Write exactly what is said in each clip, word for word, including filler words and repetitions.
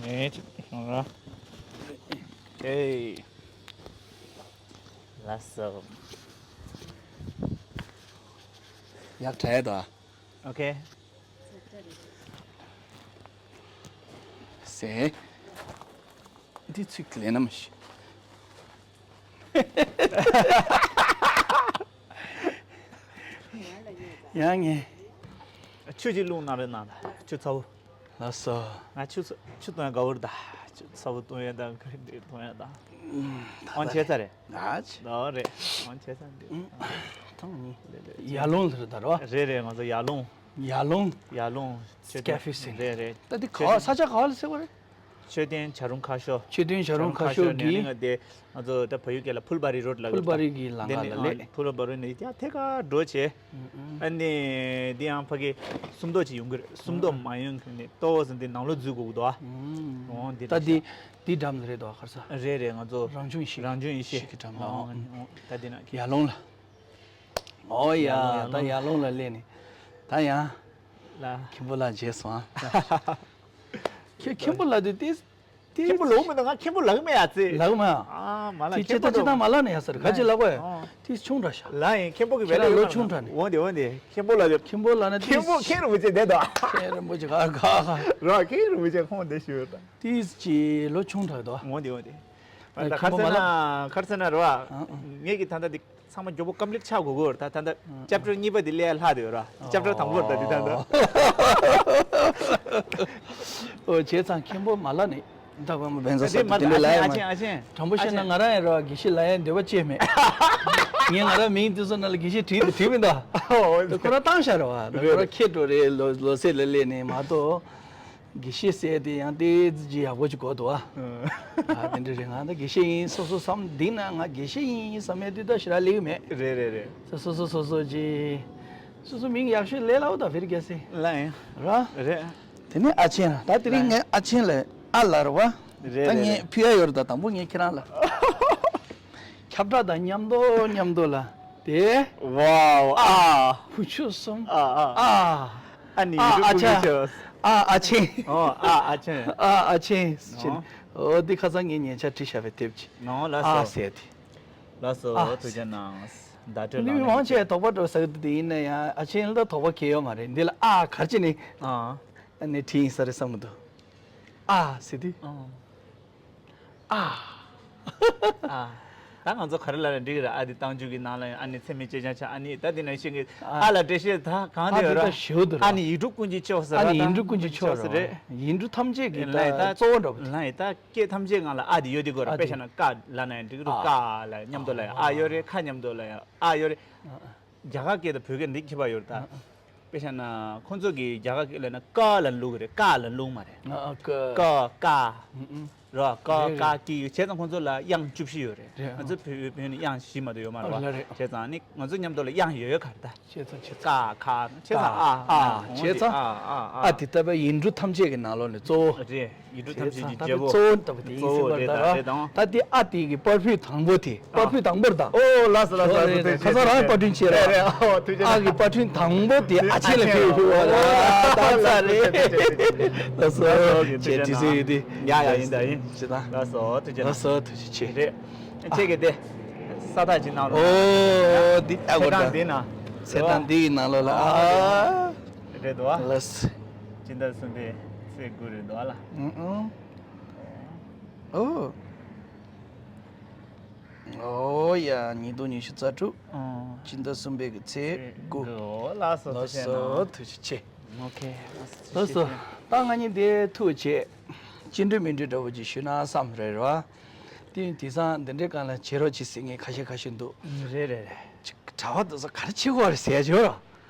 ཨེ་ཅིག་ཡོང་ར། ཨེ། ལགས་སོ། ཡག་དྲག་ཡ་དོ། ཨོ་ཁེ། ཟེ། འདི་ཚིག་ལེན་ན་མ་ཤི། ཡང་ངས། ཆུ་ཅིག་བླུགས་གནང་རེ་གནང་ད། ཆུ་ཚ་བོ། ལགས་སོ། ང་ཆུ་ཚ་ཆུ་བཏུང་ཡ་དགའ་བོར་ད། ཆུ་ཚ་བོ་བཏུང་ཡ་དང་ག་རེ་འདི་བཏུང་ཡ་དང་། ཨང་ཆེ་ས་རེད། ཨ་ཆེ། ད་རེད། ཨང་ཆེ་ས་འདི། ཐང་ནི། ཡར་ལུང་ལ་རེད་ད་རོ། རེད་རེད། ང་ཚོ་ཡར་ལུང་། ཡར་ལུང་། ཡར་ལུང་། མཆོད་རྟེན། སྐེ་ཕི་སིན། རེད་རེད། ད་འདི་ག་བ་ས་ཆ་ག་བ་ལ་ཟེར་བ་རེད། མཆོད་རྟེན་བྱ་རུང་ཁ་ཤོར། མཆོད་རྟེན་བྱ་རུང་ཁ་ཤོར་གྱི། ནས་ནི་ང་དེ་ང་ཚོ་ད་བལ་ཡུལ་སྐད་ལ་ཕུལ་བ་རི་རོ་ཌི་ལ། ཕུལ་བ་རི་གི་ལམ་ཁ་ལ་སླེབས། ཕུལ་བ་རི་རོ་ཌི་ནས་ཡ་ཐད་ཀར་འགྲོ་བྱས། ཨ་ནི་འདི་ཡང་ཕ་གི་སུམ་མདོ་ཅིག་ཡོང་གི་རེད། སུམ་མདོ་མ་ཡོང་གི་ནི་ལྟོ་བ་ཟིན་དེ་ནང་ལོགས་འཛུལ་དགོས་ཀྱི་འདུག་ཨ། འོང་འདི་ད་འདི་འདི་འགྲམ་ལ་རེད་དོ་ཁར་ས། རེད་རེད། ང་ཚོ་རང་བྱུང་ཡེ་ཤེས། རང་བྱུང་ཡེ་ཤེས་ཀྱི་འགྲམ་ལ། འོང་འོང་། ད་འདི་ན་ཡར་ལུང་ལ། ཨོ་ཡ། ཡར་ལུང་ད་ཡར་ལུང་ལ་སླེབས་ནས། ད་ཡང་། ལ། མཁན་པོ་ལགས་མཇལ་སོང་ཨ། ཁྱེད་མཁན་པོ་ལགས་དེ་ཏིས་ཏིས། མཁན་པོ་ལོག་མི་འདུག་ང་མཁན་པོ་ལགས་མེད་ཡ་ཙི། ལགས་མ། ཨ་མ་ལ་ཏིས་མཁན་པོ་ཅི་ད་ཅི་ད་མ་ལ་ནས་ཡ་ཟེར་ག་ཅི་ལ་གོ་ཡ། ཨ། ཏིས་ཆུང་དྲགས་ཤག་ལ་ཡིན་མཁན་པོ་གི་ཁྱེད་རང་ལོ་ཆུང་དྲགས་ནས། འོན་ཏེ་འོན་ཏེ་མཁན་པོ་ལགས་མཁན་པོ་ལགས་ན་ཏིས། མཁན་པོ་མཁན་རིན་པོ་ཆེ་བསྡད་དོ། མཁན་རིན་པོ་ཆེ་ག་ག་ག་རོ། མཁན་རིན་པོ་ཆེ་ཁོང་བསྡད་ཞུ་ཡོད་ད། ཏིས་ཅི་ལོ་ཆུང་དྲགས་དོ། འོན་ཏེ་འོན་ཏེ། ཨ། ད་མཁན་པོ་མ་ལ། ཁར་སེ་ན་ཁར་སེ་ན་རོ། ཨ། ངེད་ཀྱི་ད་ལྟ་འདི། ཚང་མ་མགྱོགས་པོ་ཀམ་པི་ལིཊ་ཆགས་དགོས་ཀྱི་ཡོད་རེད། ད་ད་ལྟ་ཨ། ཅེབ་ཊར་གཉིས་པ་དེ་སླེབས་ལྷག་བསྡད་ཡོད་ར། ཨོ། ཅེབ་ཊར་དང་པོ་རེད་ད་འདི་ད་ལྟ། ཨོ་བྱས་ཙང་མཁན་པོ་མ་ལ་ནི་ད་བ་མ་བན་ས་ས་དེ་དེ་འདྲ་ལ་ཡ་མ། ཨ་ཆེན་ཨ་ཆེན། དྲང་པོ་བཤད་ན་ང་རང་ཡང་ར་དགེ་བཤེས་ལ་ཡ་འདོད་པ་ཅེས་མེད། ངས་ང་རང་མིང་དེ་ཚོ་ནང་ལ་དགེ་བཤེས་བྲིས་དེ་བྲིས་མི་འདུག་ཨོ། ཁོ་རང་བཏང་ཤག་རེད་བ། ད་ཁོ་རང་ཁྱེད་འགྲོ་རེད། ལོ་ལོ་སེ་ལ་སླེབས་ནས་མ་གཏོགས། དགེ་བཤེས་ཟེར་དེ་ཡང་དེ་ཅི་ཡག་པོ་ཅིག་གོ་འདུག་ཨ། ཨ་དེ་འདྲ་རེད། ང་ད་དགེ་བཤེས་ཡིན་སོ་སོ་བསམ་འདི་ན་ང་དགེ་བཤེས་ཡིན་བསམ་ཡས་དུས་ད་ཞེ་དྲག་ལེགས་མེད། རེད་རེད་རེད། སོ་སོ་སོ་སོ་ཅི་སོ་སོ་མིང་ཡག་ཤོས་ལས་སླ་བོ་ད་ཕེར་རྒྱ་སེ། ལ་ཡིན། ར། རེད། དེ་ནས་ཨ་ཆེན་ལ་ད་དེ་རིང་ངས་ཨ་ཆེན་ལ་ཨ་ལ་ར་བ། རེད་ད་རེད་ངས་རེད། ཕུལ་ཡ་ཡོད་རེད། ད་དང་པོ་ངས་ཁྱེད་རང་ལ། ཁྱབ་བསྒྲགས་དང་མཉམ་དུ་མཉམ་དུ་ལ་དེ། ཝའོ། ཨ། བུ་ཆུ་གསུམ། ཨ་ཨ། ཨ། ཨ་ནི་ཨ་ཡུ་ཨ་ཀུ་ཆ། ཆེ། ཨ་ཨ་ཆེ། ཨོ་ཨ་ཨ་ཆེ། ཨ་ཨ་ཆེ། ཨོ། ཨོ་འདི་ཁ་སང་ངས་ཉན་ཆ་བྲིས་བཞག་པའི་དེབ་ཅིག་ཨོ་ལགས་ཨ་སོ། ཟེར་དེ། ལགས་སོ། ཨ། ཐུགས་རྗེ་གནང་། བརྡ་སྤྲོད་མི་མང་ཆེ་དོགས་པ་འགྲོ་ས་གི་དེ་ཡིན་ན་ཡང་ཨ་ཆེ་ལ་ད་དོགས་པ་གལ་ཡོད་མ་རེད། འདི་ལ་ཨ་གར་ཅི་ནི། ཨ། ཨ་ནི་བྲིས་ཡིན་ས་རེད་བསམ་གི་འདུག་ཨ་ཟེར་དུས། ཨ། ཨ། ད་ང་ཚོ་ག་རེ་ལབ་ན་འགྲིག་གི་རེད། ཨ་དེ་རྟགས་འཇུག་གི་ནང་ལ་ཡང་ཨ་ནི་ཚད་མའི་དཔྱད་བྱ་ཆ་ཨ་ནི་ད་དེ་ནང་བཞིན་གྱི་ཨ་ལ་འགྲེལ་བཤད་ད་གང་ཨ་དེ་ཡོད་དེ་ར། ད་ཞེ་པོ་འདུག་ར། ཨ་ནི་ཡིག་འབྲུ་ཀུན་གྱི་ཆོས་ཟེར་ཨ་ར། ནི་ཡིག་འབྲུ་ཀུན་གྱི་ཆོས་རེད། ཡིན་ལ་ད་གཙོ་བོ་འདྲ་པོ་དེ། ལ་ཡིན་ད་སྐད་ཐམས་ཅད་སྒང་ལ་ཨ་དེ་ཡོད་དེ་གོ་ར། ཨ་དཔེ་དེ། བཞག་ན་ཀ་ལབ་ན་ཡང་འགྲིག་གི་རེད། ཨ། ཀ་ལ་མཉམ་དུ་ལ་ཡང་ཨ་ཡོད་རེད། ཁ་མཉམ་དུ་ལ་ཡང་ཨ་ཡོད་རེད། རྒྱ་གར་སྐད་དང་བོད་སྐད་འདི་ཁྱད་པར་ཡོད་རེད་ད། དཔེ་བཞག་ན་ཁོང་ཚོ་གིས་རྒྱ་གར་སྐད་ལབ་ན་ཀ་ལ་ལུག་རེད། ཀ་ལ་ལུག་མ་རེད། ཨ་ཀ། ཀ་ཀ། ཨུ་ཨུ། ར་ཀ་རེད་ཀ་རེད། ཀི་ཡོད། བྱས་ཙང་ཁོང་ཚོ་ལ་དབྱངས་བཅུ་བཞི་ཡོད་རེད། རེད། ང་ཚོ་བོད་བོད་ནི་དབྱངས་བཞི་མ་གཏོགས་ཡོད་མ་རེད་པ། ཨ་ལ་རེད། བྱས་ཙང་ནི་ང་ཚོ་མཉམ་དུ་ལ་དབྱངས་ཡོད་ཡོད་ག་རེད་ད། བྱས་ཙང་བྱས་ཙང་། ཀ་ཁ་བྱས་ཙང་ཨ་ཨ་ཨ་འོང་བྱས་དེ་ཙང་ཨ་ཨ་ཨ། ཨ་དེ་ལྟ་བུའི་ཡིག་འབྲུ་ཐམས་ཅད་ཀྱི་ནང་ལོགས་ནས་གཙོ་བོ། རེད། ཡིག་འབྲུ་ཐམས་ཅད་ཀྱི་བྱས་ཙང་རྒྱལ་པོ། ད་བུ་དེ་ཡིན་གཙོ་བོ་སྲིད་པར་རེད་ད་ད་ར། རེད་དང་། ད་དེ་ཨ་དེ་གི་པར་ཕུད་དང་པོ་དེ། པར་ཕུད་དང་པོར་ད། ཨོ་ལགས་སོ་ལགས་སོ། ཨོ་རེད་རེད། ཁ་སང་རང་པར་སྐྲུན་བྱས་ར། རེད་རེད། ཨོ་ཐུགས་རྗེ་ཆེ། ཨ་གི་པར་སྐྲུན་དང་པོ་དེ་ཨ་ཆེ་ལ་ཕུལ་བ་ར། ད་ཚ་རེད། ལགས་སོ། ལགས་སོ། ཁྱེད་དྲི་སྲིད་ཡོད་དེ། ཡ་ཡ་ཡིན་ད་ཡིན། ཅི་ད། ལགས་སོ་ཐུགས་རྗེ་ཆེ། ལགས་སོ་ཐུགས་རྗེ་ཆེ། རེད། ཁྱེད་ཀྱི་དེ། ས་ཐག་ཅིག་གནང་རོགས། ཨོ་འདི་ཨ་གོ་ད། འདི་ན། ཚེ་ཐང་འདི་ནང་ལོགས་ལ་ཨ། རེད་དོ། ལགས། སྤྱི་ཟླ་གསུམ་པའི་ཚེས་དགུ་རེད་དོ་ཨ་ལ། ཨུ་ཨུ། ཨོ། ཨོ་ཡ། ཉིས་སྟོང་ཉི་ཤུ་རྩ་དྲུག་ཨོ། སྤྱི་ཟླ་གསུམ་པའི་གི་ཚེས་དགུ། ཨོ་ལགས་སོ། ལགས་སོ། ཐུགས་རྗེ་ཆེ། ཨོ་ཁེ། ལགས་སོ། ད་ང་གཉིས་དེ་ཐུག་བྱས། ཅི་འདྲ་མི་འདྲ་འདྲ་བོ་ཅིག་ཞུས་ན་བསམ་རེད་ར། དེ་དེང་སང་འདི་འདྲའི་སྒང་ལ་བྱེད་རོགས་བྱེད་ཟེར་མཁན་ཁ་ཤས་ཁ་ཤས་འདུག་རེད་རེད་རེད། ཅིག་གྲྭ་པ་དེ་ཚོ་ག་རེ་བྱེད་དགོས་རེད་ཟེར་ཡ་ཅིག་ཡོད་ར།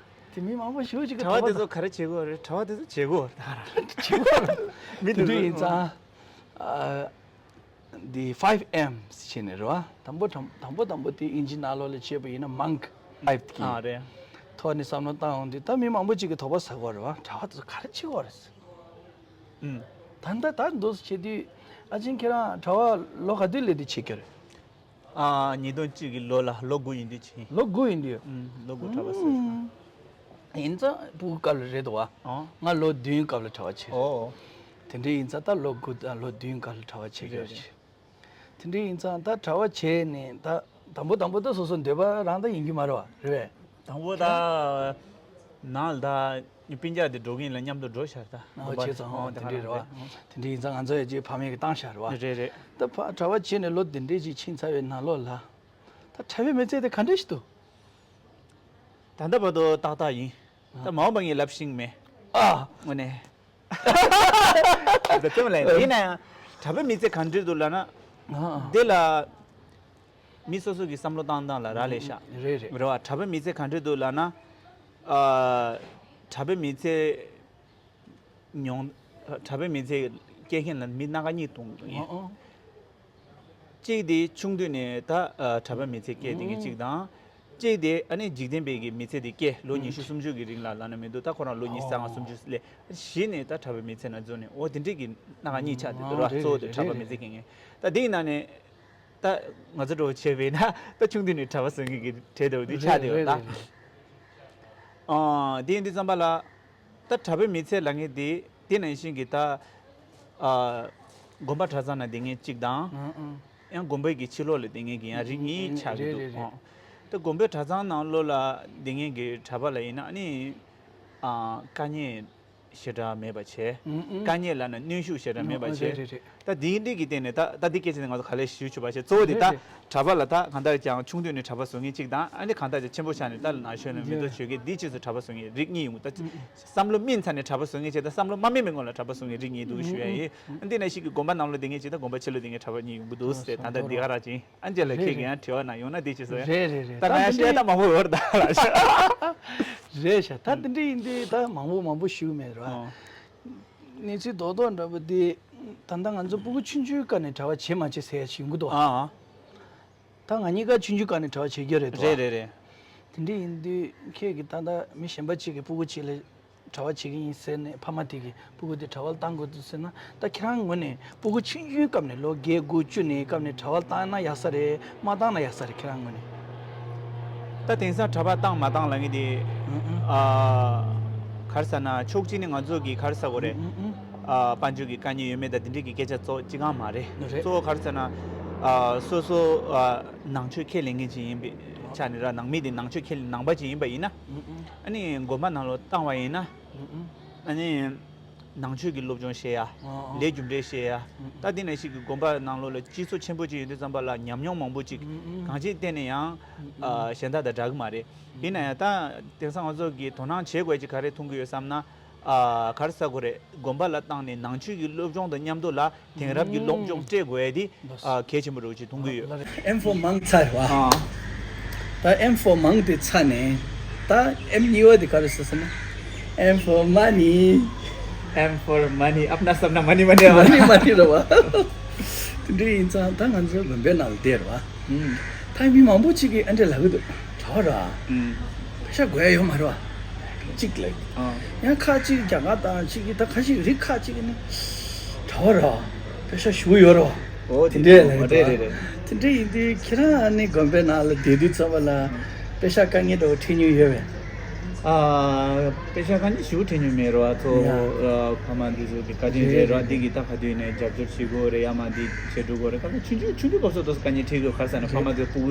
དེ་མི་མང་པོ་ཞེ་པོ་ཅིག་གིས་གྲྭ་པ་དེ་ཚོ་ག་རེ་བྱེད་དགོས་རེད། གྲྭ་པ་དེ་ཚོ་བྱེད་དགོས་རེད་ད་ར། བྱེད་དགོས་རེད། མི་དེ་ཚོ་ཡིན་ཙང་། ཨ། འདི་ཕའིབ་ཨེམ་ཟེར་བྱས་ནས་རེད་བ། དང་པོ་དང་དང་པོ་དང་པོ་དེ་དབྱིན་ཇི་ནང་ལོགས་ལ་བྱས་པ་ཡིན་ན་མོང་ཀི་ཕའིབ་ཀྱི་ཨ་རེད། ཐོག་ནས་བསམ་བློ་བཏང་ཡོང་དུས་ད་མི་མང་པོ་ཅིག་གིས་དོགས་པ་ཟ་གི་ཡོད་རེད་བ། གྲྭ་པ་དེ་ཚོ་ག་རེ་བྱེད་ཀྱི་ཡོད་རེད་ཟེར། ཨུམ། ད་ལྟ་ད་འདུག་སེ་བྱེད་དུས། ཨ་ཆེན་ཁྱེད་རང་གྲྭ་པ་ལོ་ག་དུས་སླེབས་དུས་བྱེད་ཀྱི་རེད། ཨ། ཉིས་སྟོང་གཅིག་གི་ལོ་ལ་ལོ་དགུ་ཡིན་དུས་ཕྱིན། ལོ་དགུ་ཡིན་དུས། ཨུམ། ལོ་དགུ་གྲྭ་པ་ཟེར། ཨུམ། ཡིན་ཙང་ཕྲུ་གུ་སྐབས་ལ་རེད་འདུག་བ། ཨོ། ང་ལོ་བདུན་སྐབས་ལ་གྲྭ་པ་བྱས། ཨོ། དེ་འདྲ་ཡིན་ཙང་ད་ལོ་དགུ་དང་ལོ་བདུན་སྒང་ལ་གྲྭ་པ་བྱེད་ཀྱི་ཡོད་རེད། དེ་འདྲ་ཡིན་ཙང་ད་གྲྭ་པ་བྱས་ནས་ད་དང་པོ་དང་པོ་ད་སོ་སོ་འདོད་པ་རང་ད་ཡིན་གྱི་མ་རེད་བ། རེད་པས། དང་པོ་ད་ནང་ལ་ད་སྤུན་ཀྱག་དེ་འགྲོ་གིན་ལ་མཉམ་དུ་འགྲོ་ཤག་ད་ཨོ་བྱས་ཙང་ཨོ་དེ་འདྲ་རེད་བ། དེ་འདྲ་ཡིན་ཙང་ང་ཚོ་ཡ་ཅིག་ཕ་མས་ཀྱི་བཏང་ཤག་རེད་བ། རེད་རེད། ད་ཕ་གྲྭ་པ་བྱས་ནས་ལོ་དེ་འདྲས་ཅིག་ཕྱིན་ཚར་བའི་ནང་ལོགས་ལ་ད་གྲྭ་པའི་མི་ཚེ་དེ་ག་འདྲས་ཞིག་འདུག་ད་ལྟ་བར་དུ་ཏག་ཏག་ཡིན། ད་མ་འོངས་པ་ངས་ལབ་ཤེས་མེད། ཨ། དངོས་གནས། ད་ལྟ་ལ་ཡིན་ན་ཡང་གྲྭ་པའི་མི་ཚེ་ག་འདྲ་འདུག་ལབ་ན། ཨ། དེ་ལ་མི་སོ་སོ་གི་བསམ་བློ་བཏང་སྟངས་ལ་རག་ལས་ཤག་རེད་རེད། རེད་བ། གྲྭ་པའི་མི་ཚེ་ག་འདྲ་འདུག་ལབ་ན། ཨ། གྲྭ་པའི་མི་ཚེ་མྱོང་། གྲྭ་པའི་མི་ཚེ་སྐྱེལ་མཁན་ལ་མི་སྣ་ཁ་གཉིས་མཐོང་གི་འདུག་ཨ་ཨ། གཅིག་དེ་ཆུང་དུས་ནས་ད་ཨ་གྲྭ་པའི་མི་ཚེ་སྐྱེལ་བསྡད་མཁན་གཅིག་དང་། གཅིག་དེ་ཨ་ནི་འཇིག་རྟེན་པའི་གི་མི་ཚེ་དེ་སྐྱེལ་ལོ་ཉི་ཤུ་སུམ་ཅུ་གི་རིང་ལ་ལབ་ན་མི་འདུག་ད་ཁོ་རང་ལོ་ཉི་ཤུ་རྩ་ལྔ་སུམ་ཅུ་སླེབས་གཞི་ནས་ད་གྲྭ་པའི་མི་ཚེ་ན་འཛུལ་ནས་འོ་དེ་འདྲས་ཀྱི་སྣ་ཁ་གཉིས་ཆགས་བསྡད་འདུག་ར། གཙོ་བོ་དེ་གྲྭ་པའི་མི་ཚེ་སྐྱེལ་མཁན་ད་དེའི་ནང་ནས་ད་ང་ཚོ་འདྲ་བོ་བྱས་པས་ན་ད་ཆུང་དུས་ནས་གྲྭ་པ་བཟོ་མཁན་གྱི་གྲས་འདྲ་བོ་དེ་ཆགས་བསྡད་ཡོད་ད། ཨ་དེ་ཡིན་དུས་ཙམ་པ་ལ། ད་གྲྭ་པའི་མི་ཚེ་ལབ་མཁན་དེ་དེ་ནང་བཞིན་གྱི་ད་ཨ་དགོན་པ་གྲྭ་ཚང་ནང་བསྡད་མཁན་གཅིག་དང་། ཨང་ཨང་། ཡང་དགོན་པའི་གི་ཕྱི་ལོགས་ལ་བསྡད་མཁན་གྱི་ཡང་རིགས་གཉིས་ཆགས་ཀྱི་འདུག་རེད་རེད་རེད། ཨང་། ད་དགོན་པའི་གྲྭ་ཚང་ནང་ལོགས་ལ་བསྡད་མཁན་གྱི་གྲྭ་པ་ལ་ཡིན་ན་ཨ་ནི་ཨ་དཀའ་ངལ་ཞེ་དྲག་མེད་པ་བྱས། ཨང་ཨང་། དཀའ་ངལ་ལབ་ན་གནོན་ཤུགས་ཞེ་དྲག་མེད་པ་ཨང་ཨང་། བྱས། རེད་རེད་རེད། ད་འདི་འདྲས་ཀྱི་སྟེང་ནས་ད་ད་འདི་སྐད་ཆ་ནི་ང་ཚོ་ག་ལེར་ཞུ་ཆོག་པ་བྱས། གཙོ་བོ་དེ་རེད་ད་རེད། གྲྭ་པ་ལ་ད་གང་ལྟར་ཀྱང་ཆུང་དུས་ནས་གྲྭ་པ་བཟོ་མཁན་གཅིག་དང་ཨ་ནི་གང་ལྟར་ཀྱང་ཆེན་པོ་ཆགས་ནས་ད་ལ་ན་གཞོན་ནས་མི་ཐོ་བྱོས་མཁན་འདི་ཕྱིས་སུ་གྲྭ་པ་བཟོ་མཁན་རིགས་གཉིས་ཡོང་གི་ད། བསམ་བློ་སྨིན་ཚར་ནས་གྲྭ་པ་བཟོ་མཁན་གཅིག་དང་བསམ་བློ་མ་སྨིན་པའི་སྔོན་ལ་གྲྭ་པ་བཟོ་མཁན་རིགས་གཉིས་འདུག་ཞུ་ཡ་ཡིན། འདི་ནང་བཞིན་གྱི་དགོན་པ་ནང་ལོགས་བསྡད་མཁན་གཅིག་དང་དགོན་པ་ཕྱི་ལོགས་བསྡད་མཁན་གྲྭ་པ་གཉིས་ཡོང་གི་འདུག་ཟེར། ད་ལྟ་འདི་ག་རང་ཅིག་ཨན་ཇེ་ལ་ཁྱེད་ཀྱི་ཡང་དྲི་བ་ན་ཡོང་ན་འདི་ཅི་ཟེར། རེད་རེད་རེད། ད་ང་ཡང་བཤད་ད་མང་པོ་ཡོད་རེད་ད་ལ་ཤ། རེད་ཤག་ད་འདི་འདྲ་ཡིན་དུས་ད་མང་པོ་མང་པོ་ཞུ་གི་མེད་རེད་བ། ཨོ། གནས་ཚུལ་རྡོག་རྡོག་འདྲ་པོ་དེ། ད་ལྟ་ང་ཚོ་སྤུ་གུ་ཆུང་ཆུང་སྐབས་ནས་གྲྭ་པ་བྱེད་མ་བྱེད་ཟེར་ཡ་ཞིག་ཡོང་གི་འདུག་ཨ། ད་ང་གཉིས་ཀ་ཆུང་ཆུང་སྐབས་ནས་གྲྭ་པ་བྱེད་རྒྱུ་རེད་འདུག་རེད་རེད་རེད། དེ་འདྲ་ཡིན་དུས་ཁྱེད་ཀྱིས་ད་ལྟ་མི་གཞན་པ་གཅིག་གིས་སྤུ་གུ་གཅིག་ལ་གྲྭ་པ་བྱེད་ཀྱི་ཡིན་ཟེར་ནས་ཕ་མ་དེ་གིས་སྤུ་གུ་དེ་གྲྭ་པ་ལ་བཏང་དགོས་འདུག་ཟེར་ན། ད་ཁྱེད་རང་ངོས་ནས་སྤུ་གུ་ཆུང་ཆུང་སྐབས་ནས་ལོ་བརྒྱད་དགུ་བཅུ་ནས་སྐབས་ནས་གྲྭ་པ་ལ་བཏང་ན་ཡག་ས་རེད་མ་བཏང་ན་ཡག་ས་རེད་ཁྱེད་རང་ངོས་ནས། ད་དེང་སང་གྲྭ་པ་བཏང་མ་བཏང་ལབ་མཁན་དེ། ཨ་ག་རེ་ཟེར་ན་ཕྱོགས་གཅིག་ནས་ང་ཚོ་གི་ག་རེ་ཟེར་དགོས་རེད། ཨ་དཔལ་འབྱོར་གྱི་དཀའ་ངལ་ཡོད་མེད་དང་དེ་འདྲས་ཀྱི་སྐད་ཆ་གཙོ་གཅིག་གང་མ་རེད། རེད། གཙོ་བོ་ག་རེ་ཟེར་ན། ཨ་སོ་སོ་ཨ་ནང་ཆོས་ཁས་ལེན་མཁན་ཅིག་ཡིན་པའི་ཆ་ནས་ར་ནང་མི་དེ་ནང་ཆོས་ཁས་ལེན་ནང་པ་ཅིག་ཡིན་པ་ཡིན་ན། ཨ་ནི་དགོན་པ་ནང་ལོགས་བཏང་བ་ཡིན་ན། ཨ་ནི་ནང་ཆོས་ཀྱི་སློབ་སྦྱོང་བྱེད་ཡ། ལས་རྒྱུ་འབྲས་བྱེད་ཡ། ད་འདི་ནང་བཞིན་གྱི་དགོན་པ་ནང་ལོགས་ལ་སྤྱི་ཚོགས་ཆེན་པོ་ཅིག་ཡོད་དུས་ཙམ་པ་ལ་ཉམས་མྱོང་མང་པོ་ཅིག་གང་ཅིའི་སྟེང་ནས་ཡང་གཞན་དག་དང་འདྲ་གི་མ་རེད། ཡིན་ན་ཡང་ད་དེང་སང་ང་ཚོ་གིས་དོ་སྣང་བྱེད་དགོས་ཀྱི་ག་རེ་མཐོང་གི་ཡོད་བསམ་ན། ཨ་ག་རེ་ཟེར་དགོས་རེད། དགོན་པ་ལ་བཏང་ནས་ནང་ཆོས་ཀྱི་སློབ་སྦྱོང་དང་མཉམ་དུ་ལ་དེང་རབས་ཀྱི་སློབ་སྦྱོང་སྤྲད་དགོས་ཡ་དེ་ཨ་གལ་ཆེན་པོ་རེད་ཅེས་མཐོང་གི་ཡོད། M for མང་ཚར་བ། ཨ་ད་M for མང་དེ་ཚར་ནས་ད་M གཉིས་པ་དེ་ག་རེ་ཟེར་ཟེར་ན། M for money. M for money. ཨབ་ན་སབ་ན་མ་ནི་མ་ནི་ཨ་མ་ནི་མ་ནི་རེད་བ། དེ་འདྲ་ཡིན་ཙང་ད་ང་ཚོ་དགོན་པའི་ནང་ལ་བསྡད་རེད་བ། ད་མི་མང་པོ་གཅིག་གིས་ཨ་འདྲ་ལབ་གི་འདུག་གྲྭ་པ་ར། པེ་ཤ་དགོས་ཡ་ཡོད་མ་རེད་བ། གཅིག་ལབ་གི་འདུག་ཡང་ཁ་གཅིག་རྒྱ་གར་དང་གཅིག་གིས་ད་ཁ་ཤས་རིགས་ཁ་གཅིག་གིས་ནི། གྲྭ་པ་ར། པེ་ཤ་ཞེ་པོ་ཡོད་རེད་བ། ཨོ་དེ་འདྲས་ལབ་གི་འདུག་རེད་རེད་རེད། དེ་འདྲ་ཡིན་དུས་ཁྱེད་རང་ཨ་ནི་དགོན་པའི་ནང་ལ་བསྡད་དུས་ཙམ་པ་ལ། པེ་ཤ་དཀའ་ངལ་འདྲ་བོ་འཕྲད་མྱོང་ཡོད་པས། ཨ་པེ་ཤ་དཀའ་ངལ་ཞེ་པོ་འཕྲད་མྱོང་མེད་རེད་བ། ཚོ་ཡ། ཨ་ཕ་མ་འདི་ཚོ་གི་བཀའ་དྲིན་རེད་རེད་རེད། འདི་གི་ད་ག་དུས་ནས་རྒྱབ་སྐྱོར་བྱེད་དགོས་རེད། ཡ་མ་འདི་བྱེད་འགྲོ་དགོས་རེད། ཁ་ཁ་ཆུང་ཆུང་ཆུང་ཆུང་སྐབས་སུ་དོ་ས་དཀའ་ངལ་འཕྲད་དགོས་ཁ་ས་ནས་ཕ་མ་ཚོས་སྤུ་གུ་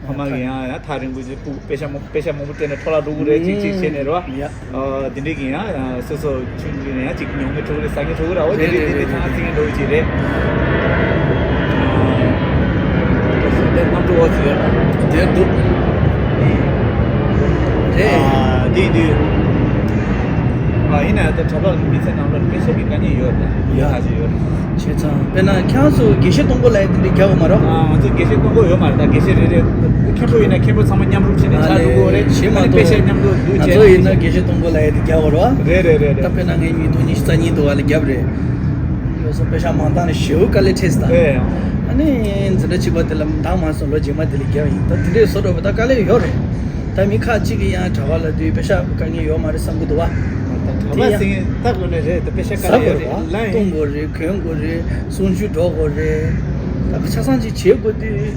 ཕ་མ་གི་ཡང་ཡང་ཐག་རིང་པོ་ཅིག་སྤུ་གུ་པེ་ཤ་མང་པེ་ཤ་མང་པོ་སྤྲད་ནས་འཕྲོ་བརླག་འགྲོ་གི་རེད་ཅིག་ཅིག་བྱས་ནས་རེད་བ། ཡ། ཨ་འདི་འདྲས་ཀྱི་ཡང་ཡང་སོ་སོ་ཆུང་ཆུང་ནས་ཡང་ཅིག་ཉོ་མཁན་འགྲོ་གི་རེད། ཟ་མཁན་འགྲོ་གི་རེད། འོ་དེ་འདྲས་འདི་ཐང་ཚིག་གི་འགྲོ་གི་ཅིག་རེད། ཨ་སོ་སོ་དེ་རྣམ་གྲོལ་བ་ཅིག་ཡོད་ན། དེ་འདུག་རེད། ཨ་དེ་ཡིན་དུས། ཨ་ཡིན་ན་ཡང་ད་གྲྭ་པ་གི་མི་ཚེ་ནང་ལ་པེ་ཤ་གི་དཀའ་ངལ་ཡོད་རེད། ཡ། ཁ་ཤས་ཡོད་རེད། བྱས་ཙང་དཔེར་ན་ཁྱེད་རང་ཚོ་དགེ་བཤེས་གཏོང་སྒོ་ལབ་ཡ་དེ་འདྲ་རྒྱག་གི་མ་རེད། ཨ་ང་ཚོ་དགེ་བཤེས་གཏོང་སྒོ་ཡོད་མ་རེད། ད་དགེ་བཤེས་རེ་རེ་མཁན་པོ་ཡིན་ན་མཁན་པོ་ཚང་མ་མཉམ་རུབ་བྱས་ནས་ཕྱག་འགྲོ་གི་རེད། ཨ་ནི་བྱེད་མ་ཨ་ནི་པེ་ཤ་གཏོགས་མཉམ་དུ་བསྡུ་ང་བྱས་ཚོ་ཡིན་ན་དགེ་བཤེས་གཏོང་སྒོ་ལབ་ཡ་དེ་རྒྱག་གི་རེད་བ། རེད་རེད་རེད་ད་རེད། དཔེར་ན་ངས་ཉིས་སྟོང་ཉི་ཤུ་རྩ་གཉིས་འདུག་བ་ལ་རྒྱབ་རེད། ཡོད་སོང་པེ་ཤ་མང་བཏང་ནས་ཞེ་པོ་དཀའ་ལས་འཕྲད་སོང་། ཨེ། ཨ་ནི་འཛིན་གྲྭ་གཅིག་པ་དེ་ལ་མདང་མ་སོང་ལོ་རྗེས་མ་དེ་ལ་རྒྱབ་ཡིན། ད་དེ་འདྲས་བཟོ་འདྲ་པོ་ད་དཀའ་ལས་ཡོད་རེད། ད་མི་ཁག་གཅིག་གིས་ཡང་གྲྭ་པ་ལབ་དུས་པེ་ཤ་དཀའ་ངལ་ཡོད་མ་རེད་བསམ་གྱི་འདུག་བ། ད་གྲྭ་པ་ཟེར་མཁན་ད་དགོས་ནི་རེད། ད་པེ་ཤ་དཀའ་ལས་ཡོད་རེད། ལ་ཡིན་གཏོང་དགོས་རེད། གོན་དགོས་རེད། གསུང་ཆོས་སྒྲོག་དགོས་རེད། ད་ཆ་ཚང་ཅིག་བྱེད་དགོས་དུས་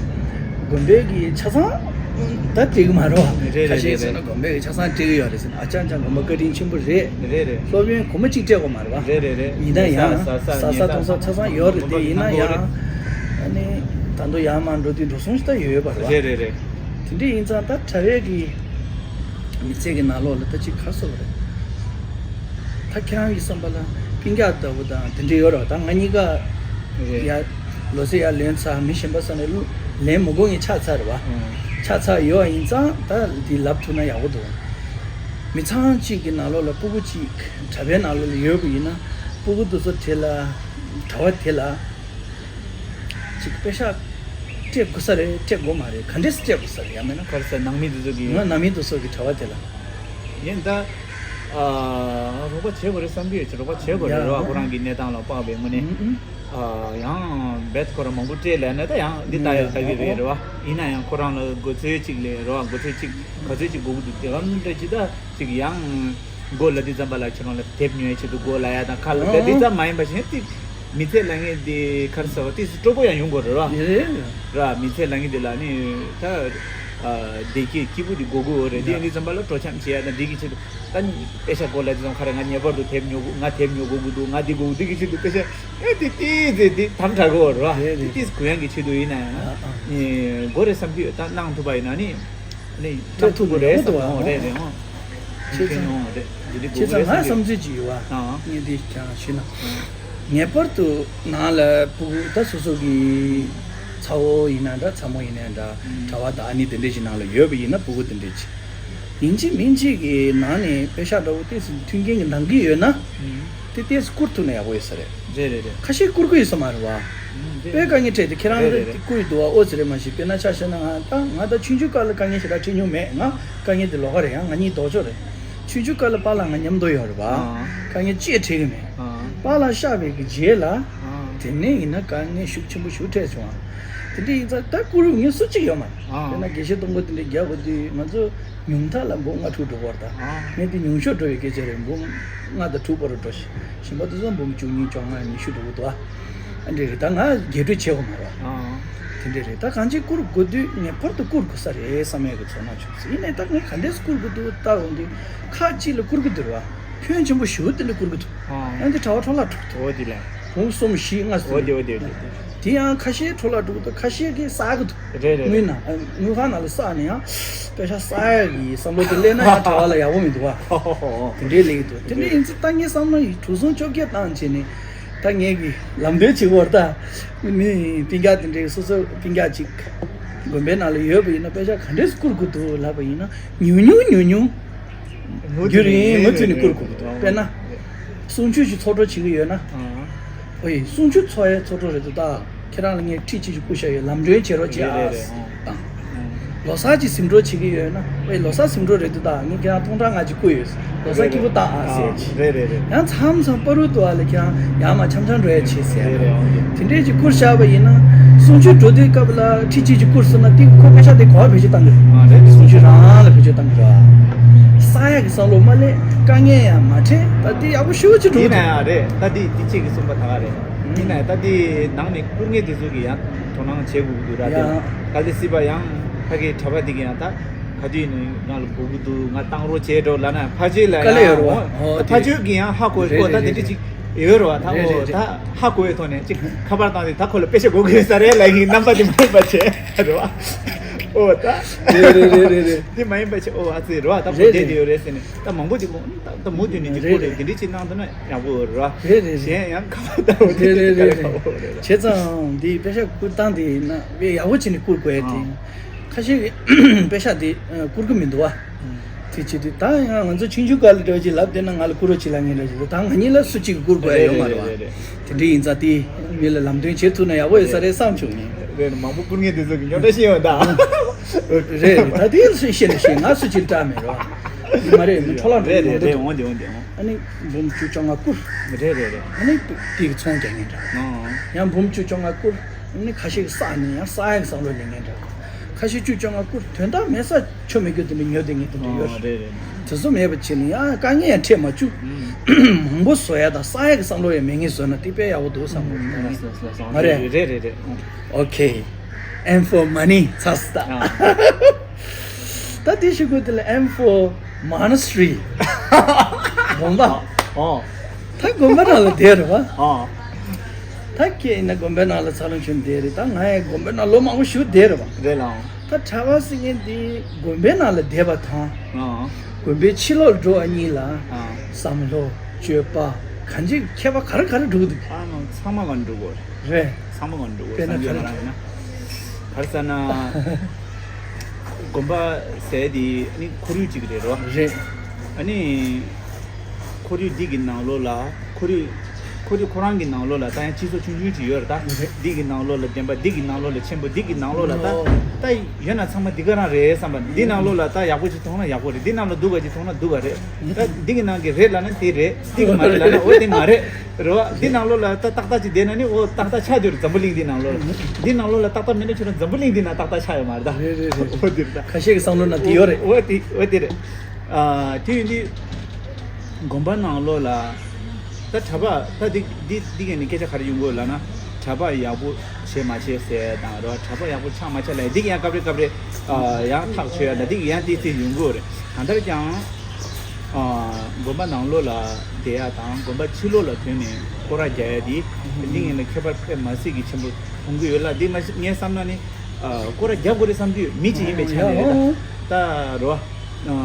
དགོན་པའི་གི་ཆ་ཚང་ ད་སྤྲད་གི་མ་རེད་བ། རེད་རེད། ཁ་ཤས་རེད་ཟེར་ན་རེད། དགོན་པས་ཆ་ཚང་སྤྲད་གི་ཡོད་རེད་ཟེར་ན། ཨ་ཅག་ཅག་དགོན་པ་བཀའ་དྲིན་ཆེན་པོ་རེད། རེད་རེད། སློབ་ཡོན་སྒོར་མོ་གཅིག་སྤྲད་དགོས་མ་རེད་བ། རེད་རེད་རེད། ཡིན་ན་ཡང་ཟ་ས་ཟ་ཉལ་ས་ཟ་ས་ཆ་ཚང་ཡོད་རེད་དེ། ཡིན་ན་ཡང་ཨ་ནི་ད་དུང་ཡར་མར་འགྲོ་དུས་འགྲོ་སོང་ཞིག་ད་ཡོད་ཡོད་པ་རེད་བ། རེད་རེད་རེད། དེ་འདྲ་ཡིན་ཙང་ད་གྲྭ་བའི་གི་མི་ཚེ་གི་ནང་ལོགས་ལ་ད་ཅིག་ག་རེ་ཟེར་དགོས་རེད། ད་ཁྱེད་རང་གི་བསམ་པ་ལ་སྤུན་ཀྱག་ལྟ་བུ་དང་དེ་འདྲ་ཡོད་རེད་བ། ད་ང་གཉིས་ཀ་རེད། ཡ་ལོ་ཚད་ཡར་ལོན་ཚར། མི་གཞན་པ་ས་ནས་ལེན་མི་དགོས་ངས་ཆགས་ཚར་རེད་བ། ཨང་། ཆགས་ཚར་ཡོད་པ་ཡིན་ཙང་ད་འདི་ལབ་ཐུབ་ན་ཡག་པོ་འདུག། མི་ཚང་གཅིག་གི་ནང་ལོགས་ལ་སྤུ་གུ་གཅིག་གྲྭ་པའི་ནང་ལོགས་ལ་ཡོད་པ་ཡིན་ན། སྤུ་གུ་དེ་ཚོ་དེ་ལ་གྲྭ་པ་དེ་ལ་ཅིག་པེ་ཤག་སྤྲད་དགོས་ས་རེད། སྤྲད་དགོས་མ་རེད། ག་འདྲས་སེ་སྤྲད་དགོས་ས་རེད། ཡང་མིན་ན་ག་རེ་ཟེར། ནང་མི་དེ་ཚོ་གི། ང་ནང་མི་དེ་ཚོ་གི་གྲྭ་པ་དེ་ལ། ཡིན་ད། ཨ་རོགས་པ་བྱེད་དགོས་རེད་བསམ་གྱི་ཡོད། ཅིག་རོགས་པ་བྱེད་དགོས་རེད་ར། ཡ། ཁོ་རང་གི་གནས་སྟངས་ལ་དཔག་པའི་ངོས་ནས། ཨུ་ཨུ། ཨ་ཡང་རྦད་ཁོ་རང་མང་པོ་སྤྲད་ལབ་ན་ད་ཡང་འདི་ལྟ་ཡ་ལྟ་གི་རེད་རེད་བ། ཡིན་ན་ཡང་ཁོ་རང་ལ་དགོས་ཚུལ་ཅིག་ལས་རེད་བ། དགོས་ཚུལ་ཅིག་ག་ཚོད་ཅིག་དགོས་ཀྱི་འདུག་དེ་ག་འདྲ་ཅིག་ད་ཅིག་ཡང་། མགོ་ལ་འདི་ཙམ་པ་ལ་ཁྱེད་རང་ལ་དེབ་ཉོ་ཡའི་ཆེད་དུ་མགོ་ལ་ཡ་དང་ཁ་ལ་ད་འདི་ཙམ་མ་ཡིན་པ་ཞིག་ནི་ཏིག་མི་ཚེ་ལ་ངས་འདི་ག་རེ་ཟེར་བ་ཏིག་སྤྲོ་པོ་ཡང་ཡོང་དགོས་རེད་ར། ཡེ། ར་མི་ཚེ་ལ་ངས་འདི་ལ་ནི་ད་བདེ་སྐྱིད་སྐྱིད་པོ་འདི་དགོས་དགོས་རེད། འདི་ཡ། འདི་ཙམ་པ་ལ་སྤྲོ་འཆམ་བྱེད་ཡ་དང་འདི་གི་ཆེད་དུ་ད་ནི་པེ་ཤ་མགོ་ལ་འདི་ཙམ་ག་རེ་ང་ངེས་པར་དུ་དེབ་ཉོ་དགོས། ང་དེབ་ཉོ་དགོས་ཀྱི་འདུག། ང་འདི་དགོས་འདི་གི་ཆེད་དུ་པེ་ཤ་ཨེ་ཏིག་ཏིག་ཙེ་འདི་དམ་དྲག་གི་རེད་ར། ཡེ་ཡེ། ཏིག་ཏིག་གུ་ཡངས་ཀྱི་ཆེད་དུ་ཡིན་ན་ཡང་ཨ་ཨ། དགོས་རེད་བསམ་གྱི་ཡོད། ད་གནང་ཐུབ་པ་ཡིན་ན་ནི། ནི་སྤྲད་ཐུབ་ཀྱི་རེད་བསམ། ཡོང་འདུག་བ། ཨོ་རེད་རེད། ཨོ། བྱས་ཙང་། ཨོ་རེད། འདི་འདི་བྱས་ཙང་ང་བསམ་ཚུལ་ཅིག་ཡོད་བ། ཨང་། ངས་འདི་ཀྱང་ཞུས་ན། ངེས་པར་དུ་ནང་ལ་སྤུ་གུ་ད་སོ་སོ་གི་ཚ་བོ་ཡིན་ན་འདྲ། ཚ་མོ་ཡིན་ན་འདྲ། གྲྭ་པ་དང་ཨ་ནི་དེ་འདྲས་ཀྱི་ནང་ལ་ཡོད་པ་ཡིན་ན་སྤུ་གུ་དེ་འདྲས་ཀྱི་ཡིན་གཅིག་མིན་གཅིག་གི་ནང་ནས་པེ་ཤག་འདྲ་བོ་ཏོག་ཙམ་མཐུན་རྐྱེན་གྱི་འདང་གི་ཡོད་ན། ཨང་། དེ་ཏོག་ཙམ་བསྐུར་ཐུབ་ན་ཡག་པོ་ཡོད་ས་རེད། རེད་རེད་རེད། ཁ་ཤས་བསྐུར་གི་ཡོད་ས་མ་རེད་བ། ཨང་། དཔེ་དཀའ་ངལ་འཕྲད་དེ་ཁྱེད་རང་རེད་རེད་རེད། བསྐུར་ཡི་འདུག་བ། ཨོ་ཙི་རེད། མ་གཞི་དཔེར་ན་ཆ་བཞག་ན་ང་ད་ང་ད་ཆུང་ཆུང་སྐབས་ལ་དཀའ་ངལ་ཞེ་དྲག་འཕྲད་མྱོང་མེད། ང་དཀའ་ངལ་དེ་ལོགས་ཀ་རེད། ཡང་ང་གཉིས་ལྡོག་ཕྱོགས་རེད། ཆུང་ཆུང་སྐབས་ལ་པཱ་ལགས་ང་མཉམ་དུ་ཡོད་རེད་བ། ཨང་། དཀའ་ངལ་ཅི་ཡང་འཕྲད་གི་མེད། ཨང་། པཱ་ལགས་གཤགས་པའི་གི་རྗེས་ལ། ཨང་། དེ་ནས་ཡིན་ན་དཀའ་ངལ་ཤུགས་ཆེན་པོ་ཞིག་འཕྲད་བྱུང་། དེ་འདྲ་ཡིན་ཙང་ད་བསྐུར་རྒྱུ་ངས་སུ་གཅིག་ཡོད་མ་རེད། ཨང་། དཔེར་ན་དགེ་བཤེས་སྟོང་པོ་དེ་འདྲ་རྒྱག་དགོས་དུས་ང་ཚོ་ཉུང་མཐའ་ལ་འབུམ་ལྔ་དྲུག་འགྲོ་གི་རེད་ད། ཨང་། ངས་དེ་ཉུང་ཤོས་འགྲོ་བའི་སྐད་ཆ་རེད། འབུམ་ལྔ་དང་དྲུག་བར་དུ་འགྲོ་ཞིང་། གཞན་པ་དེ་ཚོ་འབུམ་བཅུ་གཉིས་བཅོ་ལྔ་ཉི་ཤུ་འགྲོ་གི་འདུག་ཨ། ཨ་འདྲ་རེད། ད་ང་རྒྱས་སྤྲོས་བྱེད་དགོས་མ་རེད་བ། ཨང་། དེ་འདྲ་རེད། ད་གང་ཅི་བསྐུར་དགོས་དུས་ངེས་པར་དུ་བསྐུར་དགོས་ས་རེད་བསམ་ཡས་ཀྱི་ཚོར་སྣང་བྱུང་སོང་། ཡིན་ནའི་ད་ངས་ག་འདྲས་བསྐུར་དགོས་འདུག་ལྟ་འོང་དུས་ཁག་ཅིག་ལ་བསྐུར་གི་འདུག་རེད་བ། ཕོན་ཆེན་པོ་ཞེ་པོ་དེ་འདྲ་བསྐུར་གི་འདུག། ཨང་། ཡང་དེ་གྲྭ་པ་འཕྲོ་བརླག་འགྲོ་གི་འདུག། འོ་དེ་ལས། འབུམ་གསུམ་བཞི་ལྔ་ཟེར། འོ་དེ་འོ་དེ་འོ་དེ། དེ་ཡང་ཁ་ཤས་འཕྲོ་བརླག་འགྲོ་གི་འདུག། ཁ་ཤས་ཀྱིས་བསགས་གི་འདུག། རེད་རེད། དངུལ་ནང་དངུལ་ཁང་ནང་ལ་བསགས་ནས་ཡང་པེ་ཤག་བསགས་ཡག་གི་བསམ་བློ་དེ་སླེབས་ན་ཡང་གྲྭ་པ་ལ་ཡག་པོ་མི་འདུག་བ། ཧོ་ཧོ་ཧོ། དེ་འདྲའི་ལས་ཀྱི་འདུག། དེ་འདྲ་ཡིན་ཙང་ད་ངས་བསམ་བློ་ཡིས་གྲོས་བཟང་བཅོ་བརྒྱད་བཏང་བྱས་ནས་ད་ངས་ཀྱི་ལམ་སྟོན་བྱེད་དགོས་རེད་ད། ནི་སྤུན་ཀྱག་དེ་འདྲའི་སོ་སོ་སྤུན་ཀྱག་ཅིག་དགོན་པའི་ནང་ལ་ཡོད་པ་ཡིན་ན་པེ་ཤག་ག་འདྲས་བསྐུར་དགོས་འདུག་ལབ་པ་ཡིན་ན་ཉུང་ཉུང་ཉུང་ཉུང་། རྒྱུན་རིང་མུ་མཐུད་ནས་བསྐུར་དགོས་འདུག། དཔེར་ན། གསུང་ཆོས་ཀྱི་ཚོགས་གྲོལ་བྱེད་ཀྱི་ཡོད་ན། ཨང་། ཨོ་ཡེ་གསུང་ཆོས་ཚོགས་ཡའི་ཚོགས་གྲོལ་རེད་འདུག་ད། ཁྱེད་རང་ལ་ངས་ཁྲི་གཅིག་ཅིག་བསྐུར་བཞག་ཡོད། ལམ་གྲོན་བྱེད་རོགས་བྱེད་ཨ། རེད་རེད་རེད། ཨང་། ཨང་། ལོ་གསར་གྱི་ཟིན་བྲིས་བྱེད་ཀྱི་ཡོད་ན། ཨོ་ཡེ་ལོ་གསར་ཟིན་བྲིས་རེད་འདུག་ད། ངས་ཁྱེད་རང་སྟོང་ཕྲག་ལྔ་གཅིག་བསྐུར་ཡོད། ལོ་གསར་སྐྱིད་པོ་བཏང་ཨ་ཟེར་ཡ་ཅིག། རེད་རེད་རེད། ཡང་མཚམས་མཚམས་བར་དུ་བ་ལ་ཁྱེད་རང་ཡར་མར་འཆམ་འཆམ་འགྲོ་ཡ་བྱེད་ཟེར་ཡ། རེད་རེད། ཨང་། དེ་འདྲས་ཅིག་བསྐུར་བཞག་པ་ཡིན་ན་གསུང་ཆོས་འགྲོ་དུས་སྐབས་ལ་ཁྲི་གཅིག་ཅིག་བསྐུར་སོང་ན་དེ་ཁོ་པེ་ཤག་དེ་ག་པར་བེད་སྤྱོད་བཏང་གི་རེད། ཨ་རེད། གསུང་ཆོས་རང་ལ་བེད་སྤྱོད་བཏང་གི་རེད། བསགས་ཡག་གི་བསམ་བློ་མ་སླེབས། དཀའ་ངལ་ཡང་མ་འཕྲད། ད་དེ་ཡག་པོ་ཞེ་པོ་ཅིག་འགྲོ་གི་འདུག། ཡིན་ན་ཡང་རེད། ད་དེ་དེ་གཅིག་གིས་གསུངས་པ་ད་ག་རེད། ཡིན་ན་ཡང་ད་དེ་ནང་ནས་བསྐུར་མཁན་དེ་ཚོ་གིས་ཡང་དོ་སྣང་བྱེད་དགོས་ཀྱི་འདུག་ར། དེ་ཡང་གལ་སྲིད་པ་ཡང་ཕ་གིའི་གྲྭ་པ་དེ་གིས་ཡང་ད་ག་དུས་ཡིན་ནའི་ང་ལ་དགོས་ཀྱི་འདུག། ང་བཏང་རོགས་བྱེད་འགྲོ་ལབ་ན་ཕ་ཆོས་ལ་དཀའ་ལས་ཡང་ཡོད་རེད་བ། འོ་ཨོ་ཕ་ཆོས་ཀྱིས་ཡང་ཧ་གོ་གི། རེད་ཨོ་ད་རེད་དེ་འདྲ་རེད། ཅིག་ཡོད་རེད་བ། ད་རེད་ཨོ་རེད་ད་རེད། ཧ་གོ་བའི་ཐོག་ནས་ཅིག་ཁ་པར་བཏང་སྟེ་ད་ཁོ་ལ་པེ་ཤ་དགོས་ཀྱི་ཡོད་ས་རེད་ལབ་ཀྱི་རྣམ་པ་དེ་མ་ཡིན་པ་བྱས་རེད་བ། ཨོ་ད། རེད་རེད་རེད་རེད། དེ་མ་ཡིན་པ་བྱས་ཨོ་ཨ་ཙི་རེད་བ། ད་ཁོ་རེད་བསྡད་དེ་རེད། ཡོད་རེད་ཟེར་ནས་ད་མང་པོ་དེ་ཁོ་ད་ད་མུ་མཐུད་ནས་ཅིག་རེད་ཁོ་རེད། རེད། དེ་འདྲ་ཅིག་གནང་ཐུབ་ན་ཡག་པོ་ཡོད་རེད་བ། རེད་རེད་རེད། གཞན་ཡང་ཁ་པར་ལྟ་བུ་དེ་རེད་འདྲ་རེད་ཅིག་རེད། ཁ་པར་ཡོད་རེད། བྱས་ཙང་འདི་པེ་ཤ་བསྐུར་སྟངས་དེ་ཡིན་ན་དཔེ་ཡག་པོ་བྱས་ནས་བསྐུར་དགོས་ཡ་དེ། ཨང་། ཁ་ཤས་ཀྱིས་པེ་ཤ་དེ་བསྐུར་གི་མི་འདུག་བ། ཨང་། དེ་བྱེད་དུས་ད་ཡང་ང་ཚོ་ཆུང་ཆུང་སྐབས་ལ་འདྲ་བོ་ཅིག་ལབ་བསྡད་ན་ང་ལ་བསྐུར་རོགས་བྱེད་ལབ་མཁན་འདྲ་བོ་ཅིག་འདུག། ད་ང་གཉིས་ལ་སུ་གཅིག་གིས་བསྐུར་དགོས་ཡ་ཡོད་མ་རེད་བ། རེད་རེད་རེད་རེད། དེ་འདྲ་ཡིན་ཙང་དེ་མི་ལ་ལམ་སྟོན་བྱེད་ཐུབ་ན་ཡག་པོ་ཡོད་ས་རེད་བསམ་བྱུང་ངས། རེད། མང་པོ་བསྐུར་མཁན་དེ་ཚོ་གི་རྙོག་དྲ་ཤེས་ཡོང་ད། རེད་རེད། ད་དེ་སུས་ཤེས་ན་ཤེས། ང་སུ་གཅིག་ལ་སྐྲག་མེད་རོ། མ་རེད། མི་འཕྲོ་བརླག་འགྲོ་རེད་མང་པོ་རེད་འདུག། འོང་དེ་འོང་དེ་འོང་། ཨ་ནི་འབུམ་བཅུ་བཅོ་ལྔ་བསྐུར། རེད་རེད་རེད། ཨ་ནི་དེ་གི་ཚོང་རྒྱག་མཁན་འདྲ། ཨང་། ཡང་འབུམ་བཅུ་བཅོ་ལྔ་བསྐུར། ཨ་ནི་ཁ་ཤས་ཀྱིས་བསགས་ནས་ཡང་བསགས་ཡག་གི་བསམ་བློ་ལེན་མཁན་འདྲ། ཁ་ཤས་བཅུ་བཅོ་ལྔ་བསྐུར། དོན་དག་མེད་ས་ཆོ་མེད་རྒྱུ་དེ་འདྲ་ཉོ་བསྡད་མཁན་དེ་འདྲ་ཡོད་རེད། ཨང་། རེད་རེད། དེ་ཚོ་མེད་པ་བྱས་ནས་ཡང་དཀའ་ངལ་ཡང་འཕྲད་མ་བཅུག། ཨང་། མང་པོ་བཟོ་ཡ་དང་བསགས་ཡག་གི་བསམ་བློ་ཡང་མེད་མཁན་བཟོས་ན་དེ་དཔེ་ཡག་པོ་འདུག་བསམ་གི་ཡོད། ཨང་། ལགས་སོ་ལགས་སོ། མ་རེད། རེད་རེད་རེད། ཨང་། Okay, M for money. ཚར་སོང་ད། ཨང་། ད་དེ་ཞུ་དགོས་དེ་ལ་M for monastery། དགོན་པ། ཨོ། ད་དགོན་པ་ནང་ལ་བསྡད་རེད་བ། ཨོ། ད་ཁྱེད་ཡིན་ན་དགོན་པའི་ནང་ལ་འཚར་ལོངས་བྱུང་བསྡད་རེད། ད་ང་ཡང་དགོན་པའི་ནང་ལོ་མང་པོ་བཞུགས་བསྡད་རེད་བ། རེད་ལགས། ད་གྲྭ་པ་ཟེར་མཁན་དེ་དགོན་པའི་ནང་ལ་བསྡད་པ་དང་། ཨོ། དགོན་པའི་ཕྱི་ལོགས་འགྲོ་བ་གཉིས་ལ། ཨོ། བསམ་བློ་སྤྱོད་པ་གང་ཅིའི་ཁྱད་པར་ག་རེ་ག་རེ་འགྲོ་གི་འདུག་ཨ་ནི་ཚང་མ་གང་འགྲོ་གི་རེད། རེད། ཚང་མ་གང་འགྲོ་གི་རེད། དཔེར་ན་བསམ་གྱིས་ག་མ་རེ་རང་ཡིན་ན། ག་རེ་ཟེར་ན། དགོན་པ་ཟེར་དེ་ནི་ཁོར་ཡུག་ཅིག་རེད་རོ། རེད། ཨ་ནི། ཁོར་ཡུག་འདི་གི་ནང་ལོགས་ལ་ཁོར་ཡུག་ཁོར་ཡུག་ཁོ་རང་གི་ནང་ལོགས་ལ་ད་ཡང་སྤྱི་ཚོགས་ཆུང་ཆུང་ཅིག་ཡོད་རེད་ད། རེད། འདི་གི་ནང་ལོགས་ལ་ལྡན་པ། འདི་གི་ནང་ལོགས་ལ་ཆེན་པོ། འདི་གི་ནང་ལོགས་ལ་ད། ཨོ། ད་ཡོད་ན་ཚང་མ་འདི་ག་རང་རེད་བསམ་པ། འདི་ནང་ལོགས་ལ་ད་ཡག་པོ་ཅིག་མཐོང་ན་ཡག་པོ་རེད། འདི་ནང་ལ་སྡུག་ག་ཅིག་མཐོང་ན་སྡུག་ག་རེད། ད་འདི་གི་ནང་གི་རེད་ལབ་ན་དེ་རེད། འདི་གི་མ་རེད་ལབ་ན་འོ་དེ་མ་རེད། རེད་བ། འདི་ནང་ལོགས་ལ་ད་ཏག་ཏག་ཅིག་བསྡད་ན་ནི་འོ་ཏག་ཏག་ཆགས་རྒྱུ་རེད། འཛམ་བུ་གླིང་འདི་ནང་ལོགས་ལ། འདི་ནང་ལོགས་ལ་ཏག་ཏག་མེད་ན་ཁྱོད་རང་འཛམ་བུ་གླིང་འདི་ནང་ཏག་ཏག་ཆགས་ཡོད་མ་རེད་ད། རེད་རེད་རེད། འོ་དེ་རེད་ད། ཁ་ཤས་ཀྱི་བསམ་བློ་ནང་དེ་ཡོད་རེད། འོ་དེ་འོ་དེ་རེད། ཨ་དེ་ཡིན་དུས། དགོན་པ་ནང་ལོགས་ལ། ད་གྲྭ་པ་ད་འདི་འདི་འདི་ག་ནས་སྐད་ཆ་ག་རེ་ཡོང་གི་ཡོད་ལབ་ན། གྲྭ་པ་ཡག་པོ་བྱས་མ་བྱས་ཟེར་དང་རོ། གྲྭ་པ་ཡག་པོ་ཆགས་མ་ཆགས་ལ་འདི་ག་ཡང་སྐབས་རེ་སྐབས་རེ་ཨ་ཡང་ཐག་ཆོད་ཡ་ད་འདི་ག་ཡང་ཏོག་ཙམ་ཡོང་གི་ཡོད་རེད། གང་ལྟར་ཀྱང་། ཨ་དགོན་པ་ནང་ལོགས་ལ་བསྡད་ཡ་དང་དགོན་པ་ཕྱི་ལོགས་ལ་ཐོན་ནས་སྐོར་ར་རྒྱག་ཡ་འདི་འདི་ག་ལ་ཁྱད་པར་དཔེ་མ་སྲིད་ཀྱི་ཆེན་པོ་མཐོང་གི་ཡོད་ལ། འདི་མ་གཞི་ངས་བསམ་ན་ནི། ཨ་སྐོར་ར་རྒྱག་དགོས་རེད་བསམ་གྱི་ཡོད། མི་གཅིག་ཡིན་པའི་ཆ་ནས་རེད་ད། ད་རོ། ཨ་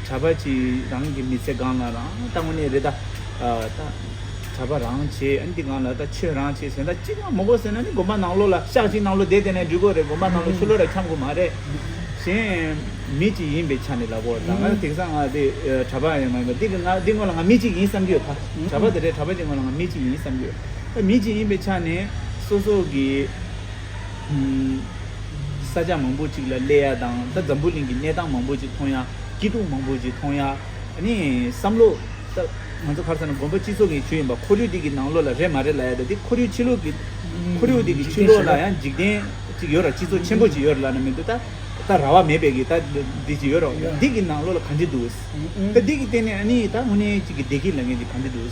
གྲྭ་པ་གཅིག་རང་གི་མི་ཚེ་སྒང་ལ་རང་ད་དངོས་གནས་རེད་ད། ཨ་ད་གྲྭ་པ་རང་བྱེད། ཨ་ནི་འདི་སྒང་ལ་ད་ཆོས་རང་བྱེད་ཟེར་ད་གཅིག་ཡང་མི་དགོས་ཟེར་ན་ནི་དགོན་པ་ནང་ལོགས་ལ་ཤག་གཅིག་ནང་ལོགས་བསྡད་བསྡད་ནས་འགྲིག་གི་རེད། དགོན་པ་ནང་ལོགས་ཕྱི་ལོགས་ལ་འཁྱམ་དགོས་མ་རེད། གཞན་མི་གཅིག་ཡིན་པའི་ཆ་ནས་ལབ་དགོས་ད། ང་དེང་སང་ང་དེ་གྲྭ་པ་ཡང་མ་ཡིན་པ་འདི་གི་ང་འདི་སྔོན་ལ་ང་མི་གཅིག་ཡིན་བསམ་གྱི་ཡོད་ད། གྲྭ་པ་དེ་རེད། གྲྭ་པ་གཅིག་སྔོན་ལ་ང་མི་གཅིག་ཡིན་བསམ་གྱི་ཡོད། ད་མི་གཅིག་ཡིན་པའི་ཆ་ནས་སོ་སོ་གི་ས་ཆ་མང་པོ་ཅིག་ལ་སླེབས་ཡ་དང་ད་འཛམ་བུ་གླིང་གི་གནས་སྟངས་མང་པོ་ཅིག་མཐོང་ཡ། སྐྱིད་སྡུག་མང་པོ་ཅིག་མཐོང་ཡ། ཨ་ནི་བསམ་བློ་ད་ང་ཚོ་ག་རེ་ཟེར་ན་དགོན་པ་སྤྱི་ཚོགས་ཀྱི་ཇུས་ཡིན་པ། ཁོར་ཡུག་འདི་གི་ནང་ལོགས་ལ་རེད་མ་རེད་ལབ་ཡ་ད་འདི་ཁོར་ཡུག་ཕྱི་ལོགས་ཀྱི་ཁོར་ཡུག་འདི་གི་ཕྱི་ལོགས་ལ་ཡང་འཇིག་རྟེན་ཅིག་ཡོད་ར། སྤྱི་ཚོགས་ཆེན་པོ་ཅིག་ཡོད་ར་ལབ་ན་མི་འདུག་ད་ད་ར་བ་མེད་པའི་གི་ད་འདི་ཅིག་ཡོད་ར། འདི་གི་ནང་ལོགས་ལ་ག་འདྲ་འདུག་ད་འདི་གི་སྟེང་ནས་ཨ་ནི་ད་དངོས་གནས་ཅིག་གི་བདེ་སྐྱིད་ལབ་མཁན་འདི་ག་འདྲ་འདུག་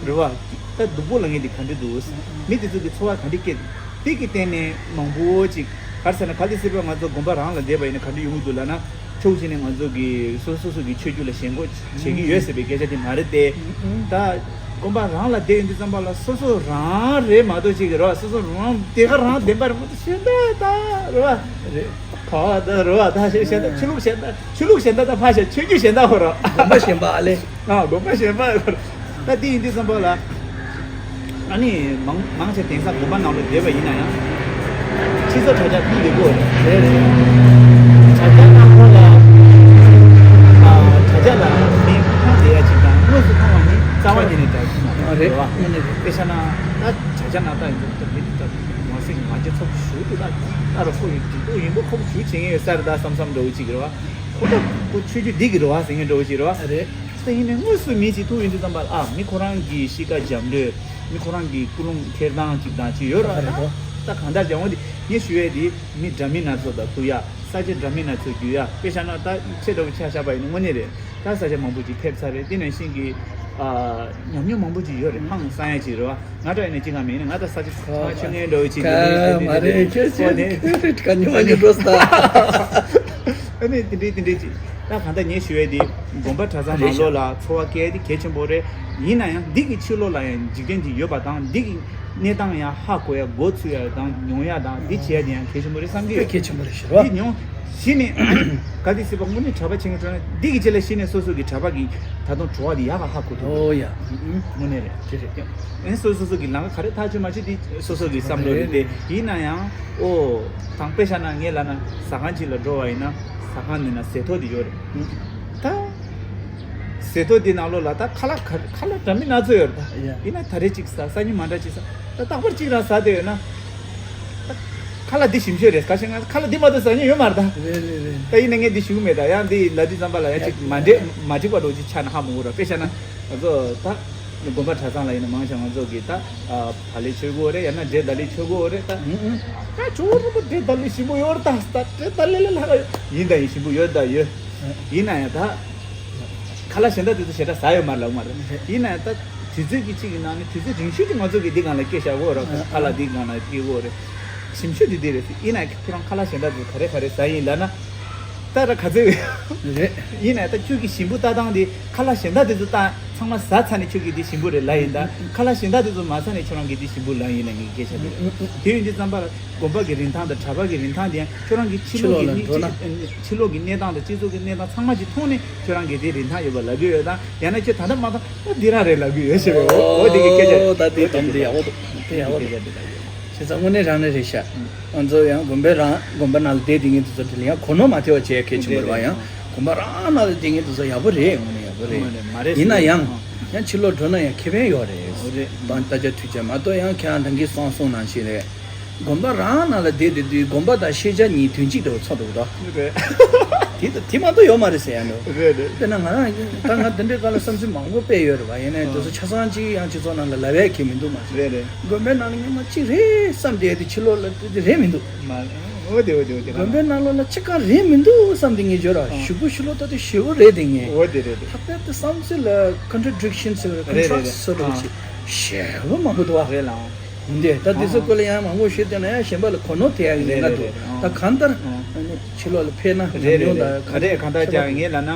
རེད་བ། ད་སྡུག་པོ་ལབ་མཁན་འདི་ག་འདྲ་འདུག་མི་དེ་ཚོ་གི་འཚོ་བ་ག་འདྲ་སྐྱེལ། དེ་གི་སྟེང་ནས་མང་པོ་ཅིག་ག་རེ་ཟེར་ན་གལ་སྲིད་པ་ང་ཚོ་དགོན་པ་རང་ལ་བསྡད་པ་ཡིན་ན་ག་འདྲ་ཡོང་གི་འདུག་ལབ་ན། ཕྱོགས་གཅིག་ནས་ང་ཚོ་གི་སོ་སོ་སོ་གི་ཆོས་བརྒྱུད་ལ་ཞེན་ཁོག་བྱེད་ཀྱི་ཡོད་ཟེར་བའི་སྐད་ཆ་དེ་མ་རེད་དེ། ད་དགོན་པ་རང་ལ་བསྡད་ཡོང་དུས་ཙམ་པ་ལ་སོ་སོ་རང་རེད་མ་གཏོགས་ཅིག་གི་རོ། སོ་སོ་རང་དེ་ག་རང་བདེན་པ་རེད་མ་གཏོགས་གཞན་དག་ད་རེད་བ། རེད། ག་བ་ད་རེད་བ། ད་གཞན་དག་ཆོས་ལུགས་གཞན་དག་ཆོས་ལུགས་གཞན་དག་ད་ཕ་ཤ་ཆོས་བརྒྱུད་གཞན་དག་ཧོ་རོ། དགོན་པ་གཞན་པ་ཨ་ལེ། ཨ་དགོན་པ་གཞན་པ་ད་དེ་ཡིན་དུས་ཙམ་པ་ལ། ཨ་ནི་མང་མང་ཆེ་དེང་སང་དགོན་པ་ནང་ལ་བསྡད་པ་ཡིན་ན་ཡང་། ཕྱི་ཚོ་དྲ་རྒྱ་ཕུལ་ཡོད་གོ། རེད་རེད། དྲ་རྒྱ་ནང་ལོགས་ལ། ཨ་དྲ་རྒྱ་ལ་མི་མཐོང་བསྡད་ཡ་ཅིག་དང་དངོས་སུ་མཐོང་བ་ནི་རྩ་བ་ཉིད་ནས་འདྲ་གི་མ་རེད། རེད་བ། དངོས་གནས་རེད། དཔེ་བཞག་ན་ད་དྲ་རྒྱ་ནང་ལྟ་ཡིན་ཙང་ད་མི་འདི་ད་མ་སེང་ང་རྒྱལ་ཚོགས་ཞུ་དུ་ད་ད་ར་ཁོ་ཡི་འཇིགས་སྡུག་ཡིན་པོ་ཁོ་ཞུ་བྱེད་ངེས་ཡོད་ས་རེད་ད་བསམ་བསམ་འདྲ་བོ་ཅིག་རེད་བ། ཁོ་ད་ཁོ་ཆོས་བརྒྱུད་འདི་གི་རེད་བ་ཟེར་ངེས་འདྲ་བོ་ཅིག་རེད་བ། རེད། ད་ཡིན་ནའི་དངོས་སུ་མི་ཅིག་ཐུག་ཡོང་དུས་ཙམ་པ་ལ་ཨ་མི་ཁོ་རང་གི་གཤིས་ཀ་འཇམ་འདོད། མི་ཁོ་རང་གི་ཀུན་སློང་འཁྱེར་སྟངས་ཅིག་དང་ཅིག་ཡོད་ར། ད་ད་གང་ལྟར་ཀྱང་འོ་དེ་ངས་ཞུ་ཡས་དེ་མི་འདྲ་མིན་སྣ་ཚོགས་དང་ཐུག་ཡ། ས་ཆ་འདྲ་མིན་སྣ་ཚོགས་བརྒྱུད་ཡ། དཔེ་བཞག་ན་ད་ཁྱེད་འདྲ་བོ་ཆ་བཞག་པ་ཡིན་ན་དངོས་གནས་རེད། ད་ས་ཆ་མང་པོ་ཅིག་ཕེབས་ཚར་རེད། དེ་ནང་བཞིན་གྱི་ཨ་ཉམས་མྱོང་མང་པོ་ཅིག་ཡོད་རེད། ཧང་སང་ཡ་ཅིག་རེད་བ། ང་འདྲ་ཡིན་ན་ཅི་གང་མིན་ན་ང་ད་ས་ཆ་ཁ་ཆུ་ངན་འདྲ་བོ་ཅིག་ཡོད་རེད། དེ་འདྲ་དེ་འདྲ་ཅིག་ད་ག་འདྲ་ཉོ་མ་ཉོ་འགྲོ་ས། ཨ་ནི་དེ་འདྲའི་དེ་འདྲའི་ཅིག་ད་གང་ལྟར་ངས་ཞུ་ཡས་དེ་དགོན་པ་གྲྭ་ཚང་ནང་ལོགས་ལ་འཚོ་བ་སྐྱེལ་ཡས་དེ་གལ་ཆེན་པོ་རེད། ཡིན་ན་ཡང་འདི་གི་ཕྱི་ལོགས་ལ་ཡང་འཇིག་རྟེན་ཅིག་ཡོད་པ་དང་འདི་གི་གནས་སྟངས་ཡང་ཧ་གོ་ཡ་མགོ་ཚོས་ཡ་དང་མྱོང་ཡ་དང་འདི་བྱེད་ཡ་དེ་ཡང་གལ་ཆེན་པོ་རེད་བསམ་གྱི་ཡོད། གལ་ཆེན་པོ་རེད་ཤི་རོ། འདི་མྱོང་། གཞི་ནས་ག་དེ་སྲིད་པ་དངོས་གནས་གྲྭ་པ་ཆེན་པོ་འགྲོ་ན་འདི་གི་རྗེས་ལ་གཞི་ནས་སོ་སོ་གི་གྲྭ་པ་གི་ད་དུང་བྲོ་བ་དེ་ཡག་ག་ཧ་གོ་ཐུབ། ཨོ་ཡ། དངོས་གནས་རེད། དེ་རེད། ཨེ་སོ་སོ་སོ་གི་ལམ་ཁ་ག་རེ་ཐག་ཆོད་མ་ཆོད་དེ་སོ་སོ་གི་བསམ་བློ་རེད་དེ། ཡིན་ན་ཡང་ཨོ་དང་དཔེ་བཞག་ན་ངས་ལབ་ན་ཟ་ཁང་ཅིག་ལ་འགྲོ་བ་ཡིན་ན་ཟ་ཁང་ནི་ན་ཟས་ཐོ་དེ་ཡོད་རེད། ད་ཟས་ཐོ་དེ་ནང་ལོགས་ལ་ད་ཁ་ལག་ག་ཁ་ལག་འདྲ་མིན་སྣ་ཚོགས་ཡོད་རེད་ད། ཡ། ཡིན་ན་ད་རེས་གཅིག་ཟ་ས་ཉིན་མ་འདྲ་གཅིག་ཟ། ད་རྟག་པར་གཅིག་རང་ཟ་བསྡད་ཡོད་ན། ད་ཁ་ལག་འདི་ཞིམ་ཤོས་རེད། ཁ་ཤས་ང་ཁ་ལག་འདི་མ་གཏོགས་ཟ་མཁན་ཡོད་མ་རེད་ད། རེད་རེད་རེད། ད་ཡིན་ན་ངས་འདི་ཞུ་གི་མེད་ད། ཡང་འདི་ལབ་དུས་ཙམ་པ་ལ་ཡང་གཅིག་ཡ། མ་འགྲིག་མ་འགྲིག་པ་འདྲ་བོ་ཅིག་ཆགས་ན་ཧ་མ་གོ་ར། དཔེ་བཞག་ན་ང་ཚོ་ད་དགོན་པ་གྲྭ་ཚང་ལ་ཡིན་ན་མང་ཆེ་ང་ཚོ་གི་ད་བག་ལེབ་མཆོད་གོ་རེད། ཡང་ན་འབྲས་དར་ལེབ་མཆོད་གོ་རེད་ད། ཨུ་ཨུ། ད་ཇོ་བོ་རིན་པོ་འབྲས་དར་ལེབ་ཞིམ་པོ་ཡོད་རེད་ད། ད་འབྲས་དར་ལེབ་ལས་ལྷག་ཡོད། ཡིན་ད་ཡིན་ཞིམ་པོ་ཡོད་ད་ཡོད། ཡིན་ན་ཡང་ད། ཁ་ལག་གཞན་དག་དེ་ཚོ་ཞེ་དྲག་ཟ་ཡོད་མ་རེད་ལབ་མ་རེད། ཡིན་ན་ད་དུས་ཚོད་ཀྱི་གཅིག་གི་ནང་ནས་དུས་ཚོད་རིང་ཤོས་ཀྱི་ང་ཚོ་གི་འདི་སྒང་ལ་སྐྱེ་བཞག་གོ་ར། ཁ་ལག་འདི་སྒང་ལ་སྐྱེ་གོ་རེད། ཞིམ་ཤོས་འདི་འདི་རེད། ཡིན་ན་ཁྱོད་རང་ཁ་ལག་གཞན་དག་དེ་ག་རེ་ག་རེ་ཟ་ཡིན་ལབ་ན། ད་ར་ག་ཚོད། རེད། ཡིན་ནའི་ད་ཁྱོད་ཀྱི་ཞིམ་པོ་ལྟ་སྟངས་དེ་ཁ་ལག་གཞན་དག་དེ་ཚོ་ད་ཚང་མ་ཟ་ཚར་ནས་ཁྱོད་ཀྱི་དེ་ཞིམ་པོ་རེད་ལབ་ཡིན། ད་ཁ་ལག་གཞན་དག་དེ་ཚོ་མ་ཟ་ནས་ཁྱོད་རང་གི་དེ་ཞིམ་པོ་ལབ་ཡིན་ལབ་ངས་སྐད་ཆ་དེ་རེད། དེ་ཡིན་དུས་ཙམ་པ་ལ་དགོན་པ་གི་རིན་ཐང་དང་གྲྭ་པ་གི་རིན་ཐང་དེ་ཡང་ཁྱོད་རང་གི་ཕྱི་ཕྱི་ལོགས་ལོགས་ལ་ཀྱི་འགྲོ་ན། ཕྱི་ཕྱི་ལོགས་ཀྱི་གནས་སྟངས་དང་སྤྱི་ཚོགས་ཀྱི་གནས་སྟངས་ཚང་མ་གཅིག་མཐོང་ནས་ཁྱོད་རང་གི་དེ་རིན་ཐང་ཡོད་པ་ལབ་ཀྱི་ཡོད། ད་ཡང་ན་ཁྱོད་ད་ལྟ་མ་མཐོང་ད་འདི་རང་རེད་ལབ་ཀྱི་ཡོད་ཞེས་པའི་འོ་འོ་དེ་གི་སྐད་ཆ། ཨོ་ད་དེ་དམ་དེ་ཡག་པོ་འདུག་དེ་ཡག་པོ་འདུག་སྐད་ཆ་དེ་ལབ་ཀྱི་ཡོད། བྱས་ཙང་དངོས་གནས་དྲང་གནས་རེད་ཤག་ང་ཚོ་ཡང་དགོན་པའི་རང་དགོན་པ་ནང་ལ་བསྡད་བསྡད་མཁན་དེ་ཚོ་དེ་ལ་ཡང་གོ་ནོར་མ་ཐེབས་པ་བྱེད་གལ་ཆེན་པོ་རེད་བ། ཡང་དགོན་པ་རང་ནང་ལ་བསྡད་མཁན་དེ་ཚོ་ཡག་པོ་རེད། དངོས་གནས་ཡག་པོ་རེད། མ་རེད་མ་རེད། ཡིན་ན་ཡང་ཡང་ཕྱི་ལོགས་འགྲོ་ན་ཡང་ཁེ་ཕན་ཡོད་རེད། རེད། དང་ལྟ་རྒྱ་ཐུག་རྒྱ་མ་གཏོགས་ཡང་ཁྱེད་རང་ད་གིན་གསུངས་གསུངས་ནང་བཞིན་རེད། དགོན་པ་རང་ནང་ལ་བསྡད་བསྡད་དུས་དགོན་པ་དང་ཤེས་བྱ་གཉིས་དོན་གཅིག་ཏུ་ཚོགས་འདུག་དོ། རེད། དེ་དེ་མ་གཏོགས་ཡོད་མ་རེད་ཟེར་ཡ་འདུག་རེད་རེད། དཔེར་ན་ང་རང་ད་ང་འདི་འདྲའི་སྐབས་ལ་བསམ་ཚུལ་མང་པོ་སྤེལ་ཡོད་རེད་བ། ཡིན་ནའི་དེ་ཚོ་ཆ་ཚང་གཅིག་ཡང་སྤྱི་ཚོགས་ནང་ལ་ལབ་ཡ་གི་མི་འདུག་མ་རེད། རེད་རེད། དགོན་པའི་ནང་ལ་སྔོན་མ་གཅིག་རེད་བསམ་བསྡད་དེ་ཕྱི་ལོགས་ལ་དེ་རེད་མི་འདུག་མ་རེད། འོ་དེ་འོ་དེ་འོ་དེ་དགོན་པའི་ནང་ལོགས་ལ་གཅིག་གང་རེད་མི་འདུག་བསམ་དེ་ངས་བརྗོད་ར། ཞུ་བོ་ཞུ་ལོ་ད་དེ་ཞེ་བོ་རེད་དེ་ངས། འོ་དེ་རེད་རེད། ལྷག་པར་དུ་བསམ་ཚུལ་ལ་ཀོན་ཊ་ཌིག་ཤན་ཟེར་བ་རེད་རེད་རེད། ཀོན་ཊ་ར་སི་ཊི་ཟེར་བ་ཅིག་ཞེ་བོ་མང་པོ་འདུག་བ། རེད་ལགས། འདི་ད་དེ་ཚོ་སྐོར་ལ་ཡང་མང་པོ་ཞུས་བསྡད་ན་ཡང་གཞན་པ་ལ་གོ་ནོར་ཐེབས་ཡག་གི་ལས་ཀ་འདུག་ད་གང་ལྟར་ཕྱི་ལོགས་ལ་ཕེབས་ན་ཉམས་མྱོང་དང་ག་རེ་གང་ལྟར་ཀྱང་ངས་ལབ་ན་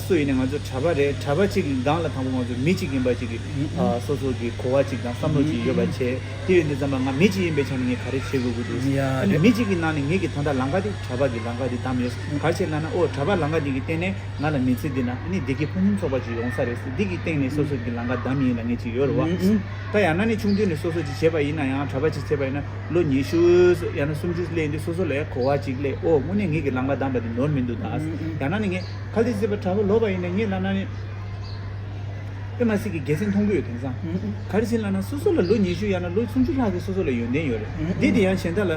སུ་ཡིན་ནའི་ང་ཚོ་གྲྭ་པ་རེད། གྲྭ་པ་གཅིག་གི་སྒང་ལ་དང་པོ་ང་ཚོ་མི་གཅིག་ཡིན་པ་གཅིག་གི་སོ་སོ་གི་གོ་བ་གཅིག་དང་བསམ་བློ་གཅིག་ཡོད་པ་བྱས། དེ་ཡོད་དུས་ཙམ་པ་ང་མི་གཅིག་ཡིན་པའི་ཆ་ནས་ངས་ག་རེ་བྱེད་དགོས་ཀྱི་འདུག་ཨ་ནི་མི་གཅིག་གི་ནང་ནས་ངེད་ཀྱི་ད་ལྟ་ལམ་ཁ་དེ་གྲྭ་པ་གི་ལམ་ཁ་དེ་བདམས་ཡོད། ག་རེ་བྱས་ལབ་ན་ཨོ་གྲྭ་པ་ལམ་ཁ་འདི་གི་སྟེང་ནས་ང་ལ་མི་ཚེ་འདི་ན་ཨ་ནི་བདེ་སྐྱིད་ཕུན་སུམ་ཚོགས་པ་ཅིག་ཡོང་ས་རེད་ཟེར། འདི་གི་སྟེང་ནས་སོ་སོ་གི་ལམ་ཁ་བདམས་ཡིན་ལབ་མཁན་ཅིག་ཡོད་རེད་བ། ད་ཡང་ན་ནི་ཆུང་དུས་ནས་སོ་སོ་ཅིག་བྱས་པ་ཡིན་ན་ཡང་གྲྭ་པ་ཅིག་བྱས་པ་ཡིན་ན་ལོ་ཉི་ཤུ་ཡང་ན་སུམ་ཅུ་སླེབས་དུས་སོ་སོ་ལ་གོ་བ་ཅིག་སླེབས། ཨོ་དངོས་གནས་ངེད་ཀྱི་ལམ་ཁ་བདམས་པ་འདི་ནོར་མི་འདུག་ད་ཡང་ན་ནི་ངས་གལ་ཏེ་བྱས་པ་གྲྭ་པ་ལོབས་པ་ཡིན་ན་ངས་ལབ་ན་ནི། དཔེ་མ་སྲིད་ཀྱི་དགེ་མཚན་མཐོང་གི་ཡོད། དེང་སང་ག་རེ་ཟེར་ལབ་ན་སོ་སོ་ལ་ལོ་ཉི་ཤུ་ཡང་ན་ལོ་སུམ་ཅུ་ལྷག་གི་སོ་སོ་ལ་ཡོན་ཏན་ཡོད་རེད། འདི་དེ་ཡང་གཞན་དག་ལ་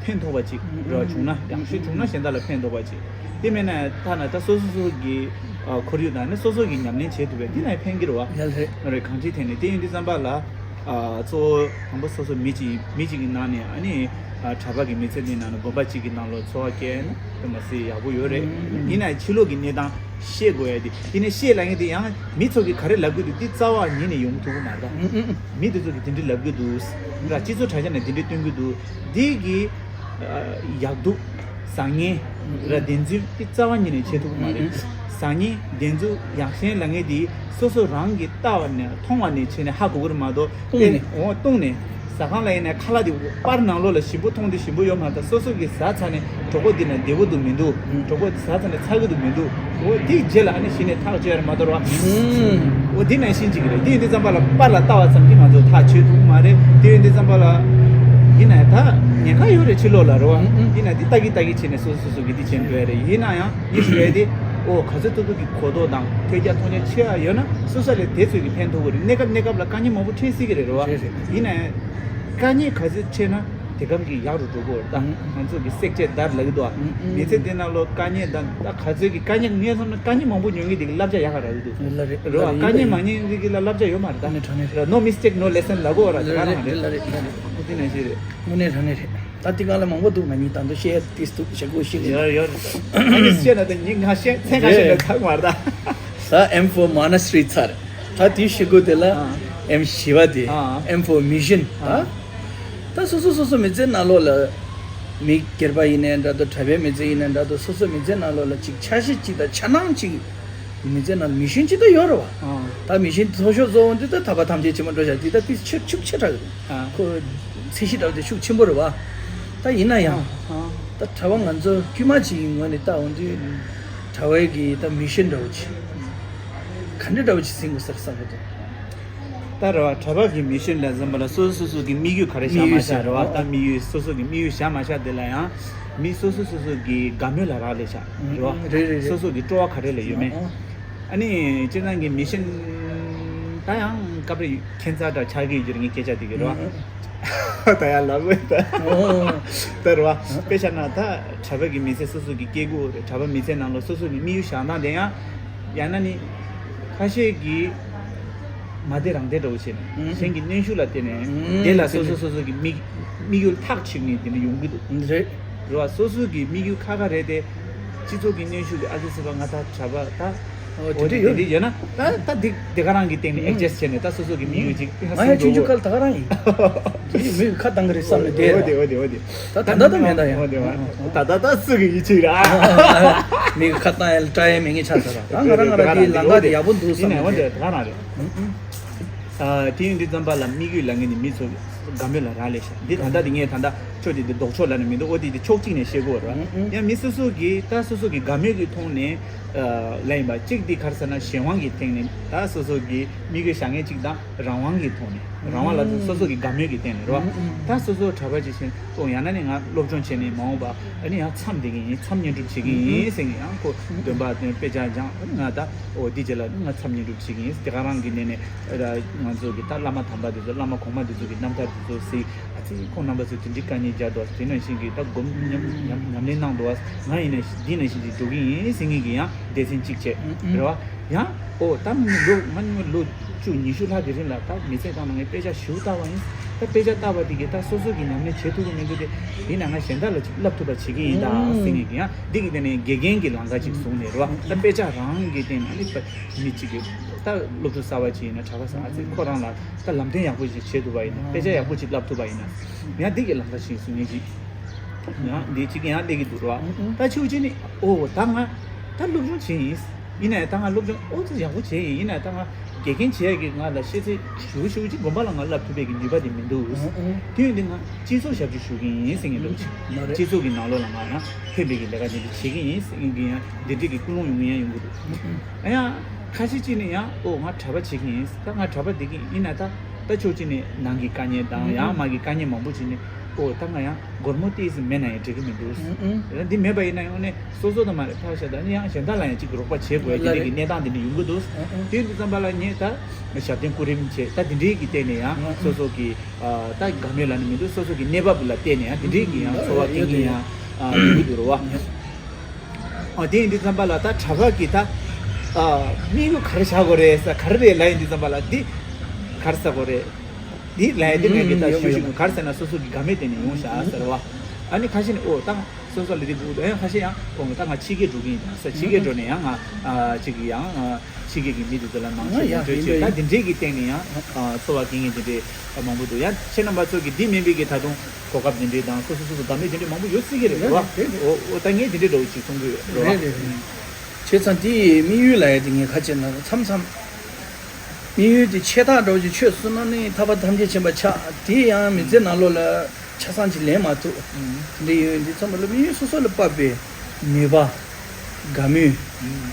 ཕན་ཐོགས་པ་ཅིག་རེ་བ་བྱུང་ན། ཡག་ཤོས་བྱུང་ན་གཞན་དག་ལ་ཕན་ཐོགས་པ་ཅིག་དེ་མེད་ན་ཐ་ན་ད་སོ་སོ་སོ་གི་ཁོར་ཡུག་དང་ནི་སོ་སོ་གི་ཉམས་ལེན་བྱེད་ཐུབ་པའི་དེ་ན་ཕན་གྱི་རེད་བ། ཡ་རེད། རེད། གང་ཅིའི་ཐད་ནས་དེ་ཡིན་དུས་ཙམ་པ་ལ་གཙོ་བོ་དང་པོ་སོ་སོ་མི་གཅིག་མི་གཅིག་གི་ནང་ནས་ཨ་ནི། གྲྭ་པ་གི་མི་ཚེ་འདི་ནང་ནས་དགོན་པ་གཅིག་གི་ནང་ལོགས་འཚོ་བ་སྐྱེལ་ན་དཔེ་མ་སྲིད་ཡག་པོ་ཡོད་རེད། ཡིན་ནའི་ཕྱི་ལོགས་ཀྱི་གནས་སྟངས་ཤེས་དགོས་ཡ་དེ་ཡིན་ནའི་ཤེས་ལབ་མཁན་དེ་ཡང་མི་ཚོ་གིས་ག་རེ་ལབ་ཀྱི་འདུག་དེ་རྩ་བ་ཉིད་ནས་ཡོང་ཐུབ་ཀྱི་མ་རེད་ད། མི་དེ་ཚོ་གིས་དེ་འདྲ་ལབ་ཀྱི་འདུག་ར། སྤྱི་ཚོགས་དྲ་རྒྱ་ནས་དེ་འདྲ་སྟོན་གྱི་འདུག་འདི་གི་ཡག་སྡུག་བཟང་ངན་ར་བདེན་རྫུན་དེ་རྩ་བ་ཉིད་ནས་བྱེད་ཐུབ་ཀྱི་མ་རེད། བཟང་ངན་བདེན་རྫུན་ཡག་ཞན་ལབ་མཁན་དེ་སོ་སོ་རང་གིས་ལྟ་བ་ནས་མཐོང་བ་ནས་བྱས་ནས་ཧ་གོ་གི་རེད་མ་གཏོགས། བཏུང་ནས། འོ་བཏུང་ནས། ཟ་ཁང་ལ་ཡིན་ནའི་ཁ་ལག་དེ་པར་ནང་ལོགས་ལ་ཞིམ་པོ་མཐོང་དུས་ཞིམ་པོ་ཡོད་མ་རེད། ད་སོ་སོ་གིས་ཟ་ཚར་ནས་གྲོད་ཁོག་འདི་ན་བདེ་པོ་འདུག་མི་འདུག་གྲོད་ཁོག་ཟ་ཚར་ནས་ཚ་གི་འདུག་མི་འདུག་འོ་དེའི་རྗེས་ལ་ཨ་ནི་གཞི་ནས་ཐག་གཅོད་ཡ་རེད་མ་གཏོགས་ར། འོ་དེ་ནང་བཞིན་ཅིག་རེད། དེ་ཡིན་དུས་ཙམ་པ་ལ་པར་ལ་ལྟ་བ་ཙམ་གྱིས་ང་ཚོ་ཐག་ཆོད་ཐུབ་ཀྱི་མ་རེད། དེ་ཡིན་དུས་ཙམ་པ་ལ་ཡིན་ནའི་ད་ཉེན་ཁ་ཡོད་རེད་ཕྱི་ལོགས་ལ་རེད་བ། ཡིན་ན་དེ་ལྟ་གི་ལྟ་གི་བྱས་ནས་སོ་སོ་སོ་སོ་གི་དེ་བྱེད་འགྲོ་ཡ་རེད། ཡིན་ན་ཡང་ངས་ཞུ་ཡ་དེ་ཨོ་ག་ཚོད་ཐུབ་ཐུབ་ཀྱི་གོ་རྟོགས་དང་ཐོས་རྒྱ་མཐོང་རྒྱ་ཆེ་བ་ཡོད་ན་སོ་སོ་ལ་དེ་ཚོད་ཀྱི་ཕན་ཐོགས་ཀྱི་རེད། གནས་སྐབས་གནས་སྐབས་ལ་དཀའ་ངལ་མང་པོ་འཕྲད་སྲིད་ཀྱི་རེད་རེད་བ། རེད་རེད། ཡིན་ན་ཡང་། དཀའ་ངལ་ག་ཚོད་འཕྲད་ན་དེ་གམ་གྱི་ཡག་རུ་འགྲོ་གི་ཡོད་རེད་ད། ང་ཚོ་གི་བསྲེག་བཅད་བརྡར་ལབ་ཀྱི་འདུག་ཨ། མི་ཚེ་འདི་ནང་ལོགས་དཀའ་ངལ་དང་ད་ག་ཚོད་ཀྱི་དཀའ་ངལ་ངས་བསམ་ན་དཀའ་ངལ་མང་པོ་མྱོང་གི་འདི་གི་བསླབ་བྱ་ཡག་ག་རག་གི་འདུག་ལ་རེད་རེད་བ། དཀའ་ངལ་མ་མྱོང་འདི་གི་ལ་བསླབ་བྱ་ཡོད་མ་རེད་ད། དངོས་གནས་དྲང་གནས་རེད། No mistake no lesson ལབ་གི་ཡོད་རེད་ད། ག་རང་རེད། ལ་རེད་ལ་རེད། འོ་དེ་ནང་བཞིན་རེད། དངོས་གནས་དྲང་གནས་རེད། ད་དེ་གང་ལ་མང་པོ་འདུག་ང་གཉིས་ད་དུང་བཤད་ཏིས་འདུག་བྱ་དགོས་ཤིག་རེད། ཡོད་ཡོད་རེད། ཨ་ནི་བཤད་ན་ད་ཉིན་ང་བཤད་མཚན་གང་བཤད་ན་ཚར་མ་རེད་ད། ད་M for monastery ཚར། ད་དེའི་གཞུག་གུ་དེ་ལ་ཨ། M བཞི་པ་དེ་ཨ། M for mission ཨ། ད། ད་སོ་སོ་སོ་སོ་མི་ཚེ་ནང་ལོགས་ལ་མི་སྒེར་པ་ཡིན་ནའི་འདྲ་འདུག་གྲྭ་པའི་མི་ཚེ་ཡིན་ནའི་འདྲ་འདུག་སོ་སོ་མི་ཚེ་ནང་ལོགས་ལ་ཅིག་འཆར་གཞི་ཅིག་དང་འཆར་སྣང་ཅིག་མི་ཚེ་ནང་ལ་མི་ཤན་ཅིག་ད་ཡོད་རེད་བ། ཨ། ད་མི་ཤན་མཐོ་ཤོས་བཟོ་འོང་དུས་ད་ཐར་པ་ཐམས་ཅད་ཆེན་པོ་འགྲོ་བཞག་དེ་ད་དེ་ཆེ་ཤུགས་ཆེ་དྲགས་ཡོད། ཨ། ཁོ་ཚད་གཞི་འདྲ་བོ་དེ་ཤུགས་ཆེན་པོ་རེད་བ། ད་ཡིན་ན་ཡང་ཨ། ཨ། ད་གྲྭ་པ་ང་ཚོ་དཀྱུས་མ་ཅིག་ཡིན་ངོས་ནས་ལྟ་འོང་དུས་གྲྭ་པའི་གི་ད་མི་ཤན་འདྲ་བོ་ཅིག་ག་འདྲ་འདྲ་བོ་ཅིག་ཟིན་དགོས་ས་རེད་བསམ་གི་འདུག་ད་རེད་བ། གྲྭ་པ་གི་མི་ཤན་ལ་འཛིན་པ་ལ་སོ་སོ་སོ་སོ་གི་དམིགས་ཡུལ་ག་རེ་བཞག་མ་བཞག་རེད་བ། ད་དམིགས་ཡུལ་སོ་སོ་གི་དམིགས་ཡུལ་བཞག་མ་བཞག་དེ་ལ་ཡང་མི་སོ་སོ་སོ་སོ་གི་དགའ་མོས་ལ་རག་ལས་བཞག་རེད་བ། རེད་རེད་རེད། སོ་སོ་གི་སྤྲོ་བ་ག་རེ་ལ་ཡོད་མེད། ཨ་ནི་སྤྱིར་བཏང་གི་མི་ཤན་ད་ཡང་སྐབས་རེ་ཁྱད་མཚར་འདྲ་ཆགས་ཀྱི་ཡོད་རྒྱུ་རེད་ངས་སྐད་ཆ་དེ་གི་རེད་བ། ད་ཡང་ལབ་དགོས་ད། ད་རེད་བ། དཔེ་བཞག་ན་ད་གྲྭ་པ་གི་མི་ཚེ་སོ་སོ་གི་སྐྱེལ་དགོས་རེད། གྲྭ་པ་མི་ཚེ་ནང་ལ་སོ་སོ་གི་དམིགས་ཡུལ་བཞག་སྟངས་དེ་ཡང་། ཡང་ན་ནི། ཁ་ཤས་ཀྱིས་མ་བདེ་རང་བདེ་འདྲ་བོ་བྱས་ནས་གཞན་གྱི་གནོན་ཤུགས་ལ་བརྟེན་ནས་དེ་ལ་སོ་སོ་སོ་སོ་གི་དམིགས་དམིགས་ཡུལ་ཐག་ཆོད་ནས་དེ་འདྲ་ཡོང་གི་འདུག་རེད། རེད་བ། སོ་སོ་གི་དམིགས་ཡུལ་ཁ་ཁ་རེད་དེ། སྤྱི་ཚོགས་ཀྱི་གནོན་ཤུགས་ཀྱིས་ཨ་ཙི་སི་པ་ང་ད་གྲྭ་པ་ད་ ཨོ་དེ་འདྲ་ཡོད་རེད། ཡོད་ན་ད་ད་འདི་འདི་ག་རང་གི་སྟེང་ནས་ཨེག་ཇེ་སི་ཊི་བྱས་ནས་ད་སོ་སོ་གི་དམིགས་ཡུལ་ཅིག་ང་ཡང་ཆུང་ཆུང་སྐབས་ད་ག་རང་ཡིན། དེ་མིག་ཁ་བཏང་གི་རེད་བསམ་ནས་བསྡད་ཨོ་དེ་ཨོ་དེ་ཨོ་དེ། ད་ད་ད་ད་མེད་ད་ཡང་ད་ད་ད་སུ་གི་ཡིད་ཆེས་ར། མིག་ཁ་བཏང་ཡང་སྐྲ་ཡང་མེད་ངེས་ཆགས་ས་ར། ད་ང་རང་ང་རང་དེའི་ལམ་ཁ་དེ་ཡག་པོ་འདུག་བསམ་ནས་བསྡད། ད་ག་རང་རེད། ཨ། དེ་ཡིན་དུས་ཙམ་པ་ལ་དམིགས་ཡུལ་ལ་ངེས་ནས་མི་ཚོ་དགའ་མོས་ལ་རག་ལས་ཤག་འདི་ད་ལྟ་དེ་ངས་ད་ལྟ་ཕྱོགས་དེ་དེ་ལྡོག་ཕྱོགས་ལ་ནི་མི་འདུག་ཨོ་དེ་དེ་ཕྱོགས་གཅིག་ནས་བཤད་དགོས་རེད་བ། ཡང་མི་སོ་སོ་གིས་ད་སོ་སོ་གི་དགའ་མོས་ཀྱི་ཐོག་ནས་ལ་ཡིན་པ་གཅིག་དེ་ག་རེ་ཟེར་ན་གཞན་དབང་གི་སྟེང་ནས་ད་སོ་སོ་གི་དམིགས་ཡུལ་བཞག་མཁན་གཅིག་དང་རང་དབང་གི་ཐོག་ནས་རང་དབང་ལ་སོ་སོ་གི་དགའ་མོས་ཀྱི་སྟེང་ནས་རེད་བ། ད་སོ་སོ་གྲྭ་པ་ཅིག་བྱས་ཨོ་ཡང་ན་ནི་ང་སློབ་སྦྱོང་བྱས་ནས་མ་འོངས་པ་ཨ་ནི་ཡང་མཚམས་འདེགས་ཀྱི་ཡིན། མཚམས་བསྙེན་སྒྲུབ་བྱེད་ཀྱི་ཡིན་ཟེར་ནས་ཡང་ཁོ་འདོན་པ་དེ་དཔེ་ཆ་སྦྱང་ཨ་ནི་ང་ད་ཨོ་འདི་རྗེས་ལ་ང་མཚམས་བསྙེན་སྒྲུབ་བྱེད་ཀྱི་ཡིན། དེ་ག་རང་གི་ནས་ནས། ང་ཚོ་གི་ད་བླ་མ་དམ་པ་དེ་ཚོ་བླ་མ་གོང་མ་དེ་ཚོ་གི་རྣམ་ཐར་དེ་ཚོ་གཟིགས། ཨ་ཙི་ཁོང་རྣམ་པ་ཚོས་དེ་འདྲའི་དཀའ་ངལ་སྦྱར་འདུག་དེ་ནང་བཞིན་གྱི་ད་སྒོམ་ཉམས་ཉམས་ཉམས་ལེན་གནང་འདུག་ང་ཡིན་ན་འདི་ནང་བཞིན་གྱི་འགྲོ་གི་ཡིན་ཟེར་མཁན་གྱི་ཡང་སྡེ་ཚན་གཅིག་བྱས་རེད་བ། ཡང་ཨོ་ད་ལོ་ང་ལོ་བཅུ་ཉི་ཤུ་ལྷག་གི་རིང་ལ་ད་མི་ཚེ་གང་ལ་ངས་དཔེ་ཆ་ཞེ་པོ་བལྟས་པ་ཡིན། ད་དཔེ་ཆ་བལྟས་པ་དེ་གིས་ད་སོ་སོ་གི་ཉམས་ལེན་བྱེད་ཐུབ་ཀྱི་མི་འདུག་དེ་ཡིན་ན་ང་གཞན་དག་ལ་ཅིག་བསླབ་ཐུབ་པ་བྱེད་ཀྱི་ཡིན་ད་ཟེར་མཁན་གྱི་ཡང་འདི་གི་སྟེང་ནས་དགེ་རྒན་གྱི་ལམ་ཁ་ཅིག་བཟུང་ནས་རེད་བ། ད་དཔེ་ཆ་རང་གི་སྟེང་ནས་ཨ་ནི་མི་གཅིག་གིས་ད་སློབ་ཕྲུག་གསར་པ་ཅིག་ཡིན་ན་གྲྭ་པ་གསར་པ་ཅིག་ཁོ་རང་ལ་ད་ལམ་སྟོན་ཡག་པོ་ཞིག་བྱེད་ཐུབ་པ་ཡིན་ན་དཔེ་ཆ་ཡག་པོ་ཅིག་བསླབ་ཐུབ་པ་ཡིན་ན་ཡང་འདི་གི་ལམ་ཁ་ཞིག་བཟོ་ངེས་ཅིག་ཡང་འདི་གཅིག་ཡང་སླེབས་ཀྱི་འདུག་རེད་བ། ད་ཕྱི་གཅིག་ནི་ཨོ་ད་ང་ད་སློབ་སྦྱོང་བྱེད་ཡིན། ཡིན་ན་ཡང་ད་ང་སློབ་སྦྱོང་ཨོ་ཙི་ཡག་པོ་བྱེད་ཡིན། ཡིན་ན་ཡང་ད་ང་དགེ་རྒན་བྱེད་ཡག་གི་ང་ལ་ཤེས་ཚད་ཞུ་ཞུ་ཅིག་དགོན་པ་ལ་ང་བསླབ་ཐུབ་པའི་གི་ནུས་པ་དེ་མི་འདུག་དེ་ཡོད་འདི་ང་སྤྱི་ཚོགས་ཞབས་ཕྱི་ཞུ་གི་ཡིན་ཟེར་མཁན་འདུག་ཅིག་སྤྱི་ཚོགས་ཀྱི་ནང་ལོགས་ལ་ང་ཡང་ཕན་པའི་གི་ལས་ཀ་དེ་འདྲ་བྱེད་ཀྱི་ཡིན་ཟེར་མཁན་གྱི་ཡང་འདི་འདྲའི་གི་ཀུན་སློང་ཡོང་གི་ཡང་ཡོང་གི་འདུག་ཨ་ཡང་ཁ་ཤས་ཅིག་ནི་ཡང་ཨོ་ང་གྲྭ་པ་བྱེད་ཀྱི་ཡིན། ད་ང་གྲྭ་པ་བསྡད་ཀྱི་ཡིན་ན་ད་ད་ཕྱོགས་གཅིག་ནས་ནང་གི་དཀའ་ངལ་དང་ཡང་མ་གི་དཀའ་ངལ་མང་པོ་ཅིག་ནི་ཨོ་ད་ང་ཡང་སྒོར་མོ་ཏོག་ཙམ་མེད་ན་ཡང་འགྲིག་གི་མི་འདུག་ཨ་ཡང་འདི་མེད་པ་ཡིན་ན་ཡང་ནི་སོ་སོ་དང་མ་རེད་ཕར་བཞག་ད་ནི་ཡང་གཞན་དག་ལ་ཡང་ཅིག་རོགས་པ་བྱེད་དགོས་ཡ་དེ་འདྲའི་གི་གནས་སྟངས་དེ་འདྲ་ཡོང་གི་འདུག་དེ་འདི་ཙམ་པ་ལ་ངས་ད་ཞབས་བརྟན་སྐུ་རིམ་བྱས་ད་དེ་འདྲའི་གི་སྟེང་ནས་ཡང་སོ་སོ་གི་ད་དགའ་མོས་ལ་ནི་མི་འདུག་སོ་སོ་གི་གནས་བབ་ལ་བལྟས་ནས་ཡང་དེ་འདྲའི་གི་ཡང་འཚོ་བ་སྐྱེལ་མཁན་ཡང་ཡོང་གི་འདུག་རེད་བ། ཨ་དེ་ཡིན་དུས་ཙམ་པ་ལ་ད་གྲྭ་པ་གི་ད་ཨ་དམིགས་ཡུལ་ག་རེ་བཞག་དགོས་རེད་ས་ག་རེ་རེད་ལབ་ཡིན་དུས་ཙམ་པ་ལ་འདི་ག་རེ་ཟ་དགོས་རེད། འདི་ལབ་ཡ་འདི་ངས་གི་ད་ཞུ་ཞུ་ག་རེ་ཟེར་ན་སོ་སོ་གི་དགའ་མོས་དེ་ནས་ཡོང་བཞག་ཟེར་བ། ཨ་ནི་ཁ་ཤས་ནས་ཨོ་ད་སོ་སོ་ལ་འདི་དགོས་འདུག་ཨ་ཁ་ཤས་ཡང་ཨོ་ད་ང་ཕྱི་རྒྱལ་འགྲོ་གི་ཡིན་ད་ས་ཕྱི་རྒྱལ་འགྲོ་ནས་ཡང་ང་ཨ་ཅིག་གི་ཡང་ཕྱི་རྒྱལ་གི་མི་དེ་ཚོ་ལ་ནང་ཆོས་ཡང་ནང་ཆོས་ཡིན་ད་ད་འདི་འདྲས་གི་སྟེང་ནས་ཡང་འཚོ་བ་སྐྱེལ་མཁན་འདི་འདྲས་མང་པོ་འདུག་ཡང་ཁྱེད་རྣམ་པ་ཚོ་གི་འདི་མིན་པའི་གི་ད་དུང་གོ་སྐབས་འདི་འདྲས་དང་སོ་སོ་སོ་སོ་དགའ་མོས་འདི་འདྲས་མང་པོ་ཡོད་སྲིད་ཀྱི་རེད་རེད་བ། རེད་རེད། ཨོ་ཨོ་ད་ངས་འདི་འདྲས་འདྲ་བོ་ཅིག་གསུང་གི་ཡོད་རེད་བ། རེད་རེད་རེད། བྱས་ཙང་དེ་ཡི་དམིགས་ཡུལ་ལ་ཡ་དེ་ངས་ཁ་ཆེ་ན་མཚམས་མཚམས་དམིགས་ཡུལ་དེ་ཆེ་ཐག་འདྲ་བོ་ཅིག་ཆོད་སོང་ན་ནི་ཐར་པ་ཐམས་ཅད་མཁྱེན་པ་ཆགས་དེ་ཡང་མི་ཚེ་ནང་ལོགས་ལ་ཆ་ཚང་ཅིག་ལེན་མ་ཐུབ་འདི་ཡོད་འདི་ཚང་མ་ལ་དམིགས་ཡུལ་སོ་སོ་ལ་དཔག་པའི་ནུས་པ། དགའ་མོས།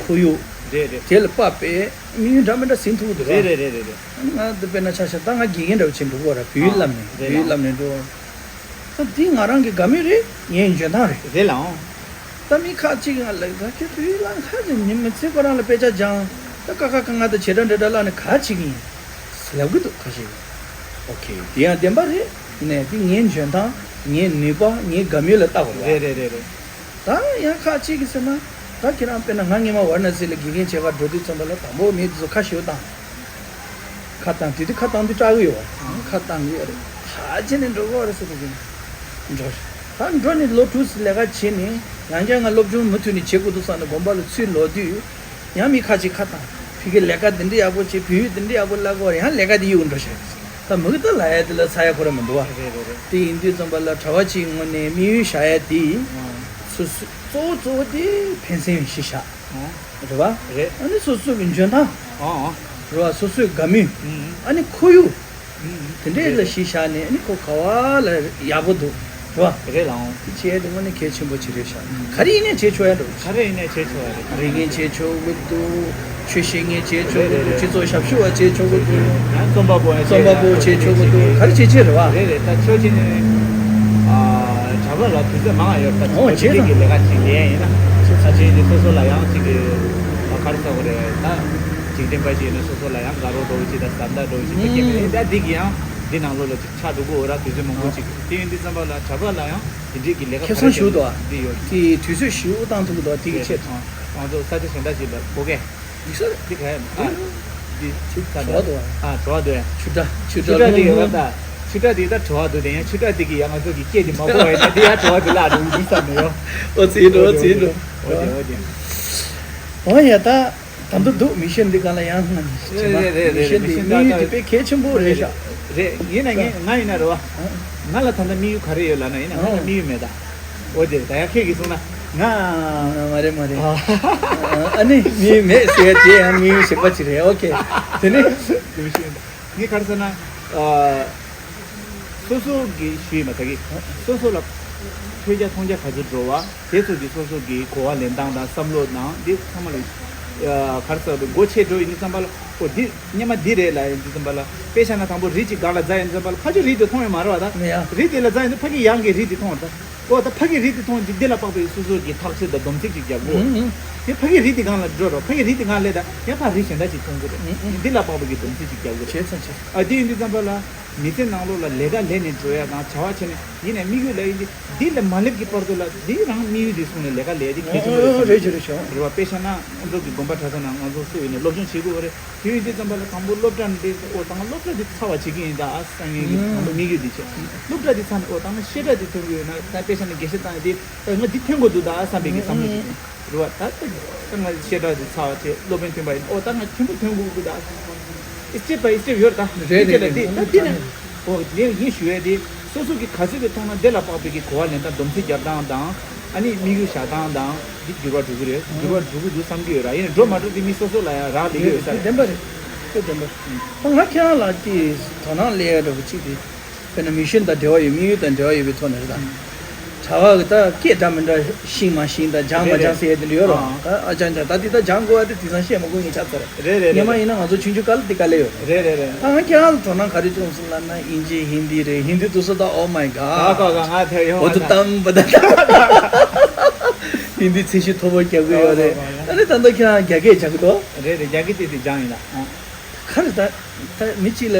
ཁོར་ཡུག་རེད་རེད། དེ་ལ་དཔག་པའི་དམིགས་ཡུལ་འདྲ་མི་འདྲ་ཟིན་ཐུབ་ཀྱི་འདུག་རེད་རེད་རེད་རེད་རེད། ང་འདི་དཔེར་ན་ཆ་བཞག་ད་ང་དགེ་རྒན་འདྲ་བོ་བྱེད་འགྲོ་གི་ཡོད་ར་བོད་ཡིག་བསླབ་ནས་རེད་བོད་ཡིག་ལགས། བསླབ་ནས་འགྲོ། ད་འདི་ང་རང་གི་དགའ་མོས་རེད། ངའི་འཇོན་ཐང་རེད། རེད་ལགས་འོང་། ད་མི་ཁག་ཅིག་ང་ལ་ད་ཁྱོད་བོད་ཡིག་བསླབ་ཁ་ཅིག་ཉིན་མི་ཚེ་ཁོ་རང་ལ་དཔེ་ཆ་སྦྱང་། ད་ཀ་ཁ་ག་ང་ད་བྱེད་སྒྲ་འདྲ་འདྲ་བསླབ་ནས་ག་བྱེད་ཀྱི་ཡིན། ལབ་གི་འདུག་ཁ་ཤས། ཨོ་ཁེ་དེ་ཡང་བདེན་པ་རེད། ནས་འདི་ངའི་འཇོན་ཐང་། ངའི་ནུས་པ། ངའི་དགའ་མོས་ལ་བལྟ་དགོས་རེད། རེད་རེད་རེད། ད་ཡང་ཁག་ཅིག་གིས་ཟེར་ན། ད་ཁྱེད་རང་དཔེར་ན་ང་སྔས་མ་ཝཱ་ར་ཎ་སི་ལ་དགེ་རྒན་བྱེད་གར་འགྲོ་དུས་ཙམ་པ་ལ་དང་པོ་མི་དེ་ཚོ་ཁ་ཞེ་པོ་བཏང་། ཁ་བཏང་དུས་དེ་ཁ་བཏང་དུས་སྐྲག་གི་ཡོད་པ། ཁ་བཏང་གི་ཡོད་རེད། ད་ཅི་ནས་འགྲོ་གི་ཡོད་རེད་ཟེར་དུས་ཀྱི། འགྲོ། ད་འགྲོ་ནས་ལོ་དྲུག་ཙམ་ལས་ཀ་བྱས་ནས་ཡང་བསྐྱར་ང་སློབ་སྦྱོང་མུ་མཐུད་ནས་བྱེད་དགོས་འདུག་བསམ་ནས་དགོན་པ་ལ་ཚུར་ལོག་དུས། ཡང་མི་ཁ་ཅིག་ཁ་བཏང་། ཕ་གིར་ལས་ཀ་འདི་འདྲ་ཡག་པོ་བྱེད་བོད་ཡིག་འདི་འདྲ་ཡག་པོ་བསླབ་དགོས་རེད་ཡང་ལས་ཀ་འདི་གཡུག་འགྲོ་ཤག་ད་མུ་གེ་ད་ལབ་ཡ་དེ་ལ་ཚ་ཡ་ཁོ་ར་མི་འདུག་བ། རེད་རེད་རེད། དེ་ཡིན་དུས་ཙམ་པ་ལ་གྲྭ་པ་ཅིག་ངོས་ནས་དམིགས་ཡུལ་བཞག་ཡ་དེ། ཨང་། སོ་སོ་གཙོ་བོ་གཙོ་བོ་དེ་ཕན་སེམས་ཤིག་བཞག་ཨང་། རེད་བ། རེད། ཨ་ནི་སོ་སོ་གི་འཇོན་ཐང་། ཨང་ཨང་། རེད་བ། སོ་སོའི་དགའ་མོས། ཨང་། ཨ་ནི་ཁོར་ཡུག་ཨང་། དེ་འདྲས་ལ་གཞི་བཞག་ནས་ཨ་ནི་ཁོ་ག་བ་ལ་ཡག་པོ་འདུག་རེད་བ། རེད་ལགས་འོང་། དེ་བྱས་དེ་དངོས་གནས་གལ་ཆེན་པོ་ཅིག་རེད་ཤག་ག་རེ་ཡིན་ནའི་བྱེད་ཆོག་ཡ་འགྲོ། ག་རེ་ཡིན་ནའི་བྱེད་ཆོག་ཡ་རེད། དགེ་རྒན་བྱེད་ཆོག་གི་འདུག་ཆོས་བཤད་མཁན་བྱེད་ཆོག་གི་འདུག་སྤྱི་ཚོགས་ཞབས་ཞུ་བ་བྱེད་ཆོག་གི་འདུག་ཡང་རྩོམ་པ་པོ་ཡང་རྩོམ་པ་པོ་བྱེད་ཆོག་གི་འདུག་ག་རེ་བྱེད་ཆེད་རེད་བ། རེད་རེད། ད་ཆོས་བྱེད་ནས་ཨ་གྲྭ་པ་ལ་དུས་ཚོད་མང་ང་ཡོད་ད། ཨོ་བྱེད་དེ་དང་གི་ལས་ཀ་ཅིག་ལས་ཡིན་ན་ཨ་ཅེ་ཡིན་དེ་སོ་སོ་ལ་ཡང་ཅིག་གི་ག་རེ་ཟ་དགོས་རེད་ད། འཇིག་རྟེན་པ་ཅིག་ཡིན་ན་སོ་སོ་ལ་ཡང་དགའ་རོགས་འགྲོ་གི་ཅིག་ད་ཟ་མདའ་འགྲོ་གི་ཅིག་ད་སྐྱེ་མེད་ད་འདི་གི་ཡང་འདི་ནང་ལོགས་ལ་ཅིག་ཆགས་འགྲོ་གི་འོ་ར་དུས་ཚོད་མང་པོ་ཅིག་དེ་ཡིན་དུས་ཙམ་པ་ལ་གྲྭ་པ་ལ་ཡང་དེ་འདྲའི་གི་ལས་ཀ་ཁེ་བཟང་ཞུ་འདུག་ཨ། འདི་ཡོད། དེ་དུས་ཚོད་ཞུ་བཏང་ཐུབ་ཀྱི་འདུག་དེ་གི་ཆེད་དང་། ང་ཚོ་ས་ཆ་གཞན་དག་ཅིག་ལ་སྤོ་གས། ཡིག་ས་རེད། འདི་ག་ཡ་ཨ། འདི་ཆུ་ད་བྲོ་བ་འདུག་ཨ། ཨ་བྲོ་བ་འདུག་ཨ། ཆུ་སྒྲ་ཆུ་ཆུ་སྒྲ་སྒྲ་འདི་ཡོད་པ་ད། ཆུ་སྒྲ་འདི་ད་བྲོ་བ་འདུག་དེ་ཡང་ཆུ་སྒྲ་འདི་གི་ཡང་ང་ཚོ་གི་སྐད་འདི་མ་གོ་བ་ཡིན་ན་འདི་ཡང་བྲོ་བ་འདུག་ལ་འདུག་འདི་བསམ་ནས་ཡོ། ཨོ་ཙི་འགྲོ་ཨོ་ཙི་འགྲོ། ཨོ་ཙི་ཨོ་ཙི། ཨོ་ཡ་ད། ད་དུང་འདུག་མི་ཤེས་འདི་གང་ལ་ཡང་ང་ནི་རེད་རེད་རེད་རེད། མི་ཤེས་འདི་མི་ཤེས་དམིགས་ཡུལ་འདི་དཔེ་གལ་ཆེན་པོ་རེད་ཤག་རེད། ཡིན་ན་ངས་ང་ཡིན་ན་རེད་བ། ང་ལ་ད་ལྟ་དམིགས་ཡུལ་ག་རེ་ཡོད་ལབ་ན་ཡིན་ན་ང་ལ་དམིགས་ཡུལ་མེད་ད། འོ་དེ་ད་ཡང་ཁྱེད་ཀྱིས་གསུངས་ན་ང་། མ་རེད་མ་རེད། ཨ་ནི་དམིགས་ཡུལ་མེད་ཟེར་ཡ་དེ་ཡང་དམིགས་ཡུལ་གཞན་པ་ཅིག་རེད། ཨོ་ཁེ། དེ་ནི། ངས་ག་རེ་ཟེར་ན། སོ་སོ་གི་ཞུས་མ་ཐག་གི། སོ་སོ་ལ་ཐོས་རྒྱ་མཐོང་རྒྱ་ག་ཚོད་འགྲོ་བ་དེ་ཚོ་གི་སོ་སོ་གི་གོ་བ་ལེན་སྟངས་དང་བསམ་བློ་དང་འདི་ཚང་མ་ལ། ག་རེ་ཟེར་དགོས་ཆེ་འགྲོ་ཡིན་དུས་ཙམ་པ་ལ་ཨོ་འདི་སྙེ་མ་འདི་རེད་ལབ་ཡིན་དུས་ཙམ་པ་ལ་དཔེ་བཞག་ན་དང་པོ་རི་གཅིག་སྒང་ལ་འཛེགས་ཡིན་དུས་ཙམ་པ་ལ་ཕ་གི་རི་དེ་མཐོང་ཡོད་མ་རེད་བ་ད། ཡ། རི་དེ་ལ་འཛེགས་ཡིན་དུས་ཕ་གི་ཡང་གི་རི་དེ་མཐོང་བ་ད། ཨོ་ད་ཕ་གི་རི་དེ་མཐོང་འདི་འདི་ལ་དཔག་པའི་སོ་སོ་གི་ཐག་གཅོད་དང་སྡོམ་ཚིག་ཅིག་རྒྱག་དགོས། ཨུ་ཨུ། དེ་ཕ་གི་རི་དེ་སྒང་ལ་འགྲོ་རོགས་ཕ་གི་རི་དེ་སྒང་ལས་ད་ཡང་ཕ་རི་གཞན་དག་ཅིག་མཐོང་གི་རེད། ཨུ་ཨུ། འདི་ལ་དཔག་པའི་གི་སྡོམ་ཚིག་ཅིག་རྒྱག་དགོས་རེད། བྱས་ཙང་བྱས། ཨ་དེ་ཡིན་དུས་ཙམ་པ་ལ་མི་ཚེ་ནང་ལོགས་ལ་ལས་ཀ་ལས་ནས་འགྲོ་ཡ་དང་བྱ་བ་བྱས་ནས་ཡིན་ནས་དམིགས་ཡུལ་ལ་ཡིན་དུས་འདི་ལ་མ་སླེབས་ཀྱི་བར་དུ་ལ་འདི་རང་དམིགས་ཡུལ་དེ་བཟུང་ནས་ལས་ཀ་ལས་དེ་གལ་ཆེན་པོ་རེད་བསམ་གི། རེད་ཅེས་རེད་ཤོག་རེད་བ། དཔེ་བཞག་ན་ང་ཚོ་གི་དགོན་པ་གྲྭ་ཚང་ནང་ང་ཚོ་སུ་ཡིན་ནས་སློབ་སྦྱོང་བྱེད་དགོས་རེད། དུས་ཡུན་དེ་ཙམ་པ་ལ་དང་པོ་སློབ་གྲྭ་འདི་ཨོ་ད་ང་སློབ་གྲྭ་འདི་ཚར་བ་བྱེད་ཀྱི་ཡིན་ད་ཨ་སང་ངེད་ཀྱི་དང་པོ་དམིགས་ཡུལ་འདི་བྱས། སློབ་གྲྭ་འདི་ཚར་ནས་ཨོ་ད་ང་བཤད་གྲྭ་འདི་ཐོན་གྱི་ཡོད་ན་ད་དཔེ་ཆ་ནས་དགེ་བཤེས་བཏང་ཡོད་དེ་ད་ང་འདི་ཐོན་དགོས་འདུག་ད་ཨ་བསམ་པའི་གི་བསམ་བློ་ཞིག་ཡིན་རེད་བ། ད་ད་ད་ང་བཤད་གྲྭ་འདི་ཚར་བ་བྱས་སློབ་དཔོན་ཐོན་པ་ཡིན་ཨོ་ད་ང་ཆེན་པོ་ཐོན་དགོས་འདུག་ད་ཨ་སང་སི་ཊེབ་བའི་སི་ཊེབ་ཡོད་རེད་ད། རེད་རེད་རེད། འདི་ད་འདི་ནས་ཨོ་ངས་ངས་ཞུ་ཡས་དེ་སོ་སོ་གི་ག་ཚོད་ཀྱི་མཐོང་ན་དེ་ལ་དཔག་པའི་གི་གོ་བ་ལེན་སྟངས་སྡོམ་ཚིག་རྒྱབ་སྟངས་དང་། ཨ་ནི་དམིགས་ཡུལ་བཞག་སྟངས་དང་འདི་འགྱུར་བ་འགྲོ་གི་རེད། འགྱུར་བ་འགྲོ་གི་འདུག་བསམ་གྱི་ཡོད་ར། ཡིན་ནའི་འགྲོ་མ་འགྲོ་དེ་མི་སོ་སོ་ལ་ཡང་རག་ལས་ཀྱི་ཡོད་ས་རེད། བདེན་པ་རེད། དེ་བདེན་པ་རེད། ད་ང་ཁྱེད་རང་ལ་ཀྱི་དོ་སྣང་སླེབས་ཡ་འདྲ་བོ་གཅིག་དེ། དཔེར་ན་མི་ཤན་དང་འབྲེལ་བ་ཡོད་དམིགས་ཡུལ་དང་འབྲེལ་བ་ཡོད་པའི་ཐོག་ནས་རེད་ད། གྲྭ་པ་གི་ད་སྐད་འདྲ་མི་འདྲ་ཤེས་མ་ཤེས་དང་སྦྱང་མ་སྦྱང་ཟེར་ཡ་དེ་འདྲ་ཡོད་ར། ཨ་ཅང་ཅང་ད་དེ་ད་སྦྱང་དགོས་ཡ་དེ་དེང་སང་བཤད་མ་དགོས་ངས་ཆགས་ཚར་རེད། རེད་རེད་རེད། སྔོན་མ་ཡིན་ན་ང་ཚོ་ཆུང་ཆུང་སྐབས་ལ་དེ་དཀའ་ལས་ཡོད་རེད། རེད་རེད་རེད། ད་ང་ཁྱེད་རང་ལ་དོ་སྣང་ག་རེ་བྱུང་སོང་ལབ་ན་དབྱིན་ཇི་ཧིན་དི་རེད། ཧིན་དི་དུ་སོ་ད་Oh my God། ག་ག་ག་ང་ཐེ་ཡོང་བོ་དུ་ང་ཐེ་ཏམ་བ་ད། ཧིན་དི་ཚད་གཞི་མཐོ་པོ་རྒྱག་གི་ཡོད་རེད། ཨ་ནི་ད་ལྟ་ཁྱེད་རང་རྒྱ་སྐད་སྦྱང་གི་འདུག་རེད་རེད། རྒྱ་སྐད་དེ་དེ་སྦྱང་ཡིན་ལ། ཨོ། ག་རེ་ད་ད་མི་གཅིག་ལ་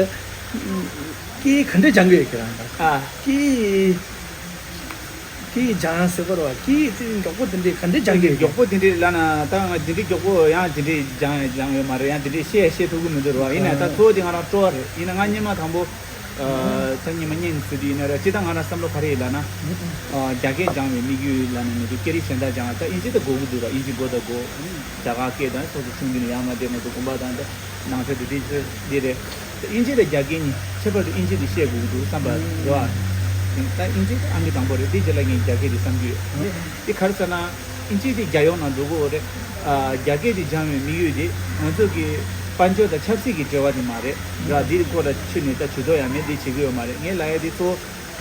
སྐད་ག་འདྲ་སྦྱང་གི་ཡོད་ཁྱེད་རང་ད། ཨ། སྐད་སྐད་སྦྱང་ཟེར་བ་རེད་བ། སྐད་དེ་མགྱོགས་པོ་དེ་འདྲས་ག་འདྲས་སྦྱང་གི་ཡོད་མགྱོགས་པོ་དེ་འདྲས་ལབ་ན་ད་ང་དེ་འདྲས་མགྱོགས་པོ་ཡང་དེ་འདྲས་སྦྱང་ཡང་སྦྱང་ཡོད་མ་རེད། ཡང་དེ་འདྲས་བཤད་ཡང་བཤད་ཐུབ་ཀྱི་མི་འདུག་རེད་བ། ཡིན་ནའི་ད་གཙོ་བོ་དེ་ང་རང་སྤྲོ་བ་རེད། ཡིན་ན་ང་སྔོན་མ་དང་པོ་ཨ་སང་ཉི་མ་བརྙན་ཟེར་དུས་ཡིན་ན་ར་སྤྱིར་བཏང་ང་རང་བསམ་བློ་ག་རེ་ཡིན་ལབ་ན། ཨ་རྒྱ་སྐད་སྦྱང་བའི་དམིགས་ཡུལ་ལབ་ན་མི་འདུག་སྐད་རིགས་གཞན་དག་སྦྱང་བ་ད་དབྱིན་ཇི་ད་དགོས་ཀྱི་འདུག་ར། དབྱིན་ཇི་དགོས་ད་དགོས། རྒྱ་གར་སྐད་དང་སོ་སོ་ཆུང་དུས་ནས་ཡང་མ་བསྡད་མ་གཏོགས་དགོན་པ་དང་ད་ནང་ཆོས་དེ་དེ་ཚོ་འདི་རེད། ད་དབྱིན་ཇི་དང་རྒྱ་སྐད་གཉིས་ཁྱད་པར་དུ་དབྱིན་ཇི་དེ་བཤད་དགོས་ཀྱི་འདུག་བསམ་པ་རེད་བ། ད་དབྱིན་ཇི་ད་ཨང་ཀི་དང་པོ་རེད། དེ་རྗེས་ལ་ངས་རྒྱ་སྐད་དེ་བསམ་གྱི་ཡོད། དེ་ག་རེ་ཟེར་ན། དབྱིན་ཇི་དེ་རྒྱལ་ཡོངས་ནང་འགྲོ་གི་ཡོད་རེད། ཨ་རྒྱ་སྐད་དེ་སྦྱང་བའི་དམིགས་ཡུལ་དེ་ང་ཚོ་གི་དཔལ་འབྱོར་དང་ཆབ་སྲིད་ཀྱི་འབྲེལ་བ་དེ་མ་རེད་ར། འདིའི་སྐོར་ལ་ཆུ་ནས་ད་ཇུས་གཏོགས་ཡང་མེད། འདི་བྱེད་ཀྱི་ཡོད་མ་རེད། ངས་ལབ་ཡ་དེ་གཙོ་བོ་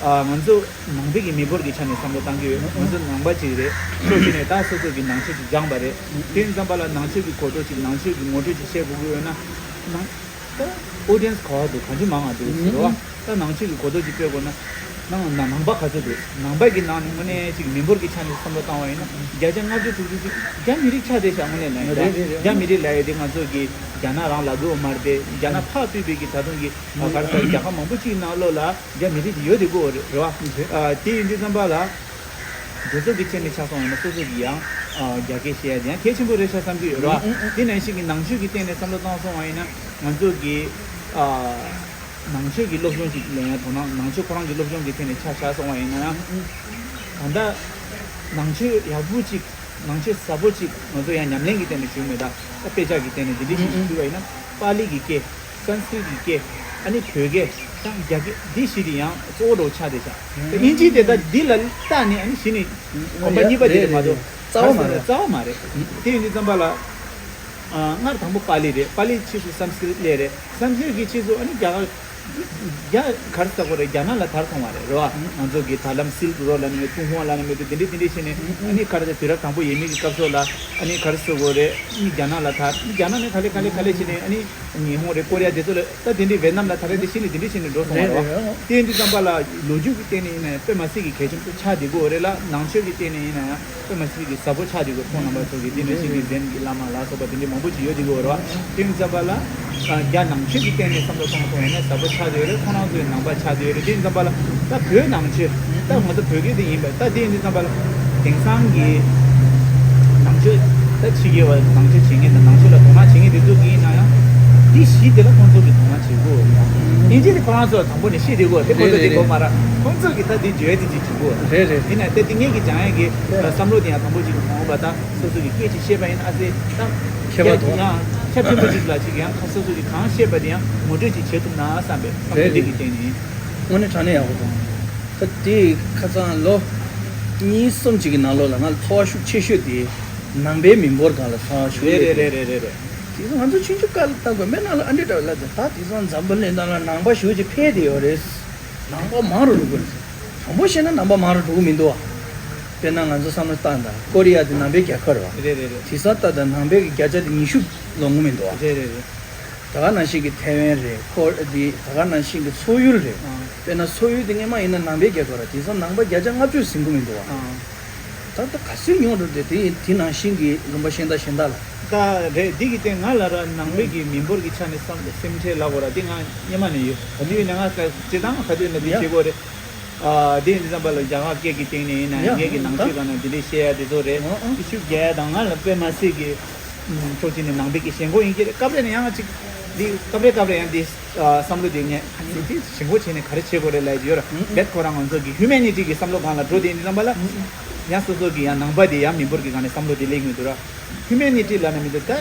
ཨ་ང་ཚོ་ནང་པའི་གི་མི་འབོར་གྱི་ཆ་ནས་བསམ་བློ་བཏང་གི་ཡོད། ང་ཚོ་ནང་པ་ཅིག་རེད། ཕྱོགས་གཅིག་ནས་ད་སོ་སོ་གི་ནང་ཆོས་ཅིག་སྦྱངས་པ་རེད། དེ་ཡིན་ཙམ་པ་ལ་ནང་ཆོས་ཀྱི་གོ་རྟོགས་ཅིག་ནང་ཆོས་ཀྱི་ངོ་སྤྲོད་ཅིག་བཤད་དགོས་ཀྱི་ཡོད་ན། ནང་ད་ཨོ་ཌི་ཡན་སི་ག་བ་འདུག་གང་ཅི་མང་བ་འདུག་ཟེར་བ། ད་ནང་ཆོས་ཀྱི་གོ་རྟོགས་ཅིག་སྤེལ་དགོས་ན། ནང་ན་ནང་པ་ག་ཚོད་འདུག་ནང་པ་གི་ནང་ནས་དངོས་གནས་ཅིག་མི་འབོར་གྱི་ཆ་ནས་བསམ་བློ་བཏང་བ་ཡིན་ན་བརྒྱ་ཆ་ལྔ་བཅུ་དྲུག་ཅུ་ཅིག་རྒྱ་མི་རིགས་ཆགས་བསྡད་ཤག་དངོས་གནས་ལ་ཡིན་ད། རེད་རེད་རེད། རྒྱ་མི་རིགས་ལབ་ཡས་དེ་ང་ཚོ་གི་རྒྱ་ནག་རང་ལབ་དགོས་མ་རེད་དེ། རྒྱ་ནག་ཕར་ཕུད་པའི་གི་ད་དུང་གི་ང་ག་རེ་ཟ་རྒྱལ་ཁབ་མང་པོ་ཅིག་ནང་ལོགས་ལ་རྒྱ་མི་རིགས་ཅིག་ཡོད་དེ་དགོས་རེད་རེད་བ། ཨ་དེ་ཡིན་དུས་ཙམ་པ་ལ། དེ་ཚོ་གི་ཆེད་ནས་ཆ་སོང་བ་ཡིན་ན་སོ་སོ་གི་ཡང་ཨ་རྒྱ་སྐད་བཤད་ཡ་དེ་ཡང་གལ་ཆེན་པོ་རེད་ཤག་བསམ་གྱི་ཡོད་རེད་བ། དེ་ནང་བཞིན་གི་ནང་ཆོས་ཀྱི་སྟེང་ནས་བསམ་བློ་བཏང་སོང་བ་ཡིན་ན་ང་ཚོ་གི་ཨ་ནང་ཆོས་ཀྱི་སློབ་སྦྱོང་ཅིག་ལེན་ཡ་དོ་སྣང་ནང་ཆོས་ཁོ་རང་གི་སློབ་སྦྱོང་གི་ཐད་ནས་ཆ་བཞག་སོང་བ་ཡིན་ན་ཡང་། ད་ལྟ་ནང་ཆོས་ཡག་པོ་ཅིག་ནང་ཆོས་ཟབ་པོ་ཅིག་ང་ཚོ་ཡང་ཉམས་ལེན་གྱི་སྟེང་ནས་ཞུས་མེད་ད། ད་དཔེ་ཆ་གི་སྟེང་ནས་འདི་འདྲ་ཞིག་ཞུས་པ་ཡིན་ན་པཱ་ལི་གི་སྐད། སན་སྐྲིད་ཀྱི་སྐད། ཨ་ནི་བོད་སྐད། ད་རྒྱ་སྐད་འདི་བཞི་དེ་ཡང་གཙོ་བོ་འདྲ་བོ་ཆགས་བསྡད་ཤག་ད་དབྱིན་ཇི་དེ་ད་འདི་ལ་བལྟས་ནས་ཨ་ནི་གཞི་ནས་གོམ་པ་གཉིས་པ་དེ་རེད་མ་གཏོགས་རྩ་བ་མ་རེད། རྩ་བ་མ་རེད། དེ་ཡིན་དུས་ཙམ་པ་ལ་ཨ་སྔར་དང་པོ་པཱ་ལི་རེད། པཱ་ལི་ཕྱིས་སུ་སན་སྐྲིད་སླེབས་རེད། སན་སྐྲིད་ཀྱི་ཕྱིས་སུ་ཨ་ནི་རྒྱ་གར་རྒྱ་ག་རེ་ཟེར་དགོས་རེད། རྒྱ་ནག་ལ་དར་སོང་བ་རེད་རེད་བ། ང་ཚོ་གི་ད་ལམ་སིལཀ་རོ་ལབ་ནི་མེད། ཏུན་ཧོང་ལབ་ནི་མེད་དུ་དེ་འདྲས་དེ་འདྲས་བྱས་ནས་ཨ་ནི་ག་རེ་ཟེར་དུས་རབས་དང་པོ་ཡས་མས་ཀྱི་སྐབས་སོགས་ལ་ཨ་ནི་ག་རེ་ཟེར་དགོས་རེད། ཨ་ནི་རྒྱ་ནག་ལ་དར། རྒྱ་ནག་ནས་ག་ལེ་ག་ལེ་ག་ལེ་བྱས་ནས་ཨ་ནི། ཉི་ཧོང་རེད། ཀོ་རི་ཡ་དེ་ཚོ་ལ་ད་དེ་འདྲའི་ཝེ་ནམ་ལ་ད་རེས་དེ་ཤི་ནི་དེ་འདྲའི་ཤི་ནི་འགྲོ་སོང་བ་རེད་བ། དེ་ཡིན་དུས་ཙམ་པ་ལ་ལོ་རྒྱུས་ཀྱི་སྟེང་ནས་ཡིན་ན་ཡང་དཔེ་མ་སྲིད་ཀྱི་གལ་ཆེན་པོ་ཆགས་བསྡད་ཀྱི་ཡོད་རེད་ལ། ནང་ཆོས་ཀྱི་སྟེང་ནས་ཡིན་ན་ཡང་དཔེ་མ་སྲིད་ཀྱི་ཟབ་པོ་ཆགས་བསྡད་ཀྱི་ཡོད། ཁོང་རྣམ་པ་ཚོ་གི་དེ་ནས་ཤི་གི་ཟན་གྱི་བླ་མ་ལ་སོགས་པ་དེ་འདྲའི་མང་པོ་ཅིག་ཡོད་བསྡད་ཀྱི་ཡོད་རེད་བ། དེ་ཡིན་དུས་ཙམ་པ་ལ་རྒྱ་ནང་ཆོས་ཀྱི་སྟེང་ནས་བསམ་བློ་གཏོང་སོང་ཡིན་ན་ཟབ་པོ་ཆགས་བསྡད་ཡོད་རེད། ཁོང་རྣམ་ཚོའི་ནང་པ་ཆགས་བསྡད་ཡོད་རེད། དེ་ཡིན་ཙམ་པ་ལ་ད་བོད་ནང་ཆོས་ད་ང་ཚོ་བོད་སྐད་དེ་ཡིན་པ་ད་དེ་ཡིན་དུས་ཙམ་པ་ལ་དེང་སང་གི་ནང་ཆོས་ད་ཕྱི་རྒྱལ་བ་ནང་ཆོས་བྱེད་མཁན་དང་ནང་ཆོས་ལ་དོ་སྣང་བྱེད་མཁན་དེ་ཚོ་གིས་ཡིན་ན་ཡང་འདི་གཞི་དེ་ལ་ཁོང་ཚོ་གིས་དོ་སྣང་བྱེད་དགོས་ཡོད། དབྱིན་ཇི་དེ་ཁོ་རང་ཚོ་ལ་དང་པོ་ནས་ཤེས་བསྡད་དགོས་དེ་ཁོ་ཚོ་རེད་དེ་རེད་དགོས་མ་རེད། ཁོང་ཚོ་གིས་ད་དེ་བརྗོད་ཡ་དེ་ཅིག་བྱེད་དགོས་རེད། རེད་རེད། ཡིན་ན་ད་དེ་ངེད་ཀྱི་སྦྱང་ཡ་གི་བསམ་བློ་དེ་ཡང་དང་པོ་ཅིག་མ་འོངས་པ་ད་སོ་སོ་གི་སྐད་ཅིག་བཤད་པ་ཡིན་ན་ཨ་ཙེ་ད། ཁྱད་པར་འདུག་ཡང་ཆ་མཐུན་པོ་ཅིག་ལ་ཅིག་ཡང་ཁ་སོ་སོ་གི་གང་ཤེས་པ་དེ་ཡང་ངོ་སྤྲོད་ཅིག་བྱེད་ཐུབ་ན་བསམ་པའི་བསམ་བློ་རེད་འདི་རེད། གི་སྟེང་ནས་ཡིན། དངོས་གནས་དྲང་གནས་ཡག་པོ་འདུག་ད་དེ་ཁ་སང་ལོ་གཉིས་གསུམ་ཅིག་གི་ནང་ལོགས་ལ་ང་ལ་ཚོར་བ་ཤུགས་ཆེ་ཤོས་དེ་ནང་པའི་མི་འབོར་སྒང་ལ་ཚོར་བ་ཤུགས་རེད་ཆེ་རེད་རེད་རེད་རེད་རེད། དེ་ཚོ་ང་ཚོ་ཆུང་ཆུང་སྐབས་ལ་ལྟ་དགོས་མེད་ནང་ལ་ཨ་འདྲེ་འདྲ་བ་ལ་ད་དེ་ཚོ་འཛམ་བུ་གླིང་ནང་ལ་ནང་པ་ཞེ་པོ་ཅིག་འཕེལ་བསྡད་ཡོད་རེད། ནང་པ་མང་རུ་འགྲོ་གི་རེད། དྲང་པོ་བཤད་ན་ནང་པ་མང་རུ་འགྲོ་གི་མི་འདུག་བ། དཔེར་ན་ང་ཚོ་བསམ་བློ་བཏང་དང་ཀོ་རི་ཡ་དེ་ནང་པའི་རྒྱལ་ཁབ་རེད་བ། རེད་རེད་རེད། དེང་སང་ལྟ་དང་ནང་པའི་གི་བརྒྱ་ཆ་དེ་ཉི་ཤུ་ལོངས་གི་མི་འདུག་བ། རེད་རེད་རེད། ད་ག་ནང་བཞིན་གི་ཐའེ་ཝན་རེད་ཁོ་དེ་ད་ག་ནང་བཞིན་གི་སོག་ཡུལ་རེད། ཨང་། དཔེར་ན་སོག་ཡུལ་དེ་སྔོན་མ་ཡིན་ན་ནང་པའི་རྒྱལ་ཁབ་རེད་དེང་སང་ནང་པ་བརྒྱ་ཆ་ལྔ་བཅུ་ཟིན་གི་མི་འདུག་བ། ཨང་། ད་ལྟ་ག་ཚོད་ཉུང་འགྲོ་དེ་དེ་དེ་ནང་བཞིན་གི་ལུང་པ་གཞན་དང་གཞན་དག་ལ། ད་རེད་འདི་གི་སྟེང་ང་ལ་ར་ནང་པའི་གི་མི་འབོར་གི་ཆ་ནས་བསམ་སེམས་ཁྲལ་ལབ་དགོས་ར་འདི་ང་སྔོན་མ་ནས་ཡོད་ག་དུས་ཡིན་ན་ང་སྤྱིར་བཏང་ག་དུས་ཡིན་ན་འདི་ཡ། བྱེད་དགོས་རེད། ཨ་འདི་ཡིན་འདི་ཙམ་པ་ལ་རྒྱ་གར་སྐད་ཀྱི་སྟེང་ནས་ཡིན་ན་ཡ། ངེད་ཀྱི་ནང་ཆོས་སྒང་ན་འདི་འདྲའི་བཤད་ཡ་འདི་ཚོ་རེད། ཨ་ཨ། ཤུགས་རྒྱག་ཡ་དང་ང་ལ་དཔེ་མ་སྲིད་གི་ཕྱོགས་གཅིག་ནས་ནང་པའི་གི་ཞེན་ཁོག་ཡིན་གྱི་རེད་སྐབས་རེ་ནས་ཡང་ཅིག་འདི་སྐབས་རེ་སྐབས་རེ་ཡང་འདི། བསམ་བློ་དེ་ངས་ཟིན་ཏེ་ཞེན་ཁོག་བྱས་ནས་ག་རེ་བྱེད་དགོས་རེད་ལབ་ཀྱི་ཡོད་ར། རྦད་ཁོ་རང་ང་ཚོ་གི་ཧིའུ་མེ་ནི་ཊི་གི་བསམ་བློ་སྒང་ལ་འགྲོ་དེ་ཡིན་དུས་ཙམ་པ་ལ། ཡང་སོ་སོ་གི་ཡང་ནང་པ་དེ་ཡང་མི་འབོར་གི་སྒང་ནས་བསམ་བློ་དེ་སླེབས་ཀྱི་འདུག་ར། ཧིའུ་མེ་ནི་ཊི་ལབ་ན་མི་འདུག་ད།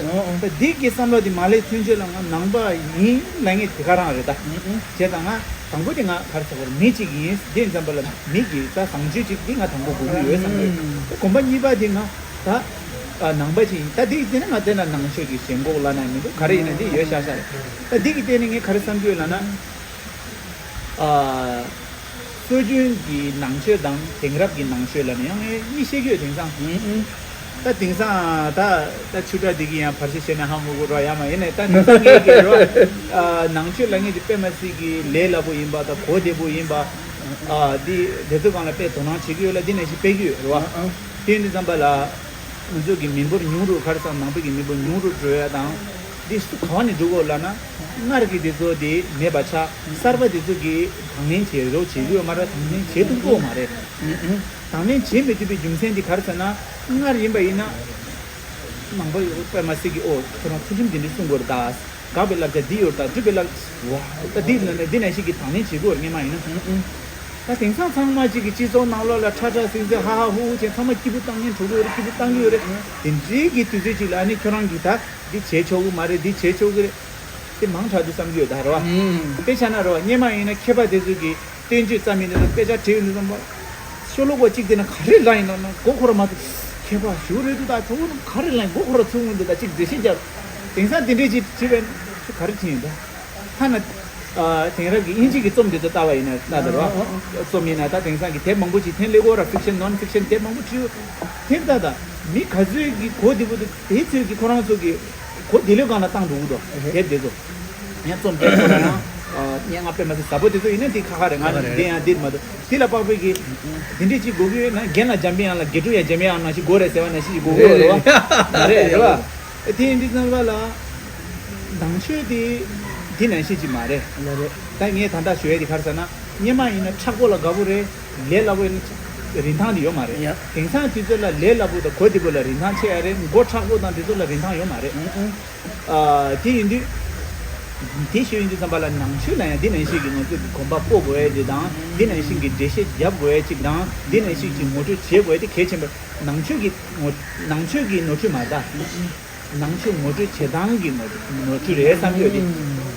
ད་འདི་གི་བསམ་བློ་དེ་མ་སླེབས་ཚུན་ཆད་ལ་ང་ནང་པ་ཡིན་ལབ་མཁན་དེ་ག་རང་རེད་ད། བྱས་ཙང་ང་དང་པོ་དེ་ང་ག་རེ་ཟེར་དགོས་རེད་མི་གཅིག་ཡིན་དེ་ཡིན་ཙམ་པ་ལ་མི་གི་ད་བཟང་སྤྱོད་ཅིག་དེ་ང་དང་པོ་དགོས་ཀྱི་ཡོད་བསམ་གྱི་ཡོད། གོམ་པ་གཉིས་པ་དེ་ང་ད། ནང་པ་ཅིག་ཡིན་ད་དེ་དེ་ནི་ང་དེ་ན་ནང་ཆོས་ཀྱི་ཞེན་ཁོག་ལབ་ན་མི་འདུག་ག་རེ་ཡིན་ན་འདི་ཡོད་ཤག་ཤག་རེད། ད་འདི་གི་སྟེང་ནས་ངས་ག་རེ་བསམ་གྱི་ཡོད་ལབ་ན། ཨ། སྲོལ་རྒྱུན་གྱི་ནང་ཆོས་དང་དེང་རབས་ཀྱི་ནང་ཆོས་ལབ་ན་ཡང་ངས་གཉིས་བཤད་ཀྱི་ཡོད་དེང་སང་། ད་དེང་སང་ད་ད་ཆུ་ཕྲ་འདི་གི་ཡང་བར་ཆད་བྱས་ན་ཧ་མ་གོ་རོགས་ཡ་མ་ཡིན་ནས་ད་དེང་སང་ངས་ཀྱི་རོགས་ནང་ཆོས་ལབ་མཁན་དེ་དཔེ་མ་སྲིད་ཀྱི་ལས་སླ་པོ་ཡིན་པ་དང་གོ་བདེ་པོ་ཡིན་པ། ཨ་འདི་དེ་ཚོ་སྒང་ལ་དཔེ་དོ་སྣང་བྱེད་ཀྱི་ཡོད་ལ་འདི་ནང་བཞིན་སྤེལ་གྱི་ཡོད་རེད་བ། དེ་ཡིན་དུས་ཙམ་པ་ལ། ང་ཚོ་གི་མི་འབོར་ཉུང་རུ་ག་རེ་ཟེར་ནང་པའི་གི་མི་འབོར་ཉུང་རུ་འགྲོ་ཡ་དང་། འདི་སུ་ག་བ་ནས་འགྲོ་དགོས་ལབ་ན། སྔར་གྱི་འདི་ཚོ་དེ་མེད་པ་ཆགས་གསར་པ་འདི་ཚོ་གི་དང་ལེན་བྱེད་རོགས་བྱེད་ཀྱི་ཡོད་མ་རེད་དང་ལེན་བྱེད་ཐུབ་ཀྱི་ཡོད་མ་རེད། དང་ལེན་བྱེད་མི་ཐུབ་པའི་རྒྱུ་མཚན་འདི་ག་རེ་ཟེར་ན། སྔར་ཡིན་པ་ཡིན་ན། ནང་པ་ཡོད་པ་མ་ཟད་ཀྱི་ཨོ་ཁྱོད་རང་ཚུལ་ཁྲིམས་འདི་འདྲ་སྲུང་དགོས་རེད་ད། དགག་པའི་བསླབ་བྱ་འདི་ཡོད་རེད་ད་སྒྲུབ་པའི་བསླབ། ད་འདི་ལ་ནས་འདི་ནང་བཞིན་གྱི་དང་ལེན་བྱེད་དགོས་རེད་སྔོན་མ་ཡིན་ན། ད་དེང་སང་ཚང་མ་གཅིག་གི་སྤྱི་ཚོགས་ནང་ལོགས་ལ་ཁྲ་ཁྲ་སིང་སིང་ཧ་ཧ་ཧུ་ཧུ་བྱས་ཚང་མ་སྐྱིད་པོ་བཏང་མཁན་འགྲོ་གི་ཡོད་རེད་སྐྱིད་པོ་བཏང་གི་ཡོད་རེད། དེ་འདྲའི་གི་དུས་ཚོད་ཅིག་ལ་ཨ་ནི་ཁྱོད་རང་གིས་ད་འདི་བྱས་ཆོག་གི་མ་རེད་འདི་བྱས་ཆོག་གི་རེད། དེ་མང་དྲགས་འདུག་བསམ་གྱི་ཡོད་ད་རེད་བ། དཔེ་ཆ་ན་རེད་བ་སྔོན་མ་ཡིན་ན་མཁས་པ་དེ་ཚོ་གིས་བསྟན་བཅོས་རྩ་མེད་འདི་ཚོ་དཔེ་ཆ་བྲིས་ཡོད་འདུག་བསམ་པ། ཤོ་ལོ་ཀ་གཅིག་དེ་ན་ག་རེ་ལབ་ཡིན་ན་ན་མགོ་འཁོར་མ་ཐུབ། མཁས་པ་ཞུ་རེད་འདུག་ད་ཁྱོད་ག་རེ་ལབ་ཡིན་མགོ་འཁོར་ཚུགས་འདུག་ད་གཅིག་འགྲེལ་བཤད་རྒྱབ། དེང་སང་དེ་འདྲས་ཅིག་བྲིས་པས་ཁྱོད་ག་རེ་བྲིས་ཡིན་ད། ཐ་ན། ཨ་དེང་རབས་ཀྱི་དབྱིན་ཇི་གི་རྩོམ་དེ་ཚོ་ལྟ་བ་ཡིན་ན་ལྟ་དེ་རོ། རྩོམ་ཡིན་ན་ད་དེང་སང་གི་དེབ་མང་པོ་ཅིག་འཐེན་སླེབས་ཀྱི་ཡོད་ར་ཕིག་ཤན་ནོན་ཕིག་ཤན་དེབ་མང་པོ་བྲིས་ཡོད། དེབ་ལྟ་ད། མི་ག་ཚོད་ཀྱི་གོ་བདེ་པོ་འདུག་དེ་ཚོད་ཀྱི་ཁོ་རང་ཚོ་གི་གོ་བདེ་ལོས་སྒང་ལ་བཏང་འགྲོ་གི་འདུག་དེབ་དེ་ཚོ། ངས་རྩོམ་དེབ་ཁོ་རང་ཡང་། ངས་ང་དཔེ་མ་ཚད་ཟབ་པོ་དེ་ཚོ་ཡིན་ན་དེ་ཁ་ཁ་རེད་ང་ཁ་ཁ་རེད། དེ་ཡང་འདིར་མ་གཏོགས་དེ་ལ་དཔག་པའི་གི། དེ་འདྲས་ཅིག་དགོས་ཀྱི་ཡོད་ན་རྒན་ལ་འཇམ་པའི་དབྱངས་ལ་དགེ་ཕྲུག་ཡང་འཇམ་པའི་དབྱངས་ནང་བཞིན་དགོས་རེད་ཟེར་བ་ནང་བཞིན་ཅིག་དགོས་ཀྱི་ཡོད་རེད་བ། རེད་རེད། མ་རེད་རེད་བ། དེ་ཡིན་དུས་ཙམ་པ་ལ། ནང་ཆོས་དེ། འདི་ནང་བཞིན་ཅིག་མ་རེད། ལ་རེད། ད་ངས་ད་ལྟ་ཞུ་ཡས་དེ་ག་རེ་ཟེར་ན། སྔོན་མ་ཡིན་ན་མཁྲེགས་པོ་ལ་དགའ་པོ་རེད། ལས་སླ་པོ་ཡིན་ན་རིན་ཐང་དེ་ཡོད་མ་རེད། ཡ། དེང་སང་དུས་ཚོད་ལ་ལས་སླ་པོ་དང་གོ་བདེ་པོ་ལ་རིན་ཐང་ཆེ་ཡ་རེད་མགོ་མཁྲེགས་པོ་དང་དེ་ཚོ་ལ་རིན་ཐང་ཡོད་མ་རེད། ཨུ་ཨུ། ཨ་དེ་ཡིན་དུས། དེ་ཞུ་ཡིན་དུས་ཙམ་པ་ལ་ནང་ཆོས་ལ་ཡང་འདི་ནང་བཞིན་གྱི་ང་ཚོ་གི་གོམ་པ་སྤོ་དགོས་ཡ་ཅིག་དང་འདི་ནང་བཞིན་གྱི་འགྲེལ་བཤད་རྒྱབ་དགོས་ཡ་ཅིག་དང་འདི་ནང་བཞིན་གྱི་ངོ་སྤྲོད་བྱེད་དགོས་ཡ་དེ་གལ་ཆེན་པོ་ནང་ཆོས་ཀྱི་ངོ་ནང་ཆོས་ཀྱི་ནོར་འཁྲུལ་མ་རེད་ད། ནང་ཆོས་ངོ་སྤྲོད་བྱེད་སྟངས་ཀྱི་ངོ་ནོར་འཁྲུལ་རེད་བསམ་གྱི་ཡོད་དེ།